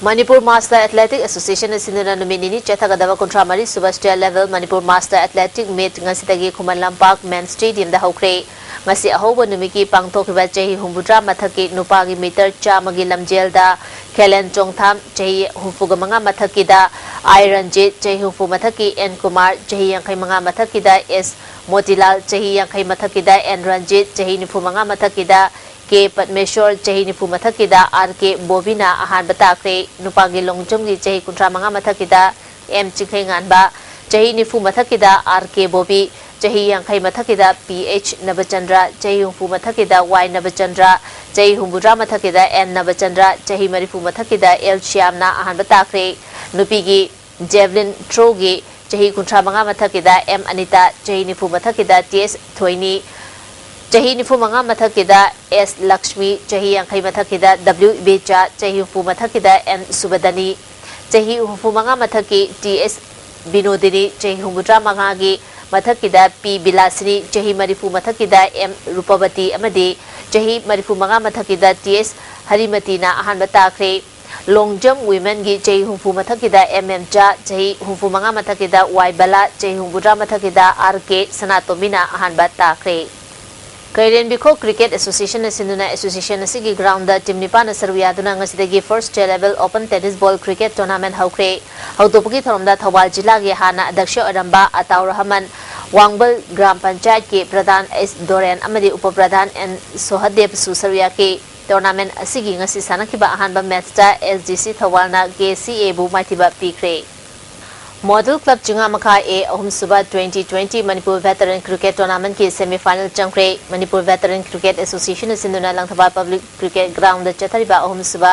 ꯃꯅꯤꯄꯨꯔ Master Athletic Association ꯑꯁꯤꯅ ꯅꯨꯃꯤꯠ ꯅꯤꯅꯤ ꯆꯠꯊꯒꯗꯕ ꯀꯨꯟꯊ꯭ꯔꯥ ꯃꯔꯤ ꯁꯨꯕ State Level Manipur Master Athletic Meet ꯉꯁꯤꯗꯒꯤ ꯈꯨꯃꯟ ꯂꯝꯄꯥꯛ ꯃꯦꯟ ꯁ꯭ꯇꯦꯗꯤꯌꯝꯗ ꯍꯧꯈ꯭ꯔꯦ꯫ ꯉꯁꯤ ꯑꯍꯧꯕ ꯅꯨꯃꯤꯠꯀꯤ ꯄꯥꯡꯊꯣꯛꯈꯤꯕ ꯆꯍꯤ ꯍꯨꯝꯐꯨꯇꯔꯥ ꯃꯊꯛꯀꯤ ꯅꯨꯄꯥꯒꯤ ꯃꯤꯇꯔ ꯆꯥꯝꯃꯒꯤ ꯂꯝꯖꯦꯜꯗ ꯈꯦꯂꯦꯟ ꯆꯣꯡꯊꯥꯝ, ꯆꯍꯤ ꯍꯨꯝꯐꯨꯒ ꯃꯉꯥ ꯃꯊꯛꯀꯤꯗ ꯑꯥꯏ ꯔꯟꯖꯤꯠ, ꯆꯍꯤ ꯍꯨꯝꯐꯨ ꯃꯊꯛꯀꯤ ꯑꯦꯟ ꯀꯨꯃꯥꯔ, ꯆꯍꯤ ꯌꯥꯡꯈꯩ ꯃꯉꯥ ꯃꯊꯛꯀꯤꯗ ꯑꯦꯁ ꯃꯣꯇꯤꯂꯥꯜ, ꯆꯍꯤ ꯌꯥꯡꯈꯩ ꯃꯊꯛꯀꯤꯗ ꯑꯦꯟ ꯔꯟꯖꯤꯠ, ꯆꯍꯤ ꯅꯤꯐꯨ ꯃꯉꯥ ꯃꯊꯛꯀꯤꯗ ꯀꯦ ꯄꯗꯃꯦꯁꯣꯔ, ꯆꯍꯤ ꯅꯤꯐꯨ ꯃꯊꯛꯀꯤꯗ ꯑꯥꯔ ꯀꯦ ꯕꯣꯕꯤꯅ ꯑꯍꯥꯟꯕ ꯇꯥꯈ꯭ꯔꯦ꯫ ꯅꯨꯄꯥꯒꯤ long jump ꯀꯤ ꯆꯍꯤ ꯀꯨꯟꯊ꯭ꯔꯥ ꯃꯉꯥ ꯃꯊꯛꯀꯤꯗ ꯑꯦꯝ ꯆꯤꯡꯈꯩꯉꯥꯟꯕ, ꯆꯍꯤ ꯅꯤꯐꯨ ꯃꯊꯛꯀꯤꯗ ꯑꯥꯔ ꯀꯦ ꯕꯣꯕꯤ, ꯆꯍꯤ ꯌꯥꯡꯈꯩ ꯃꯊꯛꯀꯤꯗ ꯄꯤ ꯑꯩꯆ ꯅꯕꯆꯟꯗ꯭ꯔ, ꯆꯍꯤ ꯍꯨꯝꯐꯨ ꯃꯊꯛꯀꯤꯗ ꯋꯥꯏ ꯅꯕꯆꯟꯗ꯭ꯔ, ꯆꯍꯤ ꯍꯨꯝꯐꯨꯇꯔꯥ ꯃꯊꯛꯀꯤꯗ ꯑꯦꯟ ꯅꯕꯆꯟꯗ꯭ꯔ, ꯆꯍꯤ ꯃꯔꯤꯐꯨ ꯃꯊꯛꯀꯤꯗ ꯑꯦꯜ ꯁ꯭ꯌꯥꯝꯅ ꯑꯍꯥꯟꯕ ꯇꯥꯈ꯭ꯔꯦ꯫ ꯅꯨꯄꯤꯒꯤ javelin throw ꯒꯤ ꯆꯍꯤ ꯀꯨꯟꯊ꯭ꯔꯥ ꯃꯉꯥ ꯃꯊꯛꯀꯤꯗ ꯑꯦꯝ ꯑꯅꯤꯇꯥ, ꯆꯍꯤ ꯅꯤꯐꯨ ꯃꯊꯛꯀꯤꯗ ꯇꯤ ꯑꯦꯁ ꯊꯣꯏꯅꯤ, ꯆꯍꯤ ꯅꯤꯐꯨ ꯃꯉꯥ ꯃꯊꯛꯀꯤꯗ ꯑꯦꯁ ꯂꯛꯁꯃꯤ, ꯆꯍꯤ ꯌꯥꯡꯈꯩ ꯃꯊꯛꯀꯤꯗ ꯗꯕ꯭ꯂꯤꯎ ꯏꯕꯦꯆꯥ, ꯆꯍꯤ ꯍꯨꯝꯐꯨ ꯃꯊꯛꯀꯤꯗ ꯑꯦꯟ ꯁꯨꯕꯗꯅꯤ, ꯆꯍꯤ ꯍꯨꯝꯐꯨ ꯃꯉꯥ ꯃꯊꯛꯀꯤ ꯇꯤ ꯑꯦꯁ ꯕꯤꯅꯣꯗꯤꯅꯤ, ꯆꯍꯤ ꯍꯨꯝꯐꯨꯇꯔꯥ ꯃꯉꯥꯒꯤ ꯃꯊꯛꯀꯤꯗ ꯄꯤ ꯕꯤꯂꯥꯁꯤꯅꯤ, ꯆꯍꯤ ꯃꯔꯤꯐꯨ ꯃꯊꯛꯀꯤꯗ ꯑꯦꯝ ꯔꯨꯄꯕꯇꯤ ꯑꯃꯗꯤ ꯆꯍꯤ ꯃꯔꯤꯐꯨ ꯃꯉꯥ ꯃꯊꯛꯀꯤꯗ ꯇꯤ ꯑꯦꯁ ꯍꯔꯤꯃꯇꯤꯅ ꯑꯍꯥꯟꯕ ꯇꯥꯈ꯭ꯔꯦ꯫ ꯂꯣꯡ ꯖꯝꯞ ꯋꯤꯃꯦꯟꯒꯤ ꯆꯍꯤ ꯍꯨꯝꯐꯨ ꯃꯊꯛꯀꯤꯗ ꯑꯦꯝ ꯑꯦꯝ ꯖꯥ, ꯆꯍꯤ ꯍꯨꯝꯐꯨ ꯃꯉꯥ ꯃꯊꯛꯀꯤꯗ ꯋꯥꯏ ꯕꯂꯥ, ꯆꯍꯤ ꯍꯨꯝꯐꯨꯇꯔꯥ ꯃꯊꯛꯀꯤꯗ ꯑꯥꯔ ꯀꯦ ꯁꯅꯥꯇꯣꯝꯕꯤꯅ ꯑꯍꯥꯟꯕ ꯇꯥꯈ꯭ꯔꯦ꯫ ꯀꯩꯔꯦꯟꯕꯤꯈꯣꯛ ꯀ꯭ꯔꯤꯀꯦꯠ ꯑꯦꯁꯣꯁꯤꯌꯦꯁꯟꯅ ꯁꯤꯟꯗꯨꯅ ꯑꯦꯁꯣꯁꯤꯌꯦꯁꯟ ꯑꯁꯤꯒꯤ ꯒ꯭ꯔꯥꯎꯟꯗ ꯇꯤꯝ ꯅꯤꯄꯥꯟꯅ ꯁꯔꯨꯛ ꯌꯥꯗꯨꯅ ꯉꯁꯤꯗꯒꯤ first state level open tennis ball cricket tournament ꯍꯧꯈ꯭ꯔꯦ꯫ ꯍꯧꯗꯣꯛꯄꯒꯤ ꯊꯧꯔꯝꯗ ꯊꯧꯕꯥꯜ ꯖꯤꯂꯥꯒꯤ ꯍꯥꯟꯅ ꯑꯗ꯭ꯌꯛꯁ ꯑꯣꯏꯔꯝꯕ ꯑꯇꯥꯎ ꯔꯍꯃꯟ, ꯋꯥꯡꯕꯜ ꯒ꯭ꯔꯥꯝ ꯄꯟꯆꯥꯌꯠꯀꯤ ꯄ꯭ꯔꯙꯥꯟ ꯑꯦꯁ ꯗꯣꯔꯦꯟ ꯑꯃꯗꯤ ꯎꯄ ꯄ꯭ꯔꯙꯥꯟ ꯑꯦꯟ ꯁꯣꯍꯗꯦꯕꯁꯨ ꯁꯔꯨꯛ ꯌꯥꯈꯤ꯫ ꯇꯣꯔꯅꯥꯃꯦꯟ ꯑꯁꯤꯒꯤ ꯉꯁꯤ ꯁꯥꯟꯅꯈꯤꯕ ꯑꯍꯥꯟꯕ ꯃꯦꯆꯇ ꯑꯦꯁ ꯖꯤ ꯁꯤ ꯊꯧꯕꯥꯜꯅ ꯀꯦ ꯁꯤ ꯑꯦꯕꯨ ꯃꯥꯏꯊꯤꯕ ꯄꯤꯈ꯭ꯔꯦ꯫ ꯃꯣꯗꯦꯜ ꯀ꯭ꯂꯕ ꯆꯤꯡꯉꯥꯃꯈꯥ ꯑꯦ ꯑꯍꯨꯝꯁꯨꯕ twenty twenty Manipur veteran cricket ꯇꯣꯔꯅꯥꯃꯦꯟꯠꯀꯤ ꯁꯦꯃꯤ ꯐꯥꯏꯅꯦꯜ ꯆꯪꯈ꯭ꯔꯦ꯫ ꯃꯅꯤꯄꯨꯔ ꯚꯦꯇꯔꯟ ꯀ꯭ꯔꯤꯀꯦꯠ ꯑꯦꯁꯣꯁꯤꯌꯦꯁꯟꯅ ꯁꯤꯟꯗꯨꯅ ꯂꯪꯊꯕꯥꯜ ꯄꯕ꯭ꯂꯤꯛ ꯀ꯭ꯔꯤꯀꯦꯠ ꯒ꯭ꯔꯥꯎꯟꯗ ꯆꯠꯊꯔꯤꯕ ꯑꯍꯨꯝꯁꯨꯕ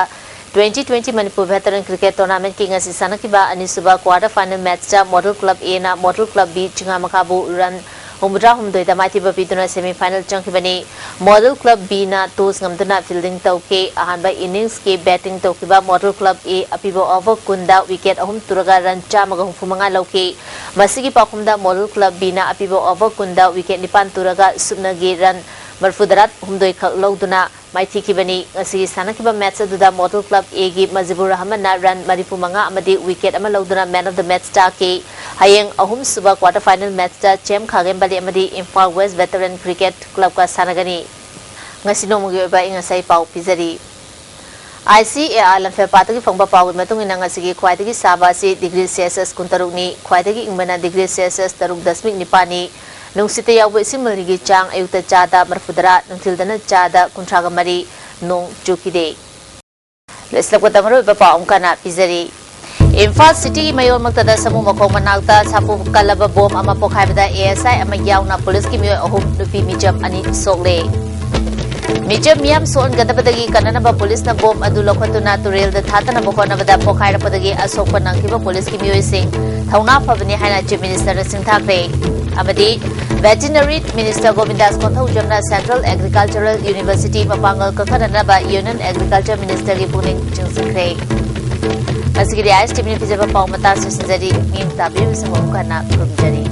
twenty twenty Manipur veteran cricket ꯇꯣꯔꯅꯥꯃꯦꯟꯠꯀꯤ ꯉꯁꯤ ꯁꯥꯟꯅꯈꯤꯕ ꯑꯅꯤꯁꯨꯕ ꯀ꯭ꯋꯥꯔꯇꯔ ꯐꯥꯏꯅꯦꯜ ꯃꯦꯆꯇ ꯃꯣꯗꯦꯜ ꯀ꯭ꯂꯕ ꯑꯦꯅ ꯃꯣꯗꯦꯜ ꯀ꯭ꯂꯕ ꯕꯤ ꯆꯤꯡꯉꯥꯃꯈꯥꯕꯨ ꯔꯟ ꯍꯨꯝꯐꯨꯇꯔꯥꯍꯨꯝꯗꯣꯏꯗ ꯃꯥꯏꯊꯤꯕ ꯄꯤꯗꯨꯅ ꯁꯦꯃꯤ ꯐꯥꯏꯅꯦꯜ ꯆꯪꯈꯤꯕꯅꯤ꯫ ꯃꯣꯗꯦꯜ ꯀ꯭ꯂꯕ ꯕꯤꯅ ꯇꯣꯁ ꯉꯝꯗꯨꯅ ꯐꯤꯜꯗꯤꯡ ꯇꯧꯈꯤ꯫ ꯑꯍꯥꯟꯕ ꯏꯅꯤꯡꯁꯀꯤ ꯕꯦꯇꯤꯡ ꯇꯧꯈꯤꯕ ꯃꯣꯗꯦꯜ ꯀ꯭ꯂꯕ ꯑꯦ ꯑꯄꯤꯕ ꯑꯣꯚꯔ ꯀꯨꯟꯗ ꯋꯤꯀꯦꯠ ꯑꯍꯨꯝ ꯇꯨꯔꯒ ꯔꯟ ꯆꯥꯝꯃꯒ ꯍꯨꯝꯐꯨ ꯃꯉꯥ ꯂꯧꯈꯤ꯫ ꯃꯁꯤꯒꯤ ꯄꯥꯎꯈꯨꯝꯗ ꯃꯣꯗꯦꯜ ꯀ꯭ꯂꯕ ꯕꯤꯅ ꯑꯄꯤꯕ ꯑꯣꯚꯔ ꯀꯨꯟꯗ ꯋꯤꯀꯦꯠ ꯅꯤꯄꯥꯟ ꯇꯨꯔꯒ ꯁꯨꯞꯅꯒꯤ ꯔꯟ ꯃꯔꯤꯐꯨꯇꯔꯥ ꯍꯨꯝꯗꯣꯏ ꯈꯛ ꯂꯧꯗꯨꯅ ꯃꯥꯏꯊꯤꯈꯤꯕꯅꯤ꯫ ꯉꯁꯤꯒꯤ ꯁꯥꯟꯅꯈꯤꯕ ꯃꯦꯆ ꯑꯗꯨꯗ ꯃꯣꯗꯦꯜ ꯀ꯭ꯂꯕ ꯑꯦꯒꯤ ꯃꯖꯤꯕꯨꯔ ꯔꯍꯃꯟꯅ ꯔꯟ ꯃꯔꯤꯐꯨ ꯃꯉꯥ ꯑꯃꯗꯤ ꯋꯤꯀꯦꯠ ꯑꯃ ꯂꯧꯗꯨꯅ ꯃꯦꯟ ꯑꯣꯐ ꯗ ꯃꯦꯆ ꯇꯥꯈꯤ꯫ ꯍꯌꯦꯡ ꯑꯍꯨꯝꯁꯨꯕ ꯀ꯭ꯋꯥꯔꯇꯔ ꯐꯥꯏꯅꯦꯜ ꯃꯦꯆꯇ ꯆꯦꯝ ꯈꯥꯒꯦꯝꯕꯂꯤ ꯑꯃꯗꯤ ꯏꯝꯐꯥꯜ ꯋꯦꯁ ꯚꯦꯇꯔꯟ ꯀ꯭ꯔꯤꯀꯦꯠ ꯀ꯭ꯂꯕꯀ ꯁꯥꯟꯅꯒꯅꯤ꯫ ꯉꯁꯤ ꯅꯣꯡꯃꯒꯤ ꯑꯣꯏꯕ ꯑꯏꯪ ꯑꯁꯥꯒꯤ ꯄꯥꯎ ꯄꯤꯖꯔꯤ꯫ ꯑꯥꯏ ꯁꯤ ꯑꯦ ꯑꯥꯔ ꯂꯝꯐꯦꯜꯄꯥꯠꯇꯒꯤ ꯐꯪꯕ ꯄꯥꯎꯒꯤ ꯃꯇꯨꯡ ꯏꯟꯅ ꯉꯁꯤꯒꯤ ꯈ꯭ꯋꯥꯏꯗꯒꯤ ꯁꯥꯕ ꯑꯁꯤ ꯗꯤꯒ꯭ꯔꯤ ꯁꯦꯜꯁꯤꯌꯁ ꯀꯨꯟꯇꯔꯨꯛꯅꯤ꯫ ꯈ꯭ꯋꯥꯏꯗꯒꯤ ꯏꯪꯕꯅ ꯗꯤꯒ꯭ꯔꯤ ꯁꯦꯜꯁꯤꯌꯁ ꯇꯔꯨꯛ ꯗꯁꯃꯤꯛ ꯅꯤꯄꯥꯟꯅꯤ꯫ ꯅꯨꯡꯁꯤꯠꯇ ꯌꯥꯎꯕ ꯏꯁꯤꯡ ꯃꯅꯤꯜꯒꯤ ꯆꯥꯡ ꯑꯌꯨꯛꯇ ꯆꯥꯗ ꯃꯔꯤꯐꯨꯇꯔꯥ, ꯅꯨꯡꯊꯤꯜꯗꯅ ꯆꯥꯗ ꯀꯨꯟꯊ꯭ꯔꯥꯒ ꯃꯔꯤ꯫ ꯅꯣꯡ ꯆꯨꯈꯤꯗꯦ꯫ ꯂꯣꯏꯁꯤꯜꯂꯛꯄꯗ ꯃꯔꯨꯑꯣꯏꯕ ꯄꯥꯎ ꯑꯃꯨꯛ ꯍꯟꯅ ꯄꯤꯖꯔꯤ꯫ ꯏꯝꯐꯥꯜ ꯁꯤꯇꯤꯒꯤ ꯃꯌꯣꯜꯃꯛꯇꯗ ꯁꯃꯨ ꯃꯈꯣꯡ ꯃꯅꯥꯛꯇ ꯁꯥꯐꯨ ꯀꯜꯂꯕ ꯕꯣꯝ ꯑꯃ ꯄꯣꯈꯥꯏꯕꯗ ꯑꯦ ꯑꯦꯁ ꯑꯥꯏ ꯑꯃ ꯌꯥꯎꯅ ꯄꯨꯂꯤꯁꯀꯤ ꯃꯤꯑꯣꯏ ꯑꯍꯨꯝ, ꯅꯨꯄꯤ ꯃꯤꯆꯝ ꯑꯅꯤ ꯁꯣꯛꯂꯦ꯫ ꯃꯤꯆꯝ ꯃꯤꯌꯥꯝ ꯁꯣꯛꯍꯟꯒꯗꯕꯗꯒꯤ ꯀꯟꯅꯅꯕ ꯄꯨꯂꯤꯁꯅ ꯕꯣꯝ ꯑꯗꯨ ꯂꯧꯈꯠꯇꯨꯅ ꯇꯨꯔꯦꯜꯗ ꯊꯥꯗꯅꯕ ꯍꯣꯠꯅꯕꯗ ꯄꯣꯈꯥꯏꯔꯛꯄꯗꯒꯤ ꯑꯁꯣꯛꯄ ꯅꯪꯈꯤꯕ ꯄꯨꯂꯤꯁꯀꯤ ꯃꯤꯑꯣꯏꯁꯤꯡ ꯊꯧꯅꯥ ꯐꯕꯅꯤ ꯍꯥꯏꯅ ꯆꯤꯐ ꯃꯤꯅꯤꯁꯇꯔꯅ ꯁꯤꯡꯊꯥꯈ꯭ꯔꯦ꯫ ꯑꯃꯗꯤ ꯚꯦꯇꯤꯅꯔꯤ ꯃꯤꯅꯤꯁꯇꯔ ꯒꯣꯕꯤꯟꯗꯥꯁ ꯀꯣꯟꯊꯧꯖꯝꯅ ꯁꯦꯟꯇ꯭ꯔꯦꯜ ꯑꯦꯒ꯭ꯔꯤꯀꯜꯆꯔꯦꯜ ꯌꯨꯅꯤꯚꯔꯁꯤꯇꯤ ꯃꯄꯥꯡꯒꯜ ꯀꯟꯈꯠꯅꯅꯕ ꯌꯨꯅꯤꯌꯟ ꯑꯦꯒ꯭ꯔꯤꯀꯜꯆꯔ ꯃꯤꯅꯤꯁꯇꯔꯒꯤ ꯄꯨꯛꯅꯤꯡ ꯆꯤꯡꯁꯤꯟꯈ꯭ꯔꯦ꯫ ꯉꯁꯤꯒꯤꯗꯤ ꯑꯥꯏ ꯑꯦꯁ ꯇꯤ ꯚꯤꯅ ꯄꯤꯖꯕ ꯄꯥꯎ ꯃꯇꯥꯡ ꯂꯣꯏꯁꯤꯟꯖꯔꯤ꯫ ꯃꯤꯠꯌꯦꯡ ꯇꯥꯕꯤꯔꯤꯕꯁꯤꯡꯕꯨ ꯑꯃꯨꯛ ꯍꯟꯅ ꯈꯨꯔꯨꯝꯖꯔꯤ꯫